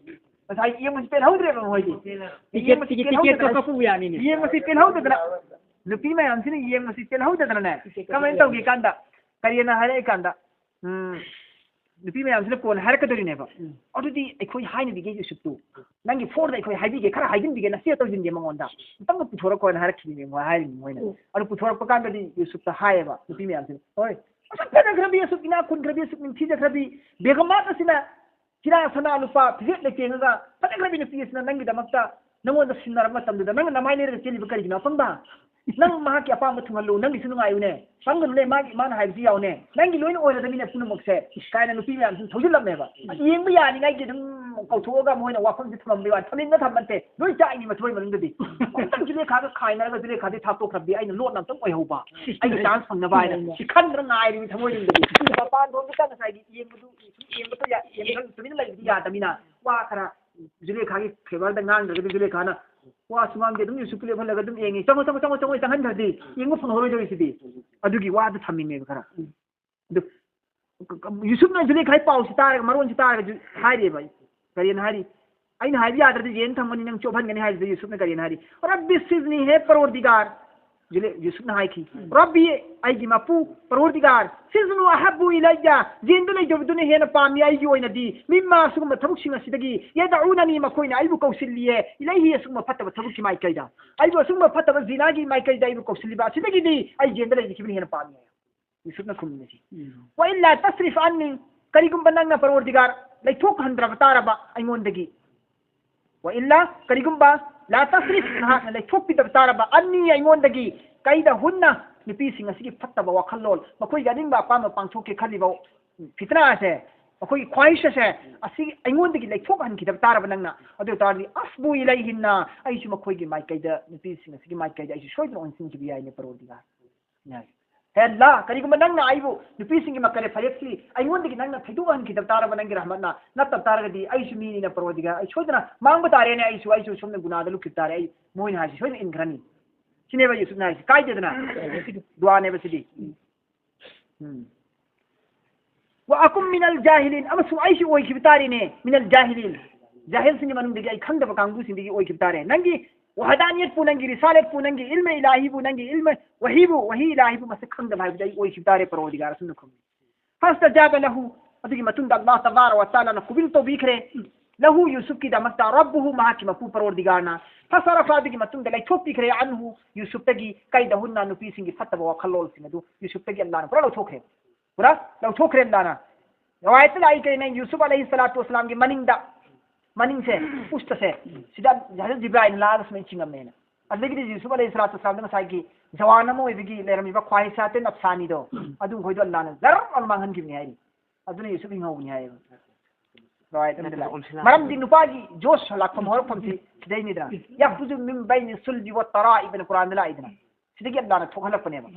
ꯉꯁꯥꯏ ꯌꯦꯡꯕꯁꯤ ꯄꯦꯜꯍꯧꯗ꯭ꯔꯦꯕ ꯃꯣꯏꯗꯤ꯫ Ticket, ꯌꯦꯡꯕꯁꯤ ticket, ꯇꯤꯀꯦꯠꯇꯣ ꯄꯦꯜꯍꯧꯗꯗꯅ, ꯀꯛꯄꯕꯨ ꯌꯥꯅꯤꯅꯦ꯫ ꯌꯦꯡꯕꯁꯤ ꯄꯦꯜꯍꯧꯗꯗꯅ, ꯅꯨꯄꯤ ꯃꯌꯥꯝꯁꯤꯅ ꯌꯦꯡꯕꯁꯤ ꯄꯦꯜꯍꯧꯗꯗꯅꯅꯦ, ꯀꯃꯥꯏꯅ ꯇꯧꯒꯦ ꯀꯥꯟꯗ, ꯀꯔꯤꯅ ꯍꯥꯏꯔꯛꯏ ꯀꯥꯟꯗ, ꯎꯝ, ꯅꯨꯄꯤ ꯃꯌꯥꯝꯁꯤꯅ ꯀꯣꯟꯅ ꯍꯥꯏꯔꯛꯀꯗꯣꯔꯤꯅꯦꯕ꯫ ꯎꯝ꯫ ꯑꯗꯨꯗꯤ ꯑꯩꯈꯣꯏ ꯍꯥꯏꯅꯕꯤꯒꯦ ꯌꯨꯁꯨꯞꯇꯨ꯫ ꯅꯪꯒꯤ ꯐꯣꯔꯗ ꯑꯩꯈꯣꯏ ꯍꯥꯏꯕꯤꯒꯦ, ꯈꯔ ꯍꯥꯏꯖꯤꯟꯕꯤꯒꯦ, ꯅꯆꯦ ꯇꯧꯁꯤꯟꯒꯦ ꯃꯉꯣꯟꯗ꯫ ꯑꯝꯇꯪ ꯄꯨꯊꯣꯔꯛꯈꯣ ꯍꯥꯏꯅ ꯍꯥꯏꯔꯛꯈꯤꯕꯅꯦ ꯃꯣꯏ, ꯍꯥꯏꯔꯤꯅꯤ ꯃꯣꯏꯅ꯫ ꯎꯝ꯫ ꯑꯗꯨ ꯄꯨꯊꯣꯔꯛꯄ ꯀꯥꯟꯗꯗꯤ ꯌꯨꯁꯨꯞꯇ ꯍꯥꯏꯌꯦꯕ ꯅꯨꯄꯤ ꯃꯌꯥꯝꯁꯤꯅ, "ꯍꯣꯏ, ꯑꯁꯨꯛ ꯐꯖꯈ꯭ꯔꯕꯤ, ꯑꯁꯨꯛ ꯏꯅꯥꯛ ꯈꯨꯟꯈ꯭ꯔꯕꯤ, ꯑꯁꯨꯛ ꯅꯤꯡꯊꯤꯖꯈ꯭ꯔꯕꯤ ꯕꯦꯒꯝ ꯑꯁꯤꯅ ꯍꯤꯔꯥ ꯁꯅꯥ ꯂꯨꯄꯥ ꯐꯤꯖꯦꯠ ꯂꯩꯇꯦꯡꯉꯒ ꯐꯖꯈ꯭ꯔꯕꯤ ꯅꯨꯄꯤ ꯑꯁꯤꯅ ꯅꯪꯒꯤꯗꯃꯛꯇ ꯅꯪꯉꯣꯟꯗ ꯁꯤꯟꯅꯔꯕ ꯃꯇꯝꯗꯨꯗ ꯅꯪꯅ ꯅꯃꯥꯏ ꯂꯩꯔꯒ ꯆꯦꯜꯂꯤꯕ ꯀꯔꯤꯒꯤꯅꯣ, ꯑꯄꯪꯕ? ꯅꯪ ꯃꯍꯥꯛꯀꯤ ꯑꯄꯥꯝꯕ ꯊꯨꯡꯍꯜꯂꯨ, ꯅꯪꯒꯤꯁꯨ ꯅꯨꯡꯉꯥꯏꯌꯨꯅꯦ꯫ ꯄꯪꯒꯅꯨꯅꯦ, ꯃꯥꯒꯤ, ꯃꯥꯅ ꯍꯥꯏꯕꯁꯤ ꯌꯥꯎꯅꯦ꯫ ꯅꯪꯒꯤ ꯂꯣꯏꯅ ꯑꯣꯏꯔꯗꯕꯅꯤꯅꯦ ꯄꯨꯝꯅꯃꯛꯁꯦ" ꯀꯥꯏꯅ ꯅꯨꯄꯤ ꯃꯌꯥꯝꯁꯤꯅ ꯊꯧꯖꯤꯜꯂꯝꯃꯦꯕ꯫ ꯑꯗꯨ ꯌꯦꯡꯕ ꯌꯥꯅꯤꯉꯥꯏꯒꯤ ꯑꯗꯨꯝ ꯀꯧꯊꯣꯛꯑꯒ ꯃꯣꯏꯅ ꯋꯥꯐꯝꯁꯦ ꯊꯝꯃꯝꯕꯩ ꯋꯥꯅꯤ, ꯊꯝꯅꯤꯡꯕ ꯊꯝꯃꯟꯇꯦ꯫ ꯂꯣꯏ ꯆꯥꯛꯏꯅꯤ ꯃꯊꯃꯣꯏ ꯃꯅꯨꯡꯗꯗꯤ꯫ ꯑꯃꯨꯛꯇꯪ ꯖꯨꯂꯦꯈꯥꯒ ꯈꯥꯏꯅꯔꯒ ꯖꯨꯂꯦꯈꯥꯗꯤ ꯊꯥꯞꯇꯣꯛꯈ꯭ꯔꯕꯗꯤ ꯑꯩꯅ ꯂꯣꯠꯅ ꯑꯃꯨꯛꯇꯪ ꯑꯣꯏꯍꯧꯕ꯫ ꯑꯩꯒꯤ ꯆꯥꯟꯁ ꯐꯪꯅꯕ ꯍꯥꯏꯅ ꯁꯤ ꯈꯟꯗꯅ ꯉꯥꯏꯔꯤꯅꯤ ꯊꯃꯣꯏ ꯅꯨꯡꯗꯗꯤ꯫ ꯃꯄꯥꯟ ꯂꯣꯝꯗ ꯉꯁꯥꯏꯒꯤ ꯌꯦꯡꯕꯗꯨ, ꯌꯦꯡꯕꯗ ꯌꯥ-, ꯌꯦꯡꯕꯗ ꯇꯨꯃꯤꯟꯅ ꯂꯩꯕꯗꯤ ꯌꯥꯗꯕꯅꯤꯅ ꯋꯥ ꯈꯔ ꯖꯨꯂꯦꯈꯥꯒꯤ ꯐꯦꯚꯔꯗ ꯉꯥꯡꯗ꯭ꯔꯒꯗꯤ ꯖꯨꯂꯦꯈꯥꯅ ꯋꯥꯁꯨ ꯉꯥꯡꯗꯦ, ꯑꯗꯨꯝ ꯌꯨꯁꯨꯞꯄꯨ ꯂꯦꯞꯍꯜꯂꯒ ꯑꯗꯨꯝ ꯌꯦꯡꯉꯤ꯫ "ꯆꯪꯉꯣ, ꯆꯪꯉꯣ, ꯆꯪꯉꯣ, ꯆꯪꯉꯣ" ꯆꯪꯍꯟꯈ꯭ꯔꯗꯤ ꯌꯦꯡꯕ ꯐꯪꯍꯧꯔꯣꯏꯗꯧꯔꯤꯁꯤꯗꯤ꯫ ꯑꯗꯨꯒꯤ ꯋꯥꯗꯨ ꯊꯝꯃꯤꯅꯦꯕ ꯈꯔ꯫ ꯑꯗꯨ ꯌꯨꯁꯨꯞꯅ ꯖꯨꯂꯦꯈꯥꯒꯤ ꯄꯥꯎꯁꯤ ꯇꯥꯔꯒ, ꯃꯔꯣꯟꯁꯤ ꯇꯥꯔꯒ ꯖꯨ-, ꯍꯥꯏꯔꯤꯑꯕ, ꯀꯔꯤꯅ ꯍꯥꯏꯔꯤ? "ꯑꯩꯅ ꯍꯥꯏꯕ ꯌꯥꯗ꯭ꯔꯗꯤ ꯖꯦꯟ ꯊꯝꯒꯅꯤ, ꯅꯪ ꯆꯣꯞꯍꯟꯒꯅꯤ" ꯍꯥꯏꯕꯗ ꯌꯨꯁꯨꯞꯅ ꯀꯔꯤꯅ ꯍꯥꯏꯔꯤ? "ꯔꯕꯤ ꯁꯤꯖꯅꯤ ꯍꯦ ꯄꯔꯣꯔꯗꯤꯒꯥꯔ"꯫ ꯌꯨꯁꯨꯞꯅ ꯍꯥꯏꯈꯤ, "ꯔꯕꯤ, ꯑꯩꯒꯤ ꯃꯄꯨ, ꯄꯔꯣꯔꯗꯤꯒꯥꯔ, ꯁꯤꯖꯅꯨ ꯑꯍꯕꯨ ꯏꯂꯩꯌꯥ, ꯖꯦꯟꯗ ꯂꯩꯖꯕꯗꯨꯅ ꯍꯦꯟꯅ ꯄꯥꯝꯃꯤ ꯑꯩꯒꯤ ꯑꯣꯏꯅꯗꯤ, ꯃꯤꯝꯃꯥ, ꯑꯁꯤꯒꯨꯝꯕ ꯊꯕꯛꯁꯤꯡ ꯑꯁꯤꯗꯒꯤ, ꯌꯗꯎꯅꯅꯤ, ꯃꯈꯣꯏꯅ ꯑꯩꯕꯨ ꯀꯧꯁꯤꯜꯂꯤꯌꯦ, ꯏꯂꯩꯍꯤ, ꯑꯁꯤꯒꯨꯝꯕ ꯐꯠꯇꯕ ꯊꯕꯛꯀꯤ ꯃꯥꯏꯀꯩꯗ, ꯑꯩꯕꯨ ꯑꯁꯤꯒꯨꯝꯕ ꯐꯠꯇꯕ ꯖꯤꯅꯥꯒꯤ ꯃꯥꯏꯀꯩꯗ ꯑꯩꯕꯨ ꯀꯧꯁꯤꯜꯂꯤꯕ ꯑꯁꯤꯗꯒꯤꯗꯤ ꯑꯩ ꯖꯦꯟꯗ ꯂꯩꯖꯈꯤꯕꯅ ꯍꯦꯟꯅ ꯄꯥꯝꯃꯤ" ꯍꯥꯏ꯫ ꯌꯨꯁꯨꯞꯅ ꯈꯨꯝꯃꯤꯁꯤ, "ꯋ ꯏꯜꯂꯥ ꯇꯁꯔꯤꯐ ꯑꯟꯅꯤ, ꯀꯔꯤꯒꯨꯝꯕ ꯅꯪꯅ ꯄꯔꯣꯔꯗꯤꯒꯥꯔ ꯂꯩꯊꯣꯛꯍꯟꯗ꯭ꯔꯕ ꯇꯥꯔꯕ ꯑꯩꯉꯣꯟꯗꯒꯤ, ꯋ ꯏꯜꯂꯥ, ꯀꯔꯤꯒꯨꯝꯕ, ꯂꯥ ꯇꯁꯔꯤꯐ, ꯅꯍꯥꯛꯅ ꯂꯩꯊꯣꯛꯄꯤꯗꯕ ꯇꯥꯔꯕ, ꯑꯟꯅꯤ, ꯑꯩꯉꯣꯟꯗꯒꯤ, ꯀꯩꯗ ꯍꯨꯟꯅ, ꯅꯨꯄꯤꯁꯤꯡ ꯑꯁꯤꯒꯤ ꯐꯠꯇꯕ ꯋꯥꯈꯜꯂꯣꯟ, ꯃꯈꯣꯏꯒꯤ ꯑꯅꯤꯡꯕ ꯑꯄꯥꯝꯕ ꯄꯥꯡꯊꯣꯛꯀꯦ ꯈꯜꯂꯤꯕ ꯐꯤꯇꯅꯥ ꯑꯁꯦ, ꯃꯈꯣꯏꯒꯤ ꯈ꯭ꯋꯥꯍꯤꯁ ꯑꯁꯦ, ꯑꯁꯤ ꯑꯩꯉꯣꯟꯗꯒꯤ ꯂꯩꯊꯣꯛꯍꯟꯈꯤꯗꯕ ꯇꯥꯔꯕ ꯅꯪꯅ, ꯑꯗꯨ ꯑꯣꯏ ꯇꯥꯔꯗꯤ, ꯑꯁꯕꯨ ꯏꯂꯩꯍꯤꯟꯅ, ꯑꯩꯁꯨ ꯃꯈꯣꯏꯒꯤ ꯃꯥꯏꯀꯩꯗ, ꯅꯨꯄꯤꯁꯤꯡ ꯑꯁꯤꯒꯤ ꯃꯥꯏꯀꯩꯗ ꯑꯩꯁꯨ ꯁꯣꯏꯗꯅ ꯑꯣꯟꯁꯤꯟꯈꯤꯕ ꯌꯥꯏꯅꯦ, ꯄꯔꯣꯔꯗꯤꯒꯥꯔ꯫ ꯍꯦ ꯑꯜꯂꯥ, ꯀꯔꯤꯒꯨꯝꯕ ꯅꯪꯅ ꯑꯩꯕꯨ ꯅꯨꯄꯤꯁꯤꯡꯒꯤ ꯃꯀꯔꯦ ꯐꯌꯦꯛꯁꯤ ꯑꯩꯉꯣꯟꯗꯒꯤ ꯅꯪꯅ ꯊꯩꯗꯣꯛꯍꯟꯈꯤꯗꯕ ꯇꯥꯔꯕ, ꯅꯪꯒꯤ ꯔꯍꯃꯠꯅ ꯅꯠꯇꯕ ꯇꯥꯔꯒꯗꯤ, ꯑꯩꯁꯨ ꯃꯤꯅꯤꯅ, ꯄꯔꯣꯔꯗꯤꯒꯥꯔ, ꯑꯩ ꯁꯣꯏꯗꯅ ꯃꯥꯡꯕ ꯇꯥꯔꯦꯅꯦ, ꯑꯩꯁꯨ, ꯑꯩꯁꯨ ꯁꯣꯝꯗ ꯒꯨꯅꯥꯗ ꯂꯨꯞꯈꯤꯕ ꯇꯥꯔꯦ, ꯑꯩ ꯃꯣꯏꯅ ꯍꯥꯏꯁꯤ ꯁꯣꯏꯗꯅ ꯏꯟꯈ꯭ꯔꯅꯤ꯫ ꯁꯤꯅꯦꯕ ꯌꯨꯁꯨꯞꯅ ꯍꯥꯏꯁꯤ, ꯀꯥꯏꯗꯦꯗꯅ꯫ ꯗꯨꯋꯥꯅꯦꯕ ꯁꯤꯗꯤ꯫ ꯎꯝ꯫ "ꯋ ꯑꯀꯨꯝ ꯃꯤꯅꯜ ꯖꯥꯍꯤꯂꯤꯟ", ꯑꯃꯁꯨꯡ ꯑꯩꯁꯨ ꯑꯣꯏꯈꯤꯕ ꯇꯥꯔꯦꯅꯦ, ꯃꯤꯅꯜ ꯖꯥꯍꯤꯂꯤꯟ, ꯖꯥꯍꯤꯜꯁꯤꯡꯒꯤ ꯃꯅꯨꯡꯗꯒꯤ ꯑꯩ ꯈꯪꯗꯕ ꯀꯥꯡꯕꯨꯁꯤꯡꯗꯒꯤ ꯑꯣꯏꯈꯤꯕ ꯇꯥꯔꯦ꯫ ꯅꯪꯒꯤ ꯋꯍꯗꯥꯅꯤꯌꯠꯄꯨ, ꯅꯪꯒꯤ ꯔꯤꯁꯥꯂꯠꯄꯨ, ꯅꯪꯒꯤ ꯏꯜꯃ ꯏꯂꯥꯍꯤꯕꯨ, ꯅꯪꯒꯤ ꯏꯜꯃ ꯋꯥꯍꯤꯕꯨ, ꯋꯥꯍꯤ ꯏꯂꯥꯍꯤꯕꯨ ꯃꯁꯛ ꯈꯪꯗꯕ ꯍꯥꯏꯕꯗꯤ ꯑꯩ ꯑꯣꯏꯈꯤꯕ ꯇꯥꯔꯦ, ꯄꯔꯣꯔꯗꯤꯒꯥꯔ, ꯑꯁꯨꯝꯅ ꯈꯨꯝꯃꯤ꯫ ꯐꯁꯇꯖꯥꯕ ꯂꯍꯨ, ꯑꯗꯨꯒꯤ ꯃꯇꯨꯡꯗ ꯑꯜꯂꯥꯍ ꯇꯕꯥꯔ ꯋ ꯇꯥꯂꯥꯅ ꯀꯨꯕꯤꯜ ꯇꯧꯕꯤꯈ꯭ꯔꯦ꯫ ꯂꯍꯨ, ꯌꯨꯁꯨꯞꯀꯤꯗꯃꯛꯇ, ꯔꯕꯨꯍꯨ, ꯃꯍꯥꯛꯀꯤ ꯃꯄꯨ ꯄꯔꯣꯔꯗꯤꯒꯥꯔꯅ, ꯐꯁꯔꯐ, ꯑꯗꯨꯒꯤ ꯃꯇꯨꯡꯗ ꯂꯩꯊꯣꯛꯄꯤꯈ꯭ꯔꯦ, ꯑꯟꯍꯨ, ꯌꯨꯁꯨꯞꯇꯒꯤ, ꯀꯩꯗꯍꯨꯟꯅ, ꯅꯨꯄꯤꯁꯤꯡꯒꯤ ꯐꯠꯇꯕ ꯋꯥꯈꯜꯂꯣꯟꯁꯤꯡ ꯑꯗꯨ ꯌꯨꯁꯨꯞꯇꯒꯤ ꯑꯜꯂꯥꯍꯅ ꯄꯨꯔꯥ ꯂꯧꯊꯣꯛꯈ꯭ꯔꯦ꯫ ꯄꯨꯔꯥ ꯂꯧꯊꯣꯛꯈ꯭ꯔꯦ ꯑꯜꯂꯥꯍꯅ꯫ ꯔꯋꯥꯌꯠꯇ ꯂꯥꯛꯏ ꯀꯩꯅꯣ, ꯌꯨꯁꯨꯞ ꯑꯂꯩꯍꯤ ꯁꯂꯥꯇꯨ ꯋꯁꯂꯥꯝꯒꯤ ꯃꯅꯤꯡꯗ, ꯃꯅꯤꯡꯁꯦ, ꯎꯁꯇꯁꯦ, ꯁꯤꯗ ꯍꯖꯔꯠ ꯖꯤꯕ꯭ꯔꯥꯏꯜꯅ ꯂꯥꯛꯑꯒ ꯁꯨꯃꯥꯏꯅ ꯆꯤꯡꯉꯝꯃꯦꯅ꯫ ꯑꯗꯨꯗꯒꯤꯗꯤ ꯌꯨꯁꯨꯞ ꯑꯂꯩꯍꯤ ꯁꯂꯥꯇꯨ ꯋꯁꯂꯥꯝꯗ ꯉꯁꯥꯏꯒꯤ ꯖꯋꯥꯟ ꯑꯃ ꯑꯣꯏꯕꯒꯤ ꯂꯩꯔꯝꯃꯤꯕ ꯈ꯭ꯋꯥꯍꯤꯁꯥꯇꯦ ꯅꯐꯁꯥꯅꯤꯗꯣ, ꯑꯗꯨ ꯃꯈꯣꯏꯗꯣ ꯑꯜꯂꯥꯍꯅ ꯖꯔ ꯑꯃ ꯃꯥꯡꯍꯟꯈꯤꯕꯅꯤ ꯍꯥꯏꯔꯤ꯫ ꯑꯗꯨꯅ ꯌꯨꯁꯨꯞ ꯍꯤꯡꯍꯧꯕꯅꯤ ꯍꯥꯏꯌꯦꯕ꯫ ꯔꯋꯥꯌꯠ ꯑꯃꯗ ꯂꯥꯛꯏ꯫ ꯃꯔꯝꯗꯤ ꯅꯨꯄꯥꯒꯤ ꯖꯣꯁ ꯂꯥꯛꯐꯝ ꯍꯧꯔꯛꯐꯝꯁꯤ ꯁꯤꯗꯩꯅꯤꯗꯅ꯫ "ꯌꯈꯔꯨꯖꯨ ꯃꯤꯟ ꯕꯩꯅꯤ ꯁꯨꯜꯕꯤ ꯋ ꯇꯔꯥꯏꯕꯅ" ꯀꯨꯔꯥꯟꯗ ꯂꯥꯛꯏꯗꯅ꯫ ꯁꯤꯗꯒꯤ ꯑꯜꯂꯥꯍꯅ ꯊꯣꯛꯍꯜꯂꯛꯄꯅꯦꯕ꯫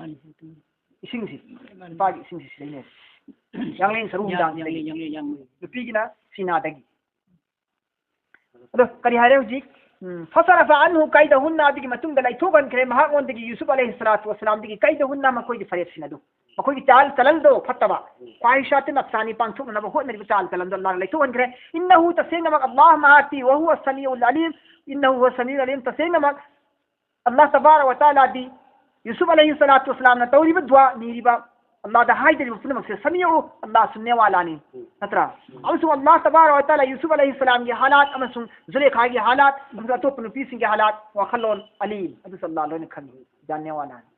ꯏꯁꯤꯡꯁꯤ, ꯅꯨꯄꯥꯒꯤ ꯏꯁꯤꯡꯁꯤ ꯁꯤꯗꯩꯅꯦꯕ꯫ ꯌꯥꯡꯂꯦꯟ ꯁꯔꯨ ꯌꯥꯡ-, ꯍꯨꯟꯗꯥꯡ ꯌꯥꯡꯂꯦꯟ, ꯁꯤꯗꯒꯤ꯫ ꯌꯥꯡꯂꯦꯟ, ꯌꯥꯡꯂꯦꯟ꯫ ꯅꯨꯄꯤꯒꯤꯅ ꯁꯤꯅꯥꯗꯒꯤ꯫ ꯑꯗꯣ ꯀꯔꯤ ꯍꯥꯏꯔꯦ ꯍꯧꯖꯤꯛ? ꯎꯝ, "ꯐꯁꯔꯐ ꯑꯟꯍꯨ ꯀꯩꯗꯍꯨꯟꯅ", ꯑꯗꯨꯒꯤ ꯃꯇꯨꯡꯗ ꯂꯩꯊꯣꯛꯍꯟꯈ꯭ꯔꯦ ꯃꯍꯥꯛꯉꯣꯟꯗꯒꯤ, ꯌꯨꯁꯨꯞ ꯑꯂꯩꯍꯤ ꯁꯂꯥꯇꯨ ꯋꯁꯂꯥꯝꯗꯒꯤ, ꯀꯩꯗꯍꯨꯟꯅ, ꯃꯈꯣꯏꯒꯤ ꯐꯔꯦꯞꯁꯤꯡ ꯑꯗꯨ꯫ ꯃꯈꯣꯏꯒꯤ ꯆꯥꯜ ꯆꯂꯟꯗꯣ ꯐꯠꯇꯕ, ꯈ꯭ꯋꯥꯍꯤꯁꯥꯇꯤ ꯅꯐꯁꯥꯅꯤ ꯄꯥꯡꯊꯣꯛꯅꯅꯕ ꯍꯣꯠꯅꯔꯤꯕ ꯆꯥꯜ ꯆꯂꯟꯗꯣ ꯑꯜꯂꯥꯍꯅ ꯂꯩꯊꯣꯛꯍꯟꯈ꯭ꯔꯦ꯫ "ꯏꯟꯅꯍꯨ", ꯇꯁꯦꯡꯅꯃꯛ ꯑꯜꯂꯥꯍ ꯃꯍꯥꯛꯇꯤ, "ꯋꯍꯨꯋ ꯁꯃꯤꯎꯜ ꯑꯂꯤꯝ", "ꯏꯟꯅꯍꯨ ꯍꯨꯋ ꯁꯃꯤꯎꯜ ꯑꯂꯤꯝ", ꯇꯁꯦꯡꯅꯃꯛ ꯑꯜꯂꯥꯍ ꯇꯕꯥꯔ ꯋ ꯇꯥꯂꯥꯗꯤ ꯌꯨꯁꯨꯐ ꯑꯂꯩꯍꯤ ꯁꯂꯥꯇꯨ ꯋꯁꯂꯥꯝꯅ ꯇꯧꯔꯤꯕ ꯗꯨꯋꯥ, ꯅꯤꯔꯤꯕ, ꯑꯜꯂꯥꯍꯗ ꯍꯥꯏꯖꯔꯤꯕ ꯄꯨꯝꯅꯃꯛꯁꯦ, ꯁꯃꯤꯎ, ꯑꯜꯂꯥꯍ ꯁꯨꯝꯅꯦ ꯋꯥꯂꯥꯅꯤ, ꯅꯠꯇ꯭ꯔꯥ? ꯑꯃꯁꯨꯡ ꯑꯜꯂꯥꯍ ꯇꯕꯥꯔꯛ ꯋ ꯇꯥꯂꯥ ꯌꯨꯁꯨꯐ ꯑꯂꯩꯍꯤ ꯁꯂꯥꯝꯒꯤ ꯍꯥꯂꯥꯠ ꯑꯃꯁꯨꯡ ꯖꯨꯂꯦꯈꯥꯒꯤ ꯍꯥꯂꯥꯠ ꯑꯃꯁꯨꯡ ꯑꯇꯣꯞꯄ ꯅꯨꯄꯤꯁꯤꯡꯒꯤ ꯍꯥꯂꯥꯠ, ꯋꯥꯈꯜꯂꯣꯟ, ꯑꯂꯤꯝ, ꯑꯗꯨꯁꯨ ꯑꯜꯂꯥꯍ ꯂꯣꯏꯅ ꯈꯪꯉꯤ, ꯒ꯭ꯌꯥꯟꯅꯦ ꯋꯥꯂꯥꯅꯤ꯫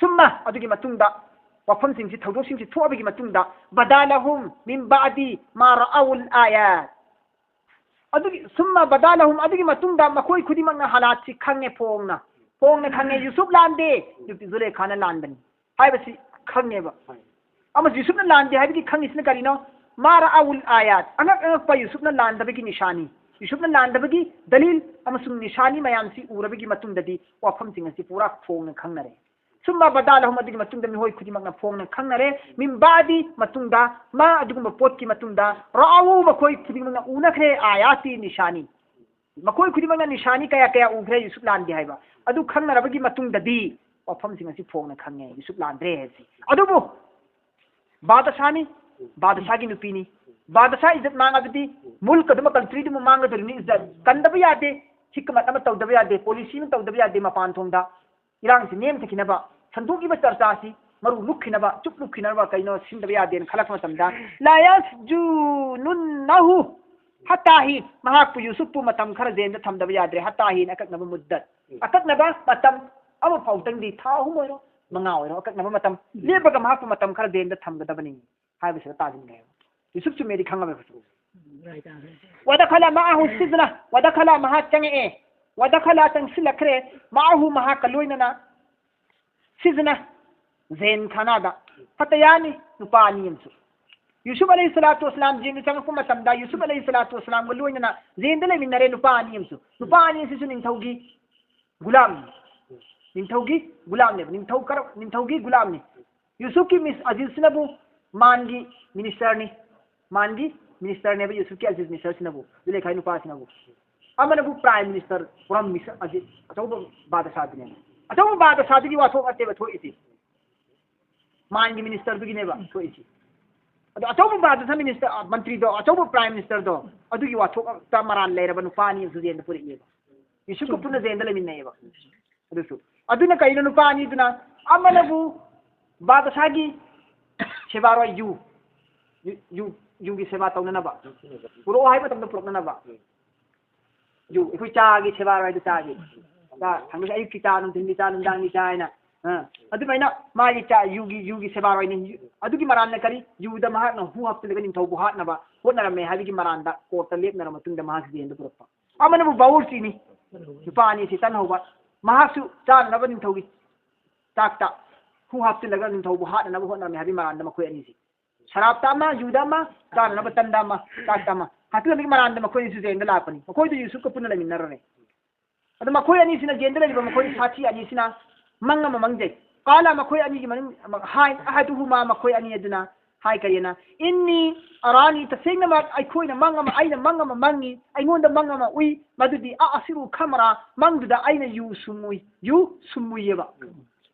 ꯁꯨꯝꯃ, ꯑꯗꯨꯒꯤ ꯃꯇꯨꯡꯗ ꯋꯥꯐꯝꯁꯤꯡꯁꯤ, ꯊꯧꯗꯣꯛꯁꯤꯡꯁꯤ ꯊꯣꯛꯑꯕꯒꯤ ꯃꯇꯨꯡꯗ, ꯕꯗꯥ ꯂꯍꯨꯝ ꯃꯤꯟ ꯕꯥꯗꯤ ꯃꯥ ꯔꯥꯑꯧꯜ ꯑꯥꯌꯥꯠ, ꯑꯗꯨꯒꯤ, ꯁꯨꯝꯃ ꯕꯗꯥ ꯂꯍꯨꯝ, ꯑꯗꯨꯒꯤ ꯃꯇꯨꯡꯗ ꯃꯈꯣꯏ ꯈꯨꯗꯤꯡꯃꯛꯅ ꯍꯥꯂꯥꯠꯁꯤ ꯈꯪꯉꯦ, ꯐꯣꯡꯅ, ꯐꯣꯡꯅ ꯈꯪꯉꯦ, ꯌꯨꯁꯨꯞ ꯂꯥꯟꯗꯦ, ꯅꯨꯄꯤ ꯖꯨꯂꯦꯈꯥꯅ ꯂꯥꯟꯕꯅꯤ ꯍꯥꯏꯕꯁꯤ ꯈꯪꯉꯦꯕ꯫ ꯑꯃꯁꯨ ꯌꯨꯁꯨꯞꯅ ꯂꯥꯟꯗꯦ ꯍꯥꯏꯕꯒꯤ ꯈꯪꯉꯤꯁꯤꯅ ꯀꯔꯤꯅꯣ? ꯃꯥ ꯔꯥꯑꯧꯜ ꯑꯥꯌꯥꯠ, ꯑꯉꯛ ꯑꯉꯛꯄ ꯌꯨꯁꯨꯞꯅ ꯂꯥꯟꯗꯕꯒꯤ ꯅꯤꯁꯥꯅꯤ, ꯌꯨꯁꯨꯞꯅ ꯂꯥꯟꯗꯕꯒꯤ ꯗꯂꯤꯜ ꯑꯃꯁꯨꯡ ꯅꯤꯁꯥꯅꯤ ꯃꯌꯥꯝꯁꯤ ꯎꯔꯕꯒꯤ ꯃꯇꯨꯡꯗꯗꯤ ꯋꯥꯐꯝꯁꯤꯡ ꯑꯁꯤ ꯄꯨꯔꯥ ꯐꯣꯡꯅ ꯈꯪꯅꯔꯦ꯫ ꯁꯨꯝꯃ ꯕꯗꯥ ꯂꯍꯨꯝ, ꯑꯗꯨꯒꯤ ꯃꯇꯨꯡꯗ ꯃꯤꯑꯣꯏ ꯈꯨꯗꯤꯡꯃꯛꯅ ꯐꯣꯡꯅ ꯈꯪꯅꯔꯦ, ꯃꯤꯟ ꯕꯥꯗꯤ, ꯃꯇꯨꯡꯗ, ꯃꯥ, ꯑꯗꯨꯒꯨꯝꯕ ꯄꯣꯠꯀꯤ ꯃꯇꯨꯡꯗ, ꯔꯥꯑꯧ, ꯃꯈꯣꯏ ꯈꯨꯗꯤꯡꯃꯛꯅ ꯎꯅꯈ꯭ꯔꯦ, ꯑꯥꯌꯥꯇꯤ, ꯅꯤꯁꯥꯅꯤ, ꯃꯈꯣꯏ ꯈꯨꯗꯤꯡꯃꯛꯅ ꯅꯤꯁꯥꯅꯤ ꯀꯌꯥ ꯀꯌꯥ ꯎꯈ꯭ꯔꯦ ꯌꯨꯁꯨꯞ ꯂꯥꯟꯗꯦ ꯍꯥꯏꯕ꯫ ꯑꯗꯨ ꯈꯪꯅꯔꯕꯒꯤ ꯃꯇꯨꯡꯗꯗꯤ ꯋꯥꯐꯝꯁꯤꯡ ꯑꯁꯤ ꯐꯣꯡꯅ ꯈꯪꯉꯦ, ꯌꯨꯁꯨꯞ ꯂꯥꯟꯗ꯭ꯔꯦ ꯍꯥꯏꯕꯁꯤ꯫ ꯑꯗꯨꯕꯨ ꯕꯥꯗꯁꯥꯅꯤ, ꯕꯥꯗꯁꯥꯒꯤ ꯅꯨꯄꯤꯅꯤ, ꯕꯥꯗꯁꯥ ꯏꯖꯠ ꯃꯥꯡꯉꯕꯗꯤ, ꯃꯨꯜꯛ ꯑꯗꯨꯃ, ꯀꯟꯇ꯭ꯔꯤꯗꯨꯃ ꯃꯥꯡꯒꯗꯧꯔꯤꯕꯅꯤ, ꯏꯖꯠ ꯀꯟꯗꯕ ꯌꯥꯗꯦ, ꯍꯤꯛꯃꯠ ꯑꯃ ꯇꯧꯗꯕ ꯌꯥꯗꯦ, ꯄꯣꯂꯤꯁꯤ ꯑꯃ ꯇꯧꯗꯕ ꯌꯥꯗꯦ, ꯃꯄꯥꯟ ꯊꯣꯡꯗ ꯏꯔꯥꯡꯁꯤ ꯅꯦꯝꯊꯈꯤꯅꯕ, ꯁꯟꯗꯣꯛꯂꯤꯕ ꯆꯔꯆꯥꯁꯤ ꯃꯔꯨ ꯂꯨꯞꯈꯤꯅꯕ, ꯆꯨꯞ ꯂꯨꯞꯈꯤꯅꯕ ꯀꯩꯅꯣ ꯁꯤꯟꯗꯕ ꯌꯥꯗꯦꯅ ꯈꯜꯂꯛꯄ ꯃꯇꯝꯗ, ꯂꯥ ꯌꯁꯖꯨꯅꯨꯟꯅꯍꯨ ꯍꯠꯇꯥ ꯍꯤꯟ, ꯃꯍꯥꯛꯄꯨ, ꯌꯨꯁꯨꯞꯄꯨ, ꯃꯇꯝ ꯈꯔ ꯖꯦꯜꯗ ꯊꯝꯗꯕ ꯌꯥꯗ꯭ꯔꯦ, ꯍꯠꯇꯥ ꯍꯤꯟ, ꯑꯀꯛꯅꯕ ꯃꯨꯗꯗꯠ, ꯑꯀꯛꯅꯕ ꯃꯇꯝ ꯑꯃ ꯐꯥꯎꯗꯪꯗꯤ, ꯊꯥ ꯑꯍꯨꯝ ꯑꯣꯏꯔꯣ, ꯃꯉꯥ ꯑꯣꯏꯔꯣ, ꯑꯀꯛꯅꯕ ꯃꯇꯝ ꯂꯦꯞꯄꯒ ꯃꯍꯥꯛꯄꯨ ꯃꯇꯝ ꯈꯔ ꯖꯦꯜꯗ ꯊꯝꯒꯗꯕꯅꯤ ꯍꯥꯏꯕꯁꯤꯗ ꯇꯥꯁꯤꯟꯈ꯭ꯔꯦꯕ꯫ ꯌꯨꯁꯨꯞ ꯆꯨꯝꯃꯦꯗꯤ ꯈꯪꯉꯕ ꯌꯨꯁꯨꯞ꯫ ꯋꯗꯈꯂ ꯃꯥꯑꯍꯨ ꯁꯤꯖꯅ, ꯋꯗꯈꯂ, ꯃꯍꯥꯛ ꯆꯪꯉꯛꯑꯦ, ꯋꯗꯈꯂ, ꯆꯪꯁꯤꯜꯂꯛꯈ꯭ꯔꯦ, ꯃꯥꯑꯍꯨ, ꯃꯍꯥꯛꯀ ꯂꯣꯏꯅꯅ, ꯁꯤꯖꯅ, ꯖꯦꯟ ꯈꯥꯅꯥꯗ, ꯐꯠꯇꯌꯥꯅꯤ, ꯅꯨꯄꯥ ꯑꯅꯤ ꯑꯃꯁꯨ꯫ ꯌꯨꯁꯨꯞ ꯑꯂꯩꯍꯤ ꯁꯂꯥꯇꯨ ꯋꯁꯂꯥꯝ ꯖꯦꯟꯗ ꯆꯪꯉꯛꯄ ꯃꯇꯝꯗ ꯌꯨꯁꯨꯞ ꯑꯂꯩꯍꯤ ꯁꯂꯥꯇꯨ ꯋꯁꯂꯥꯝꯒ ꯂꯣꯏꯅꯅ ꯖꯦꯟꯗ ꯂꯩꯃꯤꯟꯅꯔꯦ ꯅꯨꯄꯥ ꯑꯅꯤ ꯑꯃꯁꯨ꯫ ꯅꯨꯄꯥ ꯑꯅꯤ ꯑꯁꯤꯁꯨ ꯅꯤꯡꯊꯧꯒꯤ ꯒꯨꯂꯥꯝꯅꯤ, ꯅꯤꯡꯊꯧꯒꯤ ꯒꯨꯂꯥꯝꯅꯦꯕ, ꯅꯤꯡꯊꯧ ꯀꯔ-, ꯅꯤꯡꯊꯧꯒꯤ ꯒꯨꯂꯥꯝꯅꯤ꯫ ꯌꯨꯁꯨꯞꯀꯤ ꯃꯤꯁ ꯑꯖꯤꯖꯁꯤꯅꯕꯨ ꯃꯥꯟꯒꯤ ꯃꯤꯅꯤꯁꯇꯔꯅꯤ, ꯃꯥꯟꯒꯤ ꯃꯤꯅꯤꯁꯇꯔꯅꯦꯕ ꯌꯨꯁꯨꯞꯀꯤ ꯑꯖꯤꯖ ꯃꯤꯅꯤꯁꯇꯔꯁꯤꯅꯕꯨ, ꯖꯨꯂꯦꯈꯥꯏ ꯅꯨꯄꯥꯁꯤꯅꯕꯨ꯫ ꯑꯃꯅꯕꯨ ꯄ꯭ꯔꯥꯏꯝ ꯃꯤꯅꯤꯁꯇꯔ, ꯄꯨꯔꯝ ꯃꯤꯁ-, ꯑꯖꯤꯖ, ꯑꯆꯧꯕ ꯕꯥꯗꯁꯥꯗꯨꯅꯦꯕ꯫ ꯑꯆꯧꯕ ꯕꯥꯗꯁꯥꯗꯨꯒꯤ ꯋꯥꯊꯣꯛ ꯅꯠꯇꯦꯕ ꯊꯣꯛꯏꯁꯤ, ꯃꯥꯟꯒꯤ ꯃꯤꯅꯤꯁꯇꯔꯗꯨꯒꯤꯅꯦꯕ ꯊꯣꯛꯏꯁꯤ꯫ ꯑꯗꯣ ꯑꯆꯧꯕ ꯕꯥꯗꯁꯥ ꯃꯤꯅꯤꯁꯇꯔ, ꯑ, ꯃꯟꯇ꯭ꯔꯤꯗꯣ, ꯑꯆꯧꯕ ꯄ꯭ꯔꯥꯏꯝ ꯃꯤꯅꯤꯁꯇꯔꯗꯣ, ꯑꯗꯨꯒꯤ ꯋꯥꯊꯣꯛꯇ ꯃꯔꯥꯜ ꯂꯩꯔꯕ ꯅꯨꯄꯥ ꯑꯅꯤ ꯑꯃꯁꯨ ꯖꯦꯟꯗ ꯄꯨꯔꯛꯑꯦꯕ꯫ ꯌꯨꯁꯨꯞꯀ ꯄꯨꯟꯅ ꯖꯦꯟꯗ ꯂꯩꯃꯤꯟꯅꯩꯌꯦꯕ꯫ ꯑꯗꯨꯁꯨ ꯑꯗꯨꯅ ꯀꯩꯅꯣ? ꯅꯨꯄꯥ ꯑꯅꯤꯗꯨꯅ ꯑꯃꯅꯕꯨ ꯕꯥꯗꯁꯥꯒꯤ ꯁꯦꯕꯥꯔꯣꯏ ꯌꯨ, ꯌꯨ, ꯌꯨ, ꯌꯨꯒꯤ ꯁꯦꯕꯥ ꯇꯧꯅꯅꯕ ꯄꯨꯔꯛꯑꯣ ꯍꯥꯏꯕ ꯃꯇꯝꯗ ꯄꯨꯔꯛꯅꯅꯕ꯫ ꯌꯨ, ꯑꯩꯈꯣꯏ ꯆꯥꯒꯤ ꯁꯦꯕꯥꯔꯣꯏꯗ ꯆꯥꯒꯤ꯫ ꯆꯥ ꯊꯛꯅꯕ ꯑꯌꯨꯛꯀꯤ ꯆꯥ, ꯅꯨꯡꯊꯤꯟꯒꯤ ꯆꯥ, ꯅꯨꯡꯗꯥꯡꯒꯤ ꯆꯥ ꯍꯥꯏꯅ꯫ ꯑ, ꯑꯗꯨꯃꯥꯏꯅ ꯃꯥꯒꯤ ꯆꯥ, ꯌꯨꯒꯤ, ꯌꯨꯒꯤ ꯁꯦꯕꯥꯔꯣꯏꯅꯤ꯫ ꯑꯗꯨꯒꯤ ꯃꯔꯥꯟꯅ ꯀꯔꯤ? ꯌꯨꯗ ꯃꯍꯥꯛꯅ ꯍꯨ ꯍꯥꯞꯆꯤꯜꯂꯒ ꯅꯤꯡꯊꯧꯕꯨ ꯍꯥꯠꯅꯕ ꯍꯣꯠꯅꯔꯝꯃꯦ ꯍꯥꯏꯕꯒꯤ ꯃꯔꯥꯟꯗ ꯀꯣꯔꯠꯇ ꯂꯦꯞꯅꯔꯕ ꯃꯇꯨꯡꯗ ꯃꯍꯥꯛ ꯖꯦꯜꯗ ꯄꯨꯔꯛꯄ꯫ ꯑꯃꯅꯕꯨ ꯕꯥꯋꯨꯔꯆꯤꯅꯤ, ꯅꯨꯄꯥ ꯑꯅꯤꯁꯤ ꯇꯟꯍꯧꯕ, ꯃꯍꯥꯛꯁꯨ ꯆꯥꯅꯅꯕ ꯅꯤꯡꯊꯧꯒꯤ ꯆꯥꯛꯇ ꯍꯨ ꯍꯥꯞꯆꯤꯜꯂꯒ ꯅꯤꯡꯊꯧꯕꯨ ꯍꯥꯠꯅꯅꯕ ꯍꯣꯠꯅꯔꯝꯃꯤ ꯍꯥꯏꯕꯒꯤ ꯃꯔꯥꯟꯗ ꯃꯈꯣꯏ ꯑꯅꯤꯁꯤ꯫ ꯁꯔꯥꯞꯇ ꯑꯃ, ꯌꯨꯗ ꯑꯃ, ꯆꯥꯅꯅꯕ ꯇꯟꯗ ꯑꯃ, ꯆꯥꯛꯇ ꯑꯃ꯫ ꯍꯥꯠꯇꯣꯛꯅꯕꯒꯤ ꯃꯔꯥꯟꯗ ꯃꯈꯣꯏ ꯑꯅꯤꯁꯨ ꯖꯦꯜꯗ ꯂꯥꯛꯄꯅꯤ꯫ ꯃꯈꯣꯏꯗꯨ ꯌꯨꯁꯨꯞꯀ ꯄꯨꯟꯅ ꯂꯩꯃꯤꯟꯅꯔꯔꯦ꯫ ꯑꯗꯣ ꯃꯈꯣꯏ ꯑꯅꯤꯁꯤꯅ ꯖꯦꯜꯗ ꯂꯩꯔꯤꯕ ꯃꯈꯣꯏ ꯁꯥꯊꯤ ꯑꯅꯤꯁꯤꯅ ꯃꯪ ꯑꯃ ꯃꯪꯖꯩ꯫ ꯀꯥꯂ ꯃꯈꯣꯏ ꯑꯅꯤꯒꯤ ꯃꯅꯨꯡ ꯍꯥꯏ ꯑꯍꯗꯨꯍꯨꯃꯥ ꯃꯈꯣꯏ ꯑꯅꯤ ꯑꯗꯨꯅ ꯍꯥꯏ ꯀꯔꯤꯅ? ꯏꯟꯅꯤ ꯑꯔꯥꯅꯤ, ꯇꯁꯦꯡꯅꯃꯛ ꯑꯩꯈꯣꯏꯅ ꯃꯪ ꯑꯃ, ꯑꯩꯅ ꯃꯪ ꯑꯃ ꯃꯪꯉꯤ, ꯑꯩꯉꯣꯟꯗ ꯃꯪ ꯑꯃ ꯎꯏ, ꯃꯗꯨꯗꯤ ꯑ ꯑꯁꯤꯔꯨ ꯈꯃꯔꯥ, ꯃꯪꯗꯨꯗ ꯑꯩꯅ ꯌꯨ ꯁꯨꯝꯃꯨꯏ, ꯌꯨ ꯁꯨꯝꯃꯨꯏꯌꯦꯕ꯫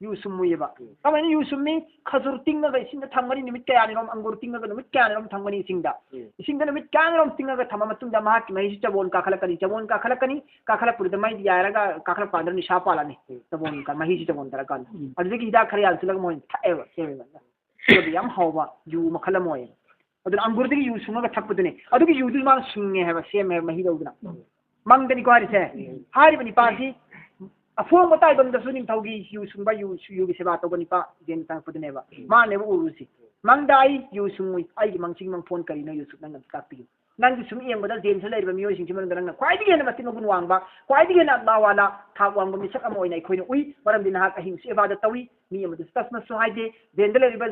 ꯌꯨ ꯁꯨꯝꯃꯨꯏꯌꯦꯕ꯫ ꯎꯝ꯫ ꯀꯃꯥꯏꯅ ꯌꯨ ꯁꯨꯝꯃꯤ? ꯈꯖꯨꯔ ꯇꯤꯡꯉꯒ ꯏꯁꯤꯡꯗ ꯊꯝꯒꯅꯤ, ꯅꯨꯃꯤꯠ ꯀꯌꯥꯅꯤꯔꯣꯝ, ꯑꯪꯒꯨꯔ ꯇꯤꯡꯉꯒ ꯅꯨꯃꯤꯠ ꯀꯌꯥꯅꯤꯔꯣꯝ ꯊꯝꯒꯅꯤ ꯏꯁꯤꯡꯗ꯫ ꯎꯝ꯫ ꯏꯁꯤꯡꯗ ꯅꯨꯃꯤꯠ ꯀꯌꯥꯅꯤꯔꯣꯝ ꯇꯤꯡꯉꯒ ꯊꯝꯃ ꯃꯇꯨꯡꯗ ꯃꯍꯥꯛꯀꯤ ꯃꯍꯤꯁꯤ ꯆꯕꯣꯟ ꯀꯥꯈꯠꯂꯛꯀꯅꯤ, ꯆꯕꯣꯟ ꯀꯥꯈꯠꯂꯛꯀꯅꯤ, ꯀꯥꯈꯠꯂꯛꯄꯗꯨꯗ ꯃꯩꯗ ꯌꯥꯏꯔꯒ ꯀꯥꯈꯠꯂꯛꯄ ꯀꯥꯟꯗ ꯅꯤꯁꯥ ꯄꯥꯜꯂꯅꯤ꯫ ꯎꯝ꯫ ꯆꯕꯣꯟ ꯀ-, ꯃꯍꯤꯁꯤ ꯆꯕꯣꯟ ꯇꯥꯔꯀꯥꯟꯗ꯫ ꯎꯝ꯫ ꯑꯗꯨꯗꯒꯤ ꯍꯤꯗꯥꯛ ꯈꯔ ꯌꯥꯟꯁꯤꯜꯂꯒ ꯃꯣꯏꯅ ꯊꯛꯑꯦꯕ, ꯁꯦꯝꯃꯦꯕ꯫ ꯑꯗꯨꯒꯗꯤ ꯌꯥꯝ ꯍꯥꯎꯕ ꯌꯨ ꯃꯈꯜ ꯑꯃ ꯑꯣꯏꯌꯦꯕ꯫ ꯑꯗꯨꯅ ꯑꯪꯒꯨꯔꯗꯒꯤ ꯌꯨ ꯁꯨꯡꯉꯒ ꯊꯛꯄꯗꯨꯅꯦ꯫ ꯑꯗꯨꯒꯤ ꯌꯨꯗꯨ ꯃꯥꯅ ꯁꯨꯡꯉꯦ ꯍꯥꯏꯕ, ꯁꯦꯝꯃꯦ ꯍꯥꯏꯕ, ꯃꯍꯤ ꯂꯧꯗꯅ꯫ ꯎꯝ꯫ ꯃꯪꯗꯅꯤꯀꯣ ꯍꯥꯏꯔꯤꯁꯦ꯫ ꯎꯝ꯫ ꯍꯥꯏꯔꯤꯕ ꯅꯤꯄꯥꯁꯤ ꯑꯐꯣꯡꯕ ꯇꯥꯏꯕꯪꯗꯁꯨ ꯅꯤꯡꯊꯧꯒꯤ ꯌꯨ ꯁꯨꯡꯕ, ꯌꯨ, ꯌꯨꯒꯤ ꯁꯦꯕꯥ ꯇꯧꯕ ꯅꯤꯄꯥ ꯖꯦꯟ ꯆꯪꯉꯛꯄꯗꯨꯅꯦꯕ꯫ ꯎꯝ꯫ ꯃꯥꯅꯦꯕ ꯎꯔꯨꯁꯤ꯫ ꯃꯪꯗ ꯑꯩ ꯌꯨ ꯁꯨꯡꯉꯨꯏ, ꯑꯩꯒꯤ ꯃꯪꯁꯤꯒꯤ ꯃꯪꯐꯣꯟ ꯀꯔꯤꯅꯣ, ꯌꯨꯁꯨꯞ, ꯅꯪꯅ ꯑꯝꯇ ꯇꯥꯛꯄꯤꯌꯨ꯫ ꯅꯪꯒꯤ ꯁꯨꯝ ꯌꯦꯡꯕꯗ ꯖꯦꯟꯁꯤꯗ ꯂꯩꯔꯤꯕ ꯃꯤꯑꯣꯏꯁꯤꯡꯁꯤ ꯃꯅꯨꯡꯗ ꯅꯪꯅ ꯈ꯭ꯋꯥꯏꯗꯒꯤ ꯍꯦꯟꯅ ꯃꯇꯤꯛ ꯃꯒꯨꯟ ꯋꯥꯡꯕ, ꯈ꯭ꯋꯥꯏꯗꯒꯤ ꯍꯦꯟꯅ ꯑꯜꯂꯥꯍ ꯋꯥꯂꯥ, ꯊꯥꯛ ꯋꯥꯡꯕ ꯃꯤꯁꯛ ꯑꯃ ꯑꯣꯏꯅ ꯑꯩꯈꯣꯏꯅ ꯎꯏ꯫ ꯃꯔꯝꯗꯤ ꯅꯍꯥꯛ ꯑꯍꯤꯡꯁꯨ ꯏꯕꯥꯗꯠ ꯇꯧꯏ, ꯃꯤ ꯑꯃꯗꯁꯨ ꯇꯁꯃꯁꯨ ꯍꯥꯏꯗꯦ꯫ ꯖꯦꯟꯗ ꯂꯩꯔꯤꯕ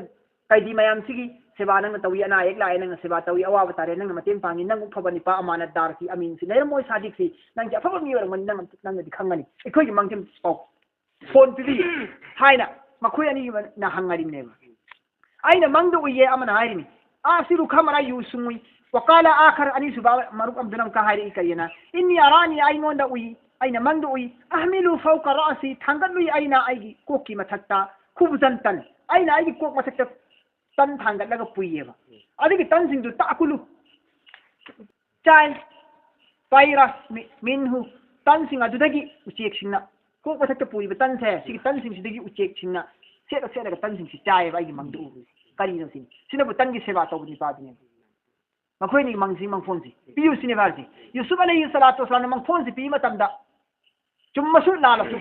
ꯀꯩꯗꯤ ꯃꯌꯥꯝꯁꯤꯒꯤ ꯁꯦꯕꯥ ꯅꯪꯅ ꯇꯧꯏ, ꯑꯅꯥ ꯑꯌꯦꯛ ꯂꯥꯛꯑꯦ ꯅꯪꯅ ꯁꯦꯕꯥ ꯇꯧꯏ, ꯑꯋꯥꯕ ꯇꯥꯔꯦ ꯅꯪꯅ ꯃꯇꯦꯡ ꯄꯥꯡꯉꯤ, ꯅꯪꯃꯨꯛ ꯐꯕ ꯅꯤꯄꯥ ꯑꯃꯥꯅꯠꯗꯥꯔꯁꯤ ꯑꯃꯤꯟꯁꯤ ꯂꯩꯔꯝꯃꯣꯏ꯫ ꯁꯥꯗꯤꯛꯁꯤ ꯅꯪꯁꯦ ꯑꯐꯕ ꯃꯤ ꯑꯣꯏꯔꯝꯒꯅꯤ, ꯅꯪ, ꯅꯪꯅꯗꯤ ꯈꯪꯒꯅꯤ꯫ ꯑꯩꯈꯣꯏꯒꯤ ꯃꯥꯡꯖꯤꯟ ꯄꯥꯎ ꯐꯣꯟ ꯄꯤꯕꯤꯌꯨ ꯍꯥꯏꯅ ꯃꯈꯣꯏ ꯑꯅꯤꯅ ꯍꯪꯅꯔꯤꯕꯅꯦꯕ꯫ ꯑꯩꯅ ꯃꯪꯗ ꯎꯏꯌꯦ ꯑꯃꯅ ꯍꯥꯏꯔꯤꯅꯤ, ꯑꯥ ꯁꯤꯔꯨ ꯈꯃꯔꯥ ꯌꯨ ꯁꯨꯡꯉꯨꯏ꯫ ꯋꯀꯥꯂ ꯑꯥꯈꯔ, ꯑꯅꯤꯁꯨꯕ ꯃꯔꯨꯞ ꯑꯃꯗꯨꯅ ꯑꯃꯨꯛꯀ ꯍꯥꯏꯔꯛꯏ ꯀꯔꯤꯅ? ꯏꯟꯅꯤ ꯑꯔꯥꯅꯤ, ꯑꯩꯉꯣꯟꯗ ꯎꯏ, ꯑꯩꯅ ꯃꯪꯗ ꯎꯏ꯫ ꯑꯍꯃꯤꯂꯨ ꯐꯧꯀ ꯔꯥꯁꯤ, ꯊꯥꯡꯒꯠꯂꯨꯏ ꯑꯩꯅ ꯑꯩꯒꯤ ꯀꯣꯛꯀꯤ ꯃꯊꯛꯇ, ꯈꯨꯕꯨꯖꯟ ꯇꯟ, ꯑꯩꯅ ꯑꯩꯒꯤ ꯀꯣꯛ ꯃꯊꯛꯇ ꯇꯟ ꯊꯥꯡꯒꯠꯂꯒ ꯄꯨꯏꯌꯦꯕ꯫ ꯑꯗꯨꯒꯤ ꯇꯟꯁꯤꯡꯗꯨ ꯇꯥꯀꯨꯂꯨ, ꯆꯥꯏ꯫ ꯄꯥꯏꯔ ꯃꯤ-, ꯃꯤꯟꯍꯨ, ꯇꯟꯁꯤꯡ ꯑꯗꯨꯗꯒꯤ ꯎꯆꯦꯛꯁꯤꯡꯅ ꯀꯣꯛ ꯃꯊꯛꯇ ꯄꯨꯔꯤꯕ ꯇꯟꯁꯦ, ꯁꯤꯒꯤ ꯇꯟꯁꯤꯡꯁꯤꯗꯒꯤ ꯎꯆꯦꯛꯁꯤꯡꯅ ꯁꯦꯠꯂ ꯁꯦꯠꯂꯒ ꯇꯟꯁꯤꯡꯁꯤ ꯆꯥꯏꯌꯦꯕ ꯑꯩꯒꯤ ꯃꯪꯗ ꯎꯕꯁꯦ꯫ ꯀꯔꯤꯅꯣ ꯁꯤꯅꯤ? ꯁꯤꯅꯕꯨ ꯇꯟꯒꯤ ꯁꯦꯕꯥ ꯇꯧꯕ ꯅꯨꯄꯥꯗꯨꯅꯦꯕ꯫ ꯃꯈꯣꯏ ꯑꯅꯤꯒꯤ ꯃꯪꯁꯤ ꯃꯪꯐꯣꯟꯁꯤ ꯄꯤꯌꯨ ꯁꯤꯅꯦꯕ ꯍꯥꯏꯁꯦ꯫ ꯌꯨꯁꯨꯐ ꯑꯂꯩꯍꯤ ꯁꯂꯥꯇꯨ ꯋꯁꯂꯥꯝꯅ ꯃꯪꯐꯣꯟꯁꯤ ꯄꯤꯕ ꯃꯇꯝꯗ ꯆꯨꯝꯃꯁꯨ ꯂꯥꯜꯂꯁꯨ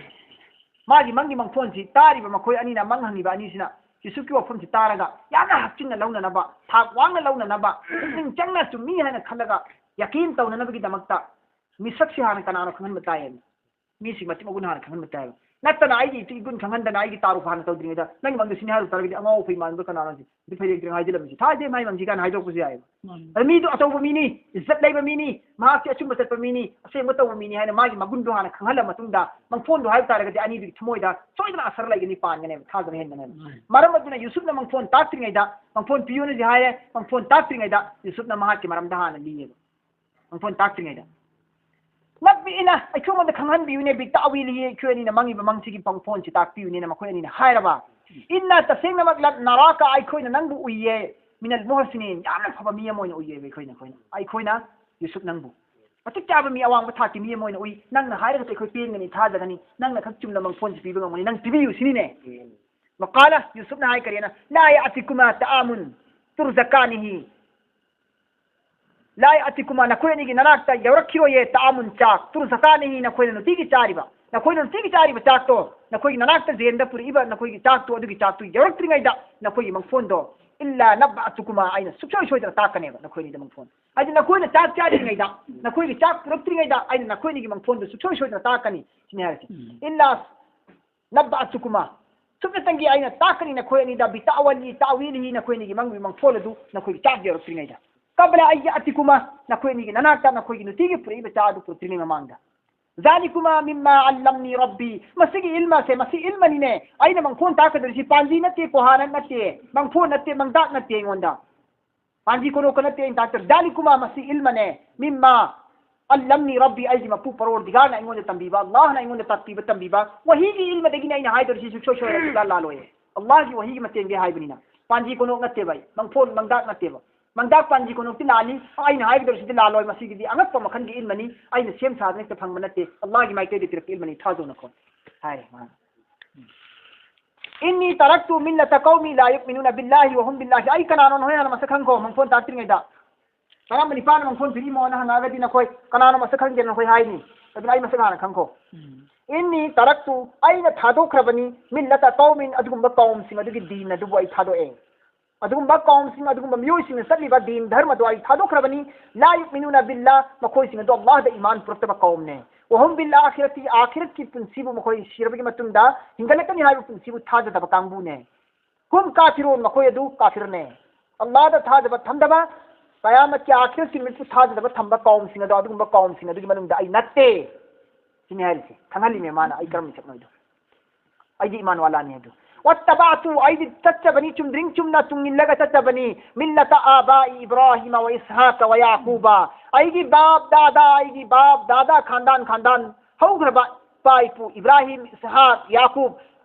ꯃꯥꯒꯤ ꯃꯪꯒꯤ ꯃꯪꯐꯣꯟꯁꯤ ꯇꯥꯔꯤꯕ ꯃꯈꯣꯏ ꯑꯅꯤꯅ, ꯃꯪ ꯍꯪꯉꯤꯕ ꯑꯅꯤꯁꯤꯅ ꯌꯨꯁꯨꯐꯀꯤ ꯋꯥꯐꯝꯁꯤ ꯇꯥꯔꯒ ꯌꯥꯝꯅ ꯍꯛꯆꯤꯟꯅ ꯂꯧꯅꯅꯕ, ꯊꯥꯛ ꯋꯥꯡꯅ ꯂꯧꯅꯅꯕ, ꯄꯨꯛꯅꯤꯡ ꯆꯪꯅ ꯆꯨꯝꯃꯤ ꯍꯥꯏꯅ ꯈꯜꯂꯒ ꯌꯥꯀꯤꯟ ꯇꯧꯅꯅꯕꯒꯤꯗꯃꯛꯇ ꯃꯤꯁꯛꯁꯤ ꯍꯥꯟꯅ ꯀꯅꯥꯅꯣ ꯈꯪꯍꯟꯕ ꯇꯥꯏꯌꯦꯅ꯫ ꯃꯤꯁꯤꯡ ꯃꯇꯤꯛ ꯃꯒꯨꯟ ꯍꯥꯟꯅ ꯈꯪꯍꯟꯕ ꯇꯥꯏꯌꯦꯕ꯫ ꯅꯠꯇꯅ ꯑꯩꯒꯤ ꯏꯇꯤꯛ ꯏꯒꯨꯟ ꯈꯪꯍꯟꯗꯅ ꯑꯩꯒꯤ ꯇꯥꯔꯨꯐ ꯍꯥꯟꯅ ꯇꯧꯗ꯭ꯔꯤꯉꯩꯗ ꯅꯪꯒꯤ ꯃꯪꯗ ꯁꯤꯅꯤ ꯍꯥꯏꯔꯨ ꯇꯥꯔꯒꯗꯤ ꯑꯉꯥꯎ ꯑꯐꯩ ꯃꯥꯟꯕ ꯀꯅꯥꯅꯣ ꯍꯧꯖꯤꯛ ꯐꯩꯔꯦꯛ ꯇ꯭ꯔꯦꯛ ꯍꯥꯏꯖꯤꯜꯂꯝꯃꯤꯁꯦ? ꯊꯥꯖꯗꯦ ꯃꯥꯏ ꯃꯪꯁꯤ ꯀꯥꯏꯅ ꯍꯥꯏꯗꯣꯛꯄꯁꯨ ꯌꯥꯏꯌꯦꯕ꯫ ꯃꯥꯅꯤ꯫ ꯑꯗ ꯃꯤꯗꯣ ꯑꯆꯧꯕ ꯃꯤꯅꯤ, ꯏꯖꯠ ꯂꯩꯕ ꯃꯤꯅꯤ, ꯃꯍꯥꯛꯁꯤ ꯑꯆꯨꯝꯕ ꯆꯠꯄ ꯃꯤꯅꯤ, ꯑꯁꯦꯡꯕ ꯇꯧꯕ ꯃꯤꯅꯤ ꯍꯥꯏꯅ ꯃꯥꯒꯤ ꯃꯒꯨꯟꯗꯣ ꯍꯥꯟꯅ ꯈꯪꯍꯜꯂ ꯃꯇꯨꯡꯗ ꯃꯪꯐꯣꯟꯗꯣ ꯍꯥꯏꯕ ꯇꯥꯔꯒꯗꯤ ꯑꯅꯤꯗꯨꯒꯤ ꯊꯃꯣꯏꯗ ꯁꯣꯏꯗꯅ ꯑꯁꯔ ꯂꯩꯒꯅꯤ, ꯄꯥꯟꯒꯅꯦꯕ, ꯊꯥꯖꯕ ꯍꯦꯟꯒꯅꯦꯕ꯫ ꯃꯥꯅꯤ꯫ ꯃꯔꯝ ꯑꯗꯨꯅ ꯌꯨꯁꯨꯞꯅ ꯃꯪꯐꯣꯟ ꯇꯥꯛꯇ꯭ꯔꯤꯉꯩꯗ, ꯃꯪꯐꯣꯟ ꯄꯤꯌꯨꯅꯁꯨ ꯍꯥꯏꯔꯦ, ꯃꯪꯐꯣꯟ ꯇꯥꯛꯇ꯭ꯔꯤꯉꯩꯗ ꯌꯨꯁꯨꯞꯅ ꯃꯍꯥꯛꯀꯤ ꯃꯔꯝꯗ ꯍꯥꯟꯅ ꯂꯤꯌꯦꯕ꯫ ꯃꯪꯐꯣꯟ ꯇꯥꯛꯇ꯭ꯔꯤꯉꯩꯗ ꯅꯕꯤꯅ ꯑꯩꯈꯣꯏꯉꯣꯟꯗ ꯈꯪꯍꯟꯕꯤꯌꯨꯅꯦ, ꯕꯤꯇꯥꯋꯤꯂꯤꯍꯤ, ꯑꯩꯈꯣꯏ ꯑꯅꯤꯅ ꯃꯪꯉꯤꯕ ꯃꯪꯁꯤꯒꯤ ꯃꯪꯐꯣꯟꯁꯤ ꯇꯥꯛꯄꯤꯌꯨꯅꯦꯅ ꯃꯈꯣꯏ ꯑꯅꯤꯅ ꯍꯥꯏꯔꯕ꯫ ꯏꯟꯅ ꯇꯁꯦꯡꯅꯃꯛ ꯂꯠ ꯅꯔꯥꯀ, ꯑꯩꯈꯣꯏꯅ ꯅꯪꯕꯨ ꯎꯏꯌꯦ, ꯃꯤꯅꯜ ꯃꯨꯍꯁꯤꯅꯤꯟ, ꯌꯥꯝꯅ ꯐꯕ ꯃꯤ ꯑꯃ ꯑꯣꯏꯅ ꯎꯏꯌꯦꯕ ꯑꯩꯈꯣꯏꯅ, ꯑꯩꯈꯣꯏꯅ, ꯑꯩꯈꯣꯏꯅ ꯌꯨꯁꯨꯞ ꯅꯪꯕꯨ ꯃꯇꯤꯛ ꯆꯥꯕ ꯃꯤ, ꯑꯋꯥꯡꯕ ꯊꯥꯛꯀꯤ ꯃꯤ ꯑꯃ ꯑꯣꯏꯅ ꯎꯏ, ꯅꯪꯅ ꯍꯥꯏꯔꯒꯁꯨ ꯑꯩꯈꯣꯏ ꯄꯦꯟꯒꯅꯤ, ꯊꯥꯖꯒꯅꯤ, ꯅꯪꯅ ꯈꯛ ꯆꯨꯝꯅ ꯃꯪꯐꯣꯟꯁꯤ ꯄꯤꯕ ꯉꯝꯒꯅꯤ, ꯅꯪ ꯄꯤꯕꯤꯌꯨ ꯁꯤꯅꯤꯅꯦ꯫ ꯃꯀꯥꯂ ꯌꯨꯁꯨꯞꯅ ꯍꯥꯏ ꯀꯔꯤꯅ, ꯂꯥ ꯌꯥꯇꯤꯀꯨꯃꯥ ꯇꯥꯃꯨꯟ ꯇꯨꯔꯖꯀꯥꯅꯤꯍꯤ ꯂꯥ ꯌꯥꯇꯤꯀꯨꯃꯥ, ꯅꯈꯣꯏ ꯑꯅꯤꯒꯤ ꯅꯅꯥꯛꯇ ꯌꯧꯔꯛꯈꯤꯔꯣꯏꯌꯦ, ꯇꯥꯃꯨꯟ, ꯆꯥꯛ, ꯇꯨꯔꯖꯀꯥꯅꯤꯍꯤ, ꯅꯈꯣꯏꯅ ꯅꯨꯡꯇꯤꯒꯤ ꯆꯥꯔꯤꯕ, ꯅꯈꯣꯏꯅ ꯅꯨꯡꯇꯤꯒꯤ ꯆꯥꯔꯤꯕ ꯆꯥꯛꯇꯣ, ꯅꯈꯣꯏꯒꯤ ꯅꯅꯥꯛꯇ ꯖꯦꯟꯗ ꯄꯨꯔꯛꯏꯕ ꯅꯈꯣꯏꯒꯤ ꯆꯥꯛꯇꯣ, ꯑꯗꯨꯒꯤ ꯆꯥꯛꯇꯨ ꯌꯧꯔꯛꯇ꯭ꯔꯤꯉꯩꯗ ꯅꯈꯣꯏꯒꯤ ꯃꯪꯐꯣꯟꯗꯣ, ꯏꯜꯂꯥ ꯅꯕꯥꯇꯨꯀꯨꯃꯥ, ꯑꯩꯅ ꯁꯨꯡꯁꯣꯏ ꯁꯣꯏꯗꯅ ꯇꯥꯛꯀꯅꯦꯕ ꯅꯈꯣꯏ ꯑꯅꯤꯗ ꯃꯪꯐꯣꯟ꯫ ꯍꯥꯏꯗꯤ ꯅꯈꯣꯏꯅ ꯆꯥꯛ ꯆꯥꯗ꯭ꯔꯤꯉꯩꯗ, ꯅꯈꯣꯏꯒꯤ ꯆꯥꯛ ꯄꯨꯔꯛꯇ꯭ꯔꯤꯉꯩꯗ ꯑꯩꯅ ꯅꯈꯣꯏ ꯑꯅꯤꯒꯤ ꯃꯪꯐꯣꯟꯗꯨ ꯁꯨꯡꯁꯣꯏ ꯁꯣꯏꯗꯅ ꯇꯥꯛꯀꯅꯤ ꯁꯤꯅꯤ ꯍꯥꯏꯔꯤꯁꯦ꯫ ꯎꯝ꯫ ꯏꯜꯂꯥ ꯅꯕꯥꯇꯨꯀꯨꯃꯥ, ꯁꯨꯞꯅꯇꯪꯒꯤ ꯑꯩꯅ ꯇꯥꯛꯀꯅꯤ ꯅꯈꯣꯏ ꯑꯅꯤꯗ, ꯕꯤꯇꯥꯋꯜꯂꯤ ꯇꯥꯋꯤꯂꯤꯍꯤ, ꯅꯈꯣꯏ ꯑꯅꯤꯒꯤ ꯃꯪꯒꯤ ꯃꯪꯐꯣꯜ ꯑꯗꯨ ꯅꯈꯣꯏꯒꯤ ꯆꯥꯛ ꯌꯧꯔꯛꯇ꯭ꯔꯤꯉꯩꯗ, ꯀꯕꯂ ꯑꯟ ꯌꯥꯇꯤꯀꯨꯃꯥ, ꯅꯈꯣꯏ ꯑꯅꯤꯒꯤ ꯅꯅꯥꯛꯇ ꯅꯈꯣꯏꯒꯤ ꯅꯨꯡꯇꯤꯒꯤ ꯄꯨꯔꯛꯏꯕ ꯆꯥ ꯑꯗꯨ ꯄꯨꯔꯛꯇ꯭ꯔꯤꯉꯩ ꯃꯃꯥꯡꯗ꯫ ꯖꯥꯂꯤꯀꯨꯃꯥ ꯃꯤꯝꯃꯥ ꯑꯜꯂꯝꯅꯤ ꯔꯕꯤ, ꯃꯁꯤꯒꯤ ꯏꯜꯃꯁꯦ, ꯃꯁꯤ ꯏꯜꯃꯅꯤꯅꯦ, ꯑꯩꯅ ꯃꯪꯐꯣꯟ ꯇꯥꯛꯀꯗꯧꯔꯤꯁꯤ ꯄꯥꯟꯖꯤ ꯅꯠꯇꯦ, ꯀꯣꯍꯥꯅꯠ ꯅꯠꯇꯦ, ꯃꯪꯐꯣꯟ ꯅꯠꯇꯦ, ꯃꯪꯗꯥꯛ ꯅꯠꯇꯦ ꯑꯩꯉꯣꯟꯗ꯫ ꯄꯥꯟꯖꯤ ꯀꯣꯅꯣꯛꯀ ꯅꯠꯇꯦ ꯑꯩꯅ ꯇꯥꯛꯇꯣꯏ꯫ ꯖꯥꯂꯤꯀꯨꯃꯥ, ꯃꯁꯤ ꯏꯜꯃꯅꯦ꯫ ꯃꯤꯝꯃꯥ ꯑꯜꯂꯝꯅꯤ ꯔꯕꯤ, ꯑꯩꯒꯤ ꯃꯄꯨ ꯄꯔꯣꯔꯗꯤꯒꯥꯔꯅ ꯑꯩꯉꯣꯟꯗ ꯇꯝꯕꯤꯕ, ꯑꯜꯂꯥꯍꯅ ꯑꯩꯉꯣꯟꯗ ꯇꯥꯛꯄꯤꯕ, ꯇꯝꯕꯤꯕ꯫ ꯋꯥꯍꯤꯒꯤ ꯏꯜꯃꯗꯒꯤꯅꯦ ꯑꯩꯅ ꯍꯥꯏꯗꯣꯔꯤꯁꯤ, ꯁꯨꯡꯁꯣꯏ ꯁꯣꯏꯔꯣꯏ, ꯁꯨꯡꯂꯥꯜ ꯂꯥꯜꯂꯣꯏꯌꯦ꯫ ꯑꯜꯂꯥꯍꯒꯤ ꯋꯥꯍꯤꯒꯤ ꯃꯇꯦꯡꯗꯒꯤ ꯍꯥꯏꯕꯅꯤꯅ꯫ ꯄꯥꯟꯖꯤ ꯀꯣꯅꯣꯛ ꯅꯠꯇꯦꯕ ꯑꯩ, ꯃꯪꯐꯣꯟ ꯃꯪꯗꯥꯛ ꯅꯠꯇꯦꯕ꯫ ꯃꯥꯡꯗꯥꯛ ꯄꯥꯟꯖꯤ ꯀꯣꯅꯣꯛꯇꯤ ꯂꯥꯜꯂꯤ, ꯑꯩꯅ ꯍꯥꯏꯒꯗꯧꯔꯤꯁꯤꯗꯤ ꯂꯥꯜꯂꯣꯏ, ꯃꯁꯤꯒꯤꯗꯤ ꯑꯉꯛꯄ ꯃꯈꯜꯒꯤ ꯏꯜꯃꯅꯤ, ꯑꯩꯅ ꯁꯦꯝ ꯁꯥꯗꯅ ꯍꯦꯛꯇ ꯐꯪꯕ ꯅꯠꯇꯦ, ꯑꯜꯂꯥꯍꯒꯤ ꯃꯥꯏꯀꯩꯗ ꯄꯤꯔꯛꯄ ꯏꯜꯃꯅꯤ, ꯊꯥꯖꯧꯅꯀꯣ ꯍꯥꯏ ꯃꯥꯅ꯫ "ꯏꯟꯅꯤ ꯇꯔꯛꯇꯨ ꯃꯤꯜꯂꯇ ꯀꯧꯃꯤ ꯂꯥ ꯌꯨꯛꯃꯤꯅꯨꯅ ꯕꯤꯜꯂꯥꯍꯤ ꯋꯍꯨꯝ ꯕꯤꯜꯂꯥꯍꯤ", ꯑꯩ ꯀꯅꯥꯅꯣ ꯅꯈꯣꯏ ꯍꯥꯟꯅ ꯃꯁꯛ ꯈꯪꯈꯣ, ꯃꯪꯐꯣꯟ ꯇꯥꯛꯇ꯭ꯔꯤꯉꯩꯗ꯫ ꯀꯔꯝꯕ ꯅꯤꯄꯥꯅ ꯃꯪꯐꯣꯟ ꯄꯤꯔꯤꯃꯣꯅ ꯍꯪꯉꯛꯑꯒꯗꯤ ꯅꯈꯣꯏ ꯀꯅꯥꯅꯣ ꯃꯁꯛ ꯈꯪꯗꯦꯅ ꯅꯈꯣꯏ ꯍꯥꯏꯅꯤ꯫ ꯑꯗꯨꯅ ꯑꯩ ꯃꯁꯛ ꯍꯥꯟꯅ ꯈꯪꯈꯣ꯫ "ꯏꯟꯅꯤ ꯇꯔꯛꯇꯨ", ꯑꯩꯅ ꯊꯥꯗꯣꯛꯈ꯭ꯔꯕꯅꯤ, "ꯃꯤꯜꯂꯇ ꯀꯧꯃꯤꯟ", ꯑꯗꯨꯒꯨꯝꯕ ꯀꯧꯝꯁꯤꯡ ꯑꯗꯨꯒꯤ ꯗꯤꯟ ꯑꯗꯨꯕꯨ ꯑꯩ ꯊꯥꯗꯣꯛꯑꯦ꯫ ꯑꯗꯨꯒꯨꯝꯕ ꯀꯧꯝꯁꯤꯡ, ꯑꯗꯨꯒꯨꯝꯕ ꯃꯤꯑꯣꯏꯁꯤꯡꯅ ꯆꯠꯂꯤꯕ ꯗꯤꯟ ꯙꯔꯃꯗꯣ ꯑꯩ ꯊꯥꯗꯣꯛꯈ꯭ꯔꯕꯅꯤ꯫ "ꯂꯥ ꯌꯨꯛꯃꯤꯅꯨꯅ ꯕꯤꯜꯂꯥ", ꯃꯈꯣꯏꯁꯤꯡ ꯑꯗꯨ ꯑꯜꯂꯥꯍꯗ ꯏꯃꯥꯟ ꯄꯨꯔꯛꯇꯕ ꯀꯧꯝꯅꯦ꯫ "ꯋꯍꯨꯝ ꯕꯤꯜ ꯑꯥꯈꯤꯔꯇꯤ", ꯑꯥꯈꯤꯔꯠꯀꯤ ꯄꯨꯟꯁꯤꯕꯨ, ꯃꯈꯣꯏ ꯁꯤꯔꯕꯒꯤ ꯃꯇꯨꯡꯗ ꯍꯤꯡꯒꯠꯂꯛꯀꯅꯤ ꯍꯥꯏꯕ ꯄꯨꯟꯁꯤꯕꯨ ꯊꯥꯖꯗꯕ ꯀꯥꯡꯕꯨꯅꯦ꯫ "ꯍꯨꯝ ꯀꯥꯐꯤꯔꯨꯟ", ꯃꯈꯣꯏ ꯑꯗꯨ ꯀꯥꯐꯤꯔꯅꯦ꯫ ꯑꯜꯂꯥꯍꯗ ꯊꯥꯖꯕ ꯊꯝꯗꯕ, ꯀꯌꯥꯃꯠꯀꯤ ꯑꯥꯈꯤꯔꯠꯀꯤ ꯅꯨꯃꯤꯠꯄꯨ ꯊꯥꯖꯗꯕ ꯊꯝꯕ ꯀꯧꯝꯁꯤꯡ ꯑꯗꯣ, ꯑꯗꯨꯒꯨꯝꯕ ꯀꯧꯝꯁꯤꯡ ꯑꯗꯨꯒꯤ ꯃꯅꯨꯡꯗ ꯑꯩ ꯅꯠꯇꯦ꯫ ꯁꯤꯅꯤ ꯍꯥꯏꯔꯤꯁꯦ꯫ ꯈꯪꯍꯜꯂꯤꯅꯦ ꯃꯥꯅ ꯑꯩ ꯀꯔꯝꯕ ꯃꯤꯁꯛꯅꯣ ꯍꯥꯏꯗꯣ꯫ ꯑꯩꯗꯤ ꯏꯃꯥꯟ ꯋꯥꯂꯥꯅꯤ ꯍꯥꯏꯗꯣ꯫ "ꯋꯠꯇꯕꯥꯇꯨ", ꯑꯩꯗꯤ ꯆꯠꯆꯕꯅꯤ, ꯆꯨꯝꯗ꯭ꯔꯤꯡ ꯆꯨꯝꯅ ꯇꯨꯡ ꯏꯜꯂꯒ ꯆꯠꯆꯕꯅꯤ꯫ "ꯃꯤꯜꯂꯇ ꯑꯥꯕꯥꯏ ꯏꯕ꯭ꯔꯥꯍꯤꯃ ꯋ ꯏꯁꯍꯥꯀ ꯋ ꯌꯥꯀꯨꯕ", ꯑꯩꯒꯤ ꯕꯥꯞ ꯗꯥꯗꯥ, ꯑꯩꯒꯤ ꯕꯥꯞ ꯗꯥꯗꯥ, ꯈꯥꯟꯗꯥꯟ ꯈꯥꯟꯗꯥꯟ ꯍꯧꯈ꯭ꯔꯕ ꯏꯄꯥ ꯏꯄꯨ ꯏꯕ꯭ꯔꯥꯍꯤꯝ, ꯏꯁꯍꯥꯛ, ꯌꯥꯀꯨꯕ,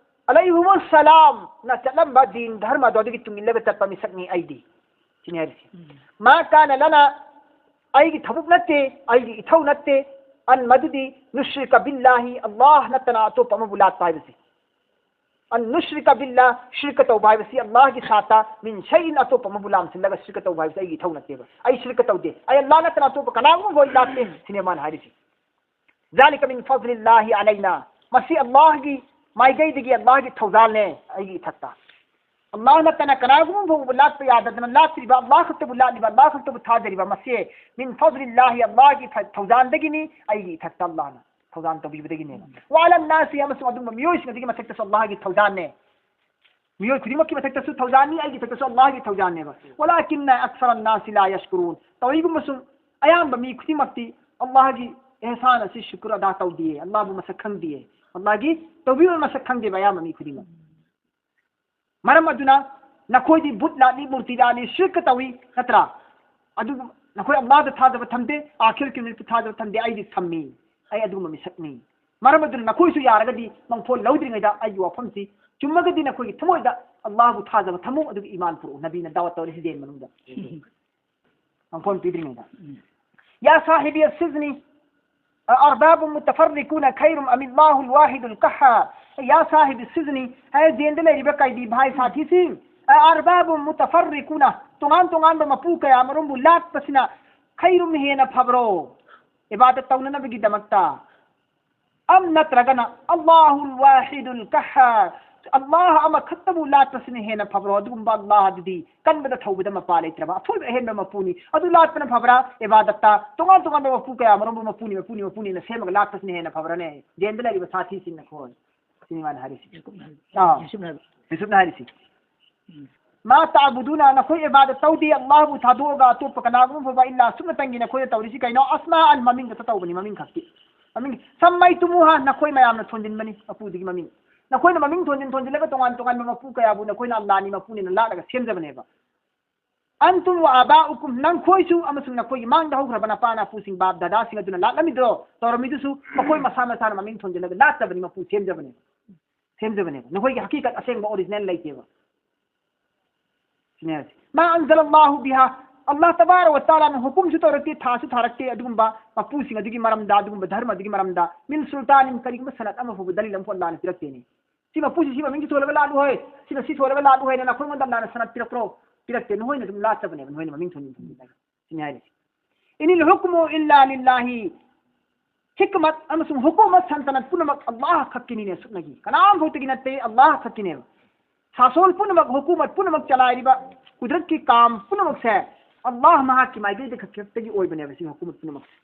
ꯑꯂꯩꯍꯨꯃꯨꯁ ꯁꯂꯥꯝꯅ ꯆꯠꯂꯝꯕ ꯗꯤꯟ ꯙꯔꯃꯗꯣ ꯑꯗꯨꯒꯤ ꯇꯨꯡ ꯏꯜꯂꯒ ꯆꯠꯄ ꯃꯤꯁꯛꯅꯤ ꯑꯩꯗꯤ꯫ ꯁꯤꯅꯤ ꯍꯥꯏꯔꯤꯁꯦ꯫ "ꯃꯥ ꯀꯥꯅ ꯂꯅꯥ", ꯑꯩꯒꯤ ꯊꯕꯛ ꯅꯠꯇꯦ, ꯑꯩꯒꯤ ꯏꯊꯧ ꯅꯠꯇꯦ, "ꯑꯟ", ꯃꯗꯨꯗꯤ, "ꯅꯨꯁ꯭ꯔꯤꯀ ꯕꯤꯜꯂꯥꯍꯤ", ꯑꯜꯂꯥꯍ ꯅꯠꯇꯅ ꯑꯇꯣꯞꯄ ꯑꯃꯕꯨ ꯂꯥꯠꯄ ꯍꯥꯏꯕꯁꯤ꯫ "ꯑꯟ ꯅꯨꯁ꯭ꯔꯤꯀ ꯕꯤꯜꯂꯥ", ꯁꯤꯔꯀ ꯇꯧꯕ ꯍꯥꯏꯕꯁꯤ ꯑꯜꯂꯥꯍꯒꯤ ꯁꯥꯠꯇ, "ꯃꯤꯟ ꯁꯩꯏꯟ", ꯑꯇꯣꯞꯄ ꯑꯃꯕꯨ ꯂꯥꯝꯁꯤꯜꯂꯒ ꯁꯤꯔꯀ ꯇꯧꯕ ꯍꯥꯏꯕꯁꯤ ꯑꯩꯒꯤ ꯏꯊꯧ ꯅꯠꯇꯦꯕ꯫ "ꯑꯩ ꯁꯤꯔꯀ ꯇꯧꯗꯦ, ꯑꯩ ꯑꯜꯂꯥꯍ ꯅꯠꯇꯅ ꯑꯇꯣꯞꯄ ꯀꯅꯥꯒꯨꯝꯕ ꯍꯣꯏ ꯂꯥꯠꯇꯦ", ꯁꯤꯅꯦ ꯃꯥꯅ ꯍꯥꯏꯔꯤꯁꯤ꯫ "ذلك من فضل الله علينا", ꯃꯁꯤ ꯑꯜꯂꯥꯍꯒꯤ ꯃꯥꯏꯀꯩꯗꯒꯤ ꯑꯜꯂꯥꯍꯒꯤ ꯊꯧꯖꯥꯜꯅꯦ ꯑꯩꯒꯤ ꯏꯊꯛꯇ꯫ ꯑꯜꯂꯥꯍ ꯅꯠꯇꯅ ꯀꯅꯥꯒꯨꯝꯕ ꯐꯥꯎꯕ ꯂꯥꯠꯄ ꯌꯥꯗꯗꯅ ꯂꯥꯠꯇ꯭ꯔꯤꯕ, ꯑꯜꯂꯥꯍ ꯈꯛꯇꯕꯨ ꯂꯥꯠꯂꯤꯕ, ꯑꯜꯂꯥꯍ ꯈꯛꯇꯕꯨ ꯊꯥꯖꯔꯤꯕ, ꯃꯁꯤ "من فضل الله", ꯑꯜꯂꯥꯍꯒꯤ ꯊ-, ꯊꯧꯖꯥꯜꯗꯒꯤꯅꯤ ꯑꯩꯒꯤ ꯏꯊꯛꯇ ꯑꯜꯂꯥꯍꯅ ꯊꯧꯖꯥꯜ ꯇꯧꯕꯤꯕꯗꯒꯤꯅꯦꯕ꯫ "وعلى الناس", ꯑꯃꯁꯨꯡ ꯑꯗꯨꯒꯨꯝꯕ ꯃꯤꯑꯣꯏꯁꯤꯡ ꯑꯗꯨꯒꯤ ꯃꯊꯛꯇꯁꯨ ꯑꯜꯂꯥꯍꯒꯤ ꯊꯧꯖꯥꯜꯅꯦ꯫ ꯃꯤꯑꯣꯏ ꯈꯨꯗꯤꯡꯃꯛꯀꯤ ꯃꯊꯛꯇꯁꯨ ꯊꯧꯖꯥꯜꯅꯤ, ꯑꯩꯒꯤ ꯃꯊꯛꯇꯁꯨ ꯑꯜꯂꯥꯍꯒꯤ ꯊꯧꯖꯥꯜꯅꯦꯕ꯫ "ولكن أكثر الناس لا يشكرون", ꯇꯧꯏꯒꯨꯝꯕꯁꯨ ꯑꯌꯥꯝꯕ ꯃꯤ ꯈꯨꯗꯤꯡꯃꯛꯇꯤ ꯑꯜꯂꯥꯍꯒꯤ ꯑꯦꯍꯁꯥꯟ ꯑꯁꯤ ꯁꯨꯀꯨꯔ ꯑꯗꯥ ꯇꯧꯗꯦ, ꯑꯜꯂꯥꯍꯕꯨ ꯃꯁꯛ ꯈꯪꯗꯦ, ꯑꯜꯂꯥꯍꯒꯤ ꯇꯧꯕꯤꯕ ꯃꯁꯛ ꯈꯪꯗꯦꯕ ꯑꯌꯥꯝꯕ ꯃꯤ ꯈꯨꯗꯤꯡꯃꯛ꯫ ꯃꯔꯝ ꯑꯗꯨꯅ ꯅꯈꯣꯏꯗꯤ ꯕꯨꯠ ꯂꯥꯠꯂꯤ, ꯃꯨꯔꯇꯤ ꯂꯥꯠꯂꯤ, ꯁꯤꯔꯀ ꯇꯧꯏ, ꯅꯠꯇ꯭ꯔꯥ? ꯑꯗꯨꯕꯨ ꯅꯈꯣꯏ ꯑꯜꯂꯥꯍꯗ ꯊꯥꯖꯕ ꯊꯝꯗꯦ, ꯑꯥꯈꯤꯔꯀꯤ ꯅꯨꯃꯤꯠꯇ ꯊꯥꯖꯕ ꯊꯝꯗꯦ, ꯑꯩꯗꯤ ꯊꯝꯃꯤ, ꯑꯩ ꯑꯗꯨꯒꯨꯝꯕ ꯃꯤꯁꯛꯅꯤ꯫ ꯃꯔꯝ ꯑꯗꯨꯅ ꯅꯈꯣꯏꯁꯨ ꯌꯥꯔꯒꯗꯤ ꯃꯪꯐꯣꯟ ꯂꯧꯗ꯭ꯔꯤꯉꯩꯗ ꯑꯩꯒꯤ ꯋꯥꯐꯝꯁꯤ ꯆꯨꯝꯃꯒꯗꯤ ꯅꯈꯣꯏꯒꯤ ꯊꯃꯣꯏꯗ ꯑꯜꯂꯥꯍꯕꯨ ꯊꯥꯖꯕ ꯊꯝꯃꯨ, ꯑꯗꯨꯒ ꯏꯃꯥꯟ ꯄꯨꯔꯛꯎ꯫ ꯅꯕꯤꯅ ꯗꯥꯋꯠ ꯇꯧꯔꯤꯁꯤ ꯗꯦꯟ ꯃꯅꯨꯡꯗ꯫ ꯀꯥꯡꯈꯣꯟ ꯄꯤꯗ꯭ꯔꯤꯉꯩꯗ. ꯎꯝ. "يا صاحبي السجن أأرباب متفرقون خير أم الله الواحد القهار؟" "يا صاحب السجن", ꯍꯥꯏ, ꯖꯦꯜꯗ ꯂꯩꯔꯤꯕ ꯀꯩꯗꯤ ꯚꯥꯏ ꯁꯥꯊꯤꯁꯤꯡ, "أأرباب متفرقون", ꯇꯣꯉꯥꯟ ꯇꯣꯉꯥꯟꯕ ꯃꯄꯨ ꯀꯌꯥ ꯃꯔꯨꯝꯕꯨ ꯂꯥꯠꯄꯁꯤꯅ "خير", ꯍꯦꯟꯅ ꯐꯕ꯭ꯔꯣ ꯏꯕꯥꯗꯠ ꯇꯧꯅꯅꯕꯒꯤꯗꯃꯛꯇ? "أم", ꯅꯠꯇ꯭ꯔꯒꯅ "الله الواحد القهار", ꯑꯜꯂꯥꯍ ꯑꯃꯈꯛꯇꯕꯨ ꯂꯥꯠꯄꯁꯤꯅ ꯍꯦꯟꯅ ꯐꯕ꯭ꯔꯣ? ꯑꯗꯨꯒꯨꯝꯕ ꯑꯜꯂꯥꯍ ꯑꯗꯨꯗꯤ ꯀꯟꯕꯗ ꯊꯧꯕꯗ ꯃꯄꯥ ꯂꯩꯇ꯭ꯔꯕ ꯑꯊꯣꯏꯕ ꯑꯍꯦꯟꯕ ꯃꯄꯨꯅꯤ꯫ ꯑꯗꯨ ꯂꯥꯠꯄꯅ ꯐꯕ꯭ꯔꯥ? ꯏꯕꯥꯗꯠꯇ ꯇꯣꯉꯥꯟ ꯇꯣꯉꯥꯟꯕ ꯃꯄꯨ ꯀꯌꯥ ꯃꯔꯨꯝꯕꯨ ꯃꯄꯨꯅꯤ, ꯃꯄꯨꯅꯤ, ꯃꯄꯨꯅꯤꯅ ꯁꯦꯝꯃꯒ ꯂꯥꯠꯄꯁꯤꯅ ꯍꯦꯟꯅ ꯐꯕ꯭ꯔꯥꯅꯦ? ꯖꯦꯜꯗ ꯂꯩꯔꯤꯕ ꯁꯥꯊꯤꯁꯤꯡ ꯅꯈꯣꯏ꯫ ꯁꯤꯅꯤ ꯃꯥꯅ ꯍꯥꯏꯔꯤꯁꯤ꯫ ꯌꯨꯁꯨꯞꯅ ꯍꯥꯏꯕ꯫ ꯑꯥ. ꯌꯨꯁꯨꯞꯅ ꯍꯥꯏꯕ꯫ ꯌꯨꯁꯨꯞꯅ ꯍꯥꯏꯔꯤꯁꯤ. ꯎꯝ. "ما تعبدون", ꯅꯈꯣꯏ ꯏꯕꯥꯗꯠ ꯇꯧꯗꯦ ꯑꯜꯂꯥꯍꯕꯨ ꯊꯥꯗꯣꯛꯑꯒ ꯑꯇꯣꯞꯄ ꯀꯅꯥꯒꯨꯝꯕ ꯐꯥꯎꯕ, "إلا", ꯁꯨꯞꯅꯇꯪꯒꯤ ꯅꯈꯣꯏꯅ ꯇꯧꯔꯤꯁꯤ ꯀꯩꯅꯣ? "أسماء", ꯃꯃꯤꯡ ꯈꯛꯇ ꯇꯧꯕꯅꯤ, ꯃꯃꯤꯡ ꯈꯛꯇꯤ. ꯃꯃꯤꯡ. "سميتموها", ꯅꯈꯣꯏ ꯃꯌꯥꯝꯅ ꯊꯣꯟꯖꯤꯟꯕꯅꯤ ꯃꯄꯨꯗꯨꯒꯤ ꯃꯃꯤꯡ. ꯅꯈꯣꯏꯅ ꯃꯃꯤꯡ ꯊꯣꯟꯖꯤꯟ ꯊꯣꯟꯖꯤꯜꯂꯒ ꯇꯣꯉꯥꯟ ꯇꯣꯉꯥꯟꯕ ꯃꯄꯨ ꯀꯌꯥꯕꯨ ꯅꯈꯣꯏꯅ ꯑꯜꯂꯥꯍꯅꯤ, ꯃꯄꯨꯅꯦꯅ ꯂꯥꯠꯂꯒ ꯁꯦꯝꯖꯕꯅꯦꯕ. "أنتم وآباؤكم", ꯅꯈꯣꯏꯁꯨ ꯑꯃꯁꯨꯡ ꯅꯈꯣꯏꯒꯤ ꯃꯥꯡꯗ ꯍꯧꯈ꯭ꯔꯕ ꯅꯄꯥ ꯅꯄꯨꯁꯤꯡ, ꯕꯥꯞ ꯗꯗꯥꯁꯤꯡ ꯑꯗꯨꯅ ꯂꯥꯠꯂꯝꯃꯤꯗ꯭ꯔꯣ, ꯇꯧꯔꯝꯃꯤꯗꯨꯁꯨ ꯃꯈꯣꯏ ꯃꯁꯥ ꯃꯁꯥꯅ ꯃꯃꯤꯡ ꯊꯣꯟꯖꯤꯜꯂꯒ ꯂꯥꯠꯆꯕꯅꯤ, ꯃꯄꯨ ꯁꯦꯝꯖꯕꯅꯦꯕ. ꯁꯦꯝꯖꯕꯅꯦꯕ꯫ ꯅꯈꯣꯏꯒꯤ ꯍꯀꯤꯀꯠ ꯑꯁꯦꯡꯕ ꯑꯣꯔꯤꯖꯤꯅꯦꯜ ꯂꯩꯇꯦꯕ꯫ ꯁꯤꯅꯦ ꯍꯥꯏꯁꯦ. "ما أنزل الله بها", ꯑꯜꯂꯥꯍ ꯇꯕꯥꯔꯛ ꯋ ꯇꯥꯂꯥꯅ ꯍꯨꯀꯨꯝꯁꯨ ꯇꯧꯔꯛꯇꯦ, ꯊꯥꯁꯨ ꯊꯥꯔꯛꯇꯦ ꯑꯗꯨꯒꯨꯝꯕ ꯃꯄꯨꯁꯤꯡ ꯑꯗꯨꯒꯤ ꯃꯔꯝꯗ, ꯑꯗꯨꯒꯨꯝꯕ ꯙꯔꯃ ꯑꯗꯨꯒꯤ ꯃꯔꯝꯗ, "من سلطان", ꯀꯔꯤꯒꯨꯝꯕ ꯁꯅꯠ ꯑꯃ ꯐꯥꯎꯕ, ꯗꯂꯤꯜ ꯑꯃ ꯐꯥꯎꯕ ꯑꯜꯂꯥꯍꯅ ꯄꯤꯔꯛꯇꯦꯅꯦ. ꯁꯤ ꯃꯄꯨꯁꯤ ꯁꯤ ꯃꯃꯤꯡꯁꯤ ꯊꯣꯜꯂꯒ ꯂꯥꯠꯂꯨ ꯍꯣꯏ, ꯁꯤꯅ ꯁꯤ ꯊꯣꯜꯂꯒ ꯂꯥꯠꯂꯨ ꯍꯥꯏꯅ ꯅꯈꯣꯏꯉꯣꯟꯗ ꯑꯜꯂꯥꯍꯅ ꯁꯅꯠ ꯄꯤꯔꯛꯄ꯭ꯔꯣ? ꯄꯤꯔꯛꯇꯦ. ꯅꯈꯣꯏꯅ ꯑꯗꯨꯝ ꯂꯥꯠꯆꯕꯅꯦꯕ, ꯅꯈꯣꯏꯅ ꯃꯃꯤꯡ ꯊꯣꯟꯖꯤꯟ ꯊꯣꯟꯖꯤꯜꯂꯒ. ꯁꯤꯅꯤ ꯍꯥꯏꯔꯤꯁꯦ. "إن الحكم إلا لله", ꯍꯤꯀꯃꯠ ꯑꯃꯁꯨꯡ ꯍꯨꯀꯨꯃꯠ, ꯁꯜꯇꯅꯠ ꯄꯨꯝꯅꯃꯛ ꯑꯜꯂꯥꯍ ꯈꯛꯀꯤꯅꯤꯅꯦ, ꯁꯨꯞꯅꯒꯤ ꯀꯅꯥꯝ ꯐꯥꯎꯇꯒꯤ ꯅꯠꯇꯦ, ꯑꯜꯂꯥꯍ ꯈꯛꯀꯤꯅꯦꯕ. ꯁꯥꯁꯣꯜ ꯄꯨꯝꯅꯃꯛ, ꯍꯨꯀꯨꯃꯠ ꯄꯨꯝꯅꯃꯛ ꯆꯂꯥꯏꯔꯤꯕ, ꯀꯨꯗꯔꯠꯀꯤ ꯀꯥꯝ ꯄꯨꯝꯅꯃꯛꯁꯦ ꯑꯜꯂꯥꯍ ꯃꯍꯥꯛꯀꯤ ꯃꯥꯏꯀꯩꯗ ꯈꯛꯇꯒꯤ ꯑꯣꯏꯕꯅꯦꯕ, ꯁꯤ ꯍꯨꯀꯨꯃꯠ ꯄꯨꯝꯅꯃꯛꯁꯦ.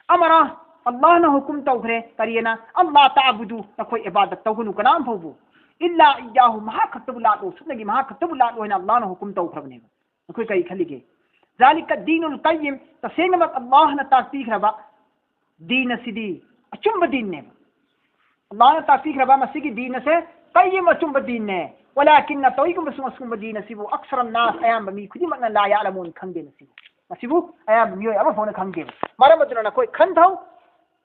ꯑꯃꯔ, ꯑꯜꯂꯥꯍꯅ ꯍꯨꯀꯨꯝ ꯇꯧꯈ꯭ꯔꯦ, ꯀꯔꯤꯑꯅ? "ألا تعبدوا", ꯅꯈꯣꯏ ꯏꯕꯥꯗꯠ ꯇꯧꯒꯅꯨ ꯀꯅꯥꯝ ꯐꯥꯎꯕꯨ. "إلا إياه", ꯃꯍꯥꯛ ꯈꯛꯇꯕꯨ ꯂꯥꯠꯂꯨ, ꯁꯨꯞꯅꯒꯤ ꯃꯍꯥꯛ ꯈꯛꯇꯕꯨ ꯂꯥꯠꯂꯨ ꯍꯥꯏꯅ ꯑꯜꯂꯥꯍꯅ ꯍꯨꯀꯨꯝ ꯇꯧꯈ꯭ꯔꯕꯅꯦꯕ. ꯅꯈꯣꯏ ꯀꯔꯤ ꯈꯜꯂꯤꯒꯦ? "ذلك الدين القيم", ꯇꯁꯦꯡꯅꯃꯛ ꯑꯜꯂꯥꯍꯅ ꯇꯥꯛꯄꯤꯈ꯭ꯔꯕ ꯗꯤꯟ ꯑꯁꯤꯗꯤ ꯑꯆꯨꯝꯕ ꯗꯤꯟꯅꯦꯕ. ꯑꯜꯂꯥꯍꯅ ꯇꯥꯛꯄꯤꯈ꯭ꯔꯕ ꯃꯁꯤꯒꯤ ꯗꯤꯟ ꯑꯁꯦ ꯀꯩꯒꯤ ꯑꯆꯨꯝꯕ ꯗꯤꯟꯅꯦ. "ولكن", ꯇꯧꯏꯒꯨꯝꯕꯁꯨ ꯑꯁꯤꯒꯨꯝꯕ ꯗꯤꯟ ꯑꯁꯤꯕꯨ, "أكثر الناس", ꯑꯌꯥꯝꯕ ꯃꯤ ꯈꯨꯗꯤꯡꯃꯛꯅ, "لا يعلمون", ꯈꯪꯗꯦ ꯃꯁꯤꯕꯨ. ꯃꯁꯤꯕꯨ ꯑꯌꯥꯝꯕ ꯃꯤꯑꯣꯏ ꯑꯃ ꯐꯥꯎꯅ ꯈꯪꯗꯦꯕ. ꯃꯔꯝ ꯑꯗꯨꯅ ꯅꯈꯣꯏ ꯈꯟꯊꯧ,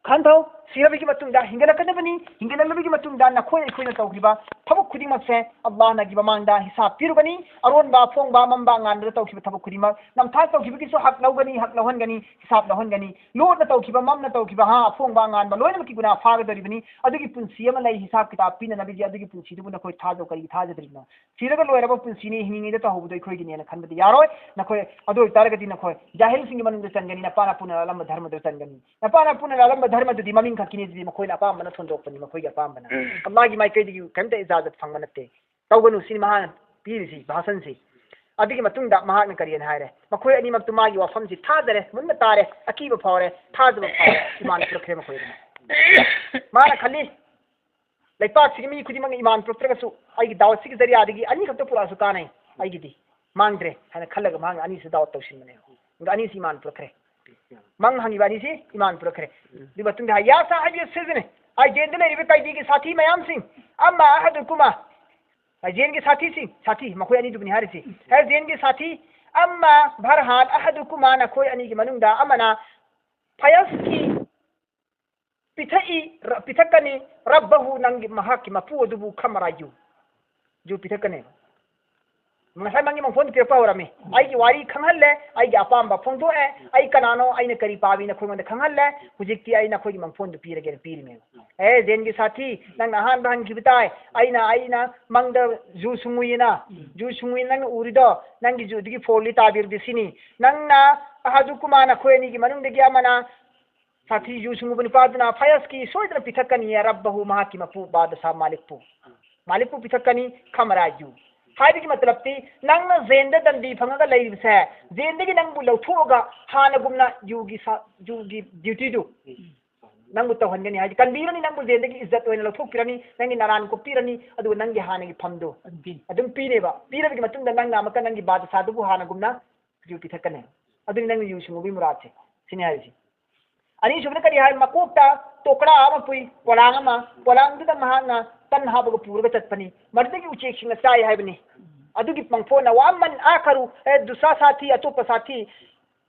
ꯈꯟꯊꯧ, ꯁꯤꯔꯕꯒꯤ ꯃꯇꯨꯡꯗ ꯍꯤꯡꯒꯠꯂꯛꯀꯗꯕꯅꯤ꯫ ꯍꯤꯡꯒꯠꯂꯛꯂꯕꯒꯤ ꯃꯇꯨꯡꯗ ꯅꯈꯣꯏ ꯑꯩꯈꯣꯏꯅ ꯇꯧꯈꯤꯕ ꯊꯕꯛ ꯈꯨꯗꯤꯡꯃꯛꯁꯦ ꯑꯜꯂꯥꯍꯅꯒꯤ ꯃꯃꯥꯡꯗ ꯍꯤꯁꯥꯕ ꯄꯤꯔꯨꯒꯅꯤ꯫ ꯑꯔꯣꯟꯕ, ꯑꯐꯣꯡꯕ, ꯑꯃꯝꯕ, ꯑꯉꯥꯟꯕꯗ ꯇꯧꯈꯤꯕ ꯊꯕꯛ ꯈꯨꯗꯤꯡꯃꯛ, ꯅꯝꯊꯥꯛ ꯇꯧꯈꯤꯕꯒꯤꯁꯨ ꯍꯛ ꯂꯧꯒꯅꯤ, ꯍꯛ ꯂꯧꯍꯟꯒꯅꯤ, ꯍꯤꯁꯥꯕ ꯂꯧꯍꯟꯒꯅꯤ꯫ ꯂꯣꯠꯅ ꯇꯧꯈꯤꯕ, ꯃꯝꯅ ꯇꯧꯈꯤꯕ, ꯍꯥ, ꯑꯐꯣꯡꯕ, ꯑꯉꯥꯟꯕ ꯂꯣꯏꯅꯃꯛꯀꯤ ꯒꯨꯅꯥ ꯐꯥꯒꯗꯧꯔꯤꯕꯅꯤ꯫ ꯑꯗꯨꯒꯤ ꯄꯨꯟꯁꯤ ꯑꯃ ꯂꯩ, ꯍꯤꯁꯥꯕ ꯀꯤꯇꯥꯕ ꯄꯤꯅꯅꯕꯒꯤ꯫ ꯑꯗꯨꯒꯤ ꯄꯨꯟꯁꯤꯗꯨꯕꯨ ꯅꯈꯣꯏ ꯊꯥꯖꯧ꯫ ꯀꯔꯤꯒꯤ ꯊꯥꯖꯗ꯭ꯔꯤꯕꯅꯣ? ꯁꯤꯔꯒ ꯂꯣꯏꯔꯕ ꯄꯨꯟꯁꯤꯅꯤ, ꯍꯤꯡꯉꯤꯉꯩꯗ ꯇꯧꯍꯧꯕꯗꯣ ꯑꯩꯈꯣꯏꯒꯤꯅꯦꯅ ꯈꯟꯕꯗꯤ ꯌꯥꯔꯣꯏ꯫ ꯅꯈꯣꯏ ꯑꯗꯨ ꯑꯣꯏꯇꯥꯔꯒꯗꯤ ꯅꯈꯣꯏ ꯖꯥꯍꯤꯜꯁꯤꯡꯒꯤ ꯃꯅꯨꯡꯗ ꯆꯟꯒꯅꯤ, ꯅꯄꯥ ꯅꯄꯨꯅ ꯂꯥꯜꯂꯝꯕ ꯙꯔꯃꯗꯨ ꯆꯟꯒꯅꯤ꯫ ꯅꯄꯥ ꯅꯄꯨꯅ ꯂꯥꯜꯂꯝꯕ ꯙꯔꯃꯗꯨꯗꯤ ꯃꯃꯤꯡ ꯈꯛꯀꯤꯅꯤ, ꯑꯗꯨꯗꯤ ꯃꯈꯣꯏꯅ ꯑꯄꯥꯝꯕꯅ ꯊꯣꯟꯗꯣꯛꯄꯅꯤ, ꯃꯈꯣꯏꯒꯤ ꯑꯄꯥꯝꯕꯅ꯫ ꯎꯝ꯫ ꯑꯜꯂꯥꯍꯒꯤ ꯃꯥꯏꯀꯩꯗꯒꯤ ꯀꯔꯤꯝꯇ ꯏꯖꯥꯖꯠ ꯐꯪꯕ ꯅꯠꯇꯦ꯫ ꯇꯧꯒꯅꯨ ꯁꯤꯅꯤ ꯃꯍꯥꯛꯅ ꯄꯤꯔꯤꯁꯤ, ꯚꯥꯁꯟꯁꯤ꯫ ꯑꯗꯨꯒꯤ ꯃꯇꯨꯡꯗ ꯃꯍꯥꯛꯅ ꯀꯔꯤꯅ ꯍꯥꯏꯔꯦ? ꯃꯈꯣꯏ ꯑꯅꯤꯃꯛꯇꯨ ꯃꯥꯒꯤ ꯋꯥꯐꯝꯁꯤ ꯊꯥꯖꯔꯦ, ꯃꯨꯟꯅ ꯇꯥꯔꯦ, ꯑꯀꯤꯕ ꯐꯥꯎꯔꯦ, ꯊꯥꯖꯕ ꯐꯥꯎꯔꯦ, ꯏꯃꯥꯟ ꯄꯨꯔꯛꯈ꯭ꯔꯦ ꯃꯈꯣꯏ ꯑꯅꯤꯃꯛ꯫ ꯃꯥꯅ ꯈꯜꯂꯤ, ꯂꯩꯄꯥꯛꯁꯤꯒꯤ ꯃꯤ ꯈꯨꯗꯤꯡꯃꯛꯅ ꯏꯃꯥꯟ ꯄꯨꯔꯛꯇ꯭ꯔꯒꯁꯨ ꯑꯩꯒꯤ ꯗꯥꯎꯠꯁꯤꯒꯤ ꯖꯔꯤꯌꯥꯗꯒꯤ ꯑꯅꯤꯈꯛꯇ ꯄꯨꯔꯛꯑꯁꯨ ꯀꯥꯟꯅꯩ, ꯑꯩꯒꯤꯗꯤ ꯃꯥꯡꯗ꯭ꯔꯦ ꯍꯥꯏꯅ ꯈꯜꯂꯒ ꯃꯍꯥꯛꯅ ꯑꯅꯤꯁꯤ ꯗꯥꯎꯠ ꯇꯧꯁꯤꯟꯕꯅꯦ꯫ ꯑꯗꯨꯒ ꯑꯅꯤꯁꯤ ꯏꯃꯥꯟ ꯄꯨꯔꯛꯈ꯭ꯔꯦ꯫ ꯃꯪ ꯍꯪꯉꯤꯕ ꯑꯅꯤꯁꯤ ꯏꯃꯥꯟ ꯄꯨꯔꯛꯈ꯭ꯔꯦ꯫ ꯑꯗꯨꯒꯤ ꯃꯇꯨꯡꯗ ꯍꯥꯏ, "ꯌꯥ ꯁꯥꯍꯤꯕ ꯁꯤꯖꯤꯟ, ꯑꯩ ꯖꯦꯟꯗ ꯂꯩꯔꯤꯕ ꯀꯩꯗꯤꯒꯤ ꯁꯥꯊꯤ ꯃꯌꯥꯝꯁꯤꯡ, ꯑꯃ ꯑꯍꯗꯨꯀꯨꯃ, ꯖꯦꯟꯒꯤ ꯁꯥꯊꯤꯁꯤꯡ, ꯁꯥꯊꯤ, ꯃꯈꯣꯏ ꯑꯅꯤꯗꯨꯕꯨꯅꯤ ꯍꯥꯏꯔꯤꯁꯤ꯫ ꯍꯦ ꯖꯦꯟꯒꯤ ꯁꯥꯊꯤ, ꯑꯃ ꯚꯔꯍꯥꯟ ꯑꯍꯗꯨꯀꯨꯃ, ꯅꯈꯣꯏ ꯑꯅꯤꯒꯤ ꯃꯅꯨꯡꯗ ꯑꯃꯅ ꯐꯌꯁꯀꯤ ꯄꯤꯊꯛꯏ, ꯔ-, ꯄꯤꯊꯛꯀꯅꯤ, ꯔꯕꯍꯨ, ꯅꯪꯒꯤ, ꯃꯍꯥꯛꯀꯤ ꯃꯄꯨ ꯑꯗꯨꯕꯨ, ꯈꯃꯔꯥ, ꯌꯨ, ꯌꯨ ꯄꯤꯊꯛꯀꯅꯤ"꯫ ꯉꯁꯥꯏ ꯃꯪꯒꯤ ꯃꯪꯐꯣꯟꯗꯨ ꯄꯤꯔꯛꯄ ꯍꯧꯔꯝꯃꯤ꯫ ꯑꯩꯒꯤ ꯋꯥꯔꯤ ꯈꯪꯍꯜꯂꯦ, ꯑꯩꯒꯤ ꯑꯄꯥꯝꯕ ꯐꯣꯡꯗꯣꯛꯑꯦ, ꯑꯩ ꯀꯅꯥꯅꯣ, ꯑꯩꯅ ꯀꯔꯤ ꯄꯥꯝꯃꯤ ꯅꯈꯣꯏꯉꯣꯟꯗ ꯈꯪꯍꯜꯂꯦ꯫ ꯍꯧꯖꯤꯛꯇꯤ ꯑꯩ ꯅꯈꯣꯏꯒꯤ ꯃꯪꯐꯣꯟꯗꯨ ꯄꯤꯔꯒꯦꯅ ꯄꯤꯔꯤꯅꯦꯕ꯫ ꯑꯦ ꯖꯦꯟꯒꯤ ꯁꯥꯊꯤ, ꯅꯪꯅ ꯑꯍꯥꯟꯕ ꯍꯪꯈꯤꯕ ꯇꯥꯏ꯫ ꯑꯩꯅ, ꯑꯩꯅ ꯃꯪꯗ ꯖꯨ ꯁꯨꯡꯉꯨꯏꯅ, ꯖꯨ ꯁꯨꯡꯉꯨꯏ ꯅꯪꯅ ꯎꯔꯤꯗꯣ, ꯅꯪꯒꯤ ꯖꯨꯗꯨꯒꯤ ꯐꯣꯜꯗꯤ ꯇꯥꯕꯤꯔꯗꯤ ꯁꯤꯅꯤ꯫ ꯅꯪꯅ ꯑꯍꯗꯨꯀꯨꯃꯥ, ꯅꯈꯣꯏ ꯑꯅꯤꯒꯤ ꯃꯅꯨꯡꯗꯒꯤ ꯑꯃꯅ ꯁꯥꯊꯤ ꯖꯨ ꯁꯨꯡꯉꯨꯕ ꯅꯨꯄꯥꯗꯨꯅ ꯐꯌꯁꯀꯤ ꯁꯣꯏꯗꯅ ꯄꯤꯊꯛꯀꯅꯤ, ꯔꯕꯍꯨ, ꯃꯍꯥꯛꯀꯤ ꯃꯄꯨ, ꯕꯥꯗꯁꯥ ꯃꯥꯂꯤꯛꯄꯨ꯫ ꯃꯥꯂꯤꯛꯄꯨ ꯄꯤꯊꯛꯀꯅꯤ, ꯈꯃꯔꯥ, ꯌꯨ꯫ ꯍꯥꯏꯕꯒꯤ ꯃꯇꯂꯕꯇꯤ, ꯅꯪꯅ ꯖꯦꯟꯗ ꯗꯟꯗꯤ ꯐꯪꯉꯒ ꯂꯩꯔꯤꯕꯁꯦ, ꯖꯦꯟꯗꯒꯤ ꯅꯪꯕꯨ ꯂꯧꯊꯣꯛꯑꯒ ꯍꯥꯟꯅꯒꯨꯝꯅ ꯌꯨꯒꯤ ꯁꯥ-, ꯌꯨꯒꯤ ꯗ꯭ꯌꯨꯇꯤꯗꯨ ꯅꯪꯕꯨ ꯇꯧꯍꯟꯒꯅꯤ꯫ ꯍꯥꯏꯗꯤ ꯀꯟꯕꯤꯔꯅꯤ, ꯅꯪꯕꯨ ꯖꯦꯟꯗꯒꯤ ꯏꯖꯠ ꯑꯣꯏꯅ ꯂꯧꯊꯣꯛꯄꯤꯔꯅꯤ, ꯅꯪꯒꯤ ꯅꯔꯥꯟ ꯀꯣꯛꯄꯤꯔꯅꯤ, ꯑꯗꯨꯒ ꯅꯪꯒꯤ ꯍꯥꯟꯅꯒꯤ ꯐꯝꯗꯨ ꯑꯗꯨꯝ ꯄꯤ-, ꯑꯗꯨꯝ ꯄꯤꯅꯦꯕ꯫ ꯄꯤꯔꯕꯒꯤ ꯃꯇꯨꯡꯗ ꯅꯪꯅ ꯑꯃꯨꯛꯀ ꯅꯪꯒꯤ ꯕꯥꯗꯁꯥꯗꯨꯕꯨ ꯍꯥꯟꯅꯒꯨꯝꯅ ꯌꯨ ꯄꯤꯊꯛꯀꯅꯤ꯫ ꯑꯗꯨꯅꯤ ꯅꯪꯅ ꯌꯨ ꯁꯨꯡꯉꯨꯕꯒꯤ ꯃꯨꯔꯥꯗꯁꯦ꯫ ꯁꯤꯅꯤ ꯍꯥꯏꯔꯤꯁꯤ꯫ ꯑꯅꯤꯁꯨꯕꯗ ꯀꯔꯤ ꯍꯥꯏ? ꯃꯀꯣꯛꯇ ꯇꯣꯀ꯭ꯔꯥ ꯑꯃ ꯄꯨꯏ, ꯄꯣꯂꯥꯡ ꯑꯃ, ꯄꯣꯂꯥꯡꯗꯨꯗ ꯃꯍꯥꯛꯅ ꯇꯟ ꯍꯥꯞꯄꯒ ꯄꯨꯔꯒ ꯆꯠꯄꯅꯤ꯫ ꯃꯗꯨꯗꯒꯤ ꯎꯆꯦꯛꯁꯤꯡꯅ ꯆꯥꯏ ꯍꯥꯏꯕꯅꯤ꯫ ꯑꯗꯨꯒꯤ ꯃꯪꯐꯣꯟꯅ, "ꯋꯥꯃꯟ ꯑꯥꯈꯔꯨ, ꯑꯦ ꯗꯨꯁꯥ ꯁꯥꯊꯤ, ꯑꯇꯣꯞꯄ ꯁꯥꯊꯤ,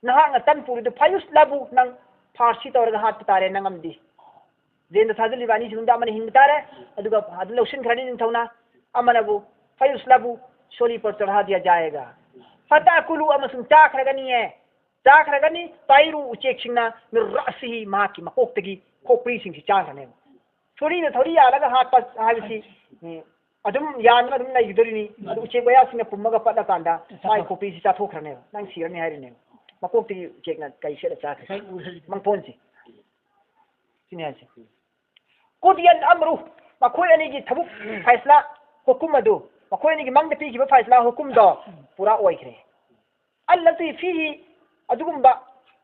ꯅꯍꯥꯛꯅ ꯇꯟ ꯄꯨꯔꯤꯗꯨ ꯐꯌꯨꯁ ꯂꯕꯨ, ꯅꯪ ꯐꯥꯔꯁꯤ ꯇꯧꯔꯒ ꯍꯥꯠꯄ ꯇꯥꯔꯦ, ꯅꯪ ꯑꯃꯗꯤ"꯫ ꯖꯦꯜꯗ ꯊꯥꯖꯤꯜꯂꯤꯕ ꯑꯅꯤꯁꯤꯒꯤ ꯃꯅꯨꯡꯗ ꯑꯃꯅ ꯍꯤꯡꯕ ꯇꯥꯔꯦ꯫ ꯑꯗꯨꯒ ꯑꯗꯨꯝ ꯂꯧꯁꯤꯟꯈ꯭ꯔꯅꯤ ꯅꯤꯡꯊꯧꯅ꯫ ꯑꯃꯅꯕꯨ ꯐꯌꯨꯁꯂꯕꯨ ꯁꯣꯂꯤ ꯄꯔ ꯆꯔꯍꯥ ꯗꯤꯌꯥ ꯖꯥꯌꯦꯒꯥ꯫ ꯐꯇꯥꯀꯨꯂꯨ ꯑꯃꯁꯨꯡ ꯆꯥꯈ꯭ꯔꯒꯅꯤꯌꯦ꯫ ꯆꯥꯈ꯭ꯔꯒꯅꯤ꯫ ꯇꯥꯏꯔꯨ ꯎꯆꯦꯛꯁꯤꯡꯅ ꯃꯤꯔ ꯔꯥꯁꯤꯍꯤ ꯃꯍꯥꯛꯀꯤ ꯃꯀꯣꯛꯇꯒꯤ ꯈꯣꯛꯄ꯭ꯔꯤꯁꯤꯡꯁꯤ ꯆꯥꯈ꯭ꯔꯅꯦꯕ꯫ ꯁꯣꯔꯤꯅ ꯊꯧꯔꯤ ꯌꯥꯜꯂꯒ ꯍꯥꯠꯄ ꯍꯥꯏꯕꯁꯤ, ꯎꯝ, ꯑꯗꯨꯝ ꯌꯥꯟꯗꯨꯅ ꯑꯗꯨꯝ ꯂꯩꯈꯤꯗꯣꯔꯤꯅꯤ꯫ ꯑꯗꯨ ꯎꯆꯦꯛ ꯋꯥꯌꯥꯁꯤꯡꯅ ꯄꯨꯝꯃꯒ ꯄꯠꯂꯀꯥꯟꯗ ꯃꯥꯒꯤ ꯈꯣꯛꯄ꯭ꯔꯤꯁꯤ ꯆꯥꯊꯣꯛꯈ꯭ꯔꯅꯦꯕ꯫ ꯅꯪ ꯁꯤꯔꯅꯤ ꯍꯥꯏꯔꯤꯅꯦꯕ꯫ ꯃꯀꯣꯛꯇꯒꯤ ꯎꯆꯦꯛꯅ ꯀꯩ ꯁꯦꯠꯂ ꯆꯥꯈ꯭ꯔꯦ꯫ ꯃꯪꯐꯣꯟꯁꯤ꯫ ꯁꯤꯅꯤ ꯍꯥꯏꯁꯦ꯫ ꯀꯨꯗꯤꯌꯜ ꯑꯝꯔꯨ, ꯃꯈꯣꯏ ꯑꯅꯤꯒꯤ ꯊꯕꯛ ꯐꯩꯁꯂꯥ ꯍꯨꯀꯨꯝ ꯑꯗꯨ, ꯃꯈꯣꯏ ꯑꯅꯤꯒꯤ ꯃꯪꯗ ꯄꯤꯈꯤꯕ ꯐꯩꯁꯂꯥ ꯍꯨꯀꯨꯝꯗꯣ ꯄꯨꯔꯥ ꯑꯣꯏꯈ꯭ꯔꯦ꯫ ꯑꯜꯂꯇꯤ ꯐꯤꯍꯤ, ꯑꯗꯨꯒꯨꯝꯕ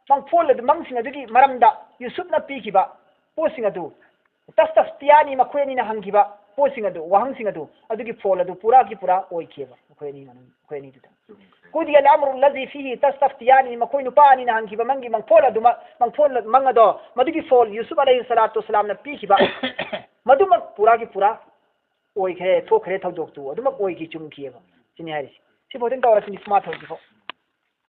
ꯃꯪꯐꯣꯜ ꯑꯗꯨ, ꯃꯪꯁꯤꯡ ꯑꯗꯨꯒꯤ ꯃꯔꯝꯗ ꯌꯨꯁꯨꯞꯅ ꯄꯤꯈꯤꯕ ꯄꯣꯠꯁꯤꯡ ꯑꯗꯨ, ꯇꯁꯇꯐꯇꯤꯌꯥꯅꯤ, ꯃꯈꯣꯏ ꯑꯅꯤꯅ ꯍꯪꯈꯤꯕ ꯄꯣꯠꯁꯤꯡ ꯑꯗꯨ, ꯋꯥꯍꯪꯁꯤꯡ ꯑꯗꯨ, ꯑꯗꯨꯒꯤ ꯐꯣꯜ ꯑꯗꯨ ꯄꯨꯔꯥꯒꯤ ꯄꯨꯔꯥ ꯑꯣꯏꯈꯤꯑꯕ ꯃꯈꯣꯏ ꯑꯅꯤ ꯃꯅꯨꯡ-, ꯃꯈꯣꯏ ꯑꯅꯤꯗꯨꯗ꯫ ꯀꯨꯗꯤꯌꯜ ꯑꯝꯔꯨ ꯂꯖꯤ ꯐꯤꯍꯤ ꯇꯁꯇꯐꯇꯤꯌꯥꯅꯤ, ꯃꯈꯣꯏ ꯅꯨꯄꯥ ꯑꯅꯤꯅ ꯍꯪꯈꯤꯕ ꯃꯪꯒꯤ ꯃꯪꯐꯣꯜ ꯑꯗꯨꯃꯛ, ꯃꯪꯐꯣꯜ ꯃꯪ ꯑꯗꯣ, ꯃꯗꯨꯒꯤ ꯐꯣꯜ ꯌꯨꯁꯨꯞ ꯑꯂꯩꯍꯤ ꯁꯂꯥꯇꯨ ꯋꯁꯂꯥꯝꯅ ꯄꯤꯈꯤꯕ ꯃꯗꯨꯃꯛ ꯄꯨꯔꯥꯒꯤ ꯄꯨꯔꯥ ꯑꯣꯏꯈ꯭ꯔꯦ, ꯊꯣꯛꯈ꯭ꯔꯦ ꯊꯧꯗꯣꯛꯇꯨ, ꯑꯗꯨꯃꯛ ꯑꯣꯏꯈꯤ, ꯆꯨꯝꯈꯤꯑꯕ꯫ ꯁꯤꯅꯤ ꯍꯥꯏꯔꯤꯁꯤ꯫ ꯁꯤꯐꯥꯎꯗꯪ ꯇꯧꯔꯁꯤꯅꯤ, ꯁꯨꯃꯥ ꯊꯧꯁꯤꯐꯥꯎ꯫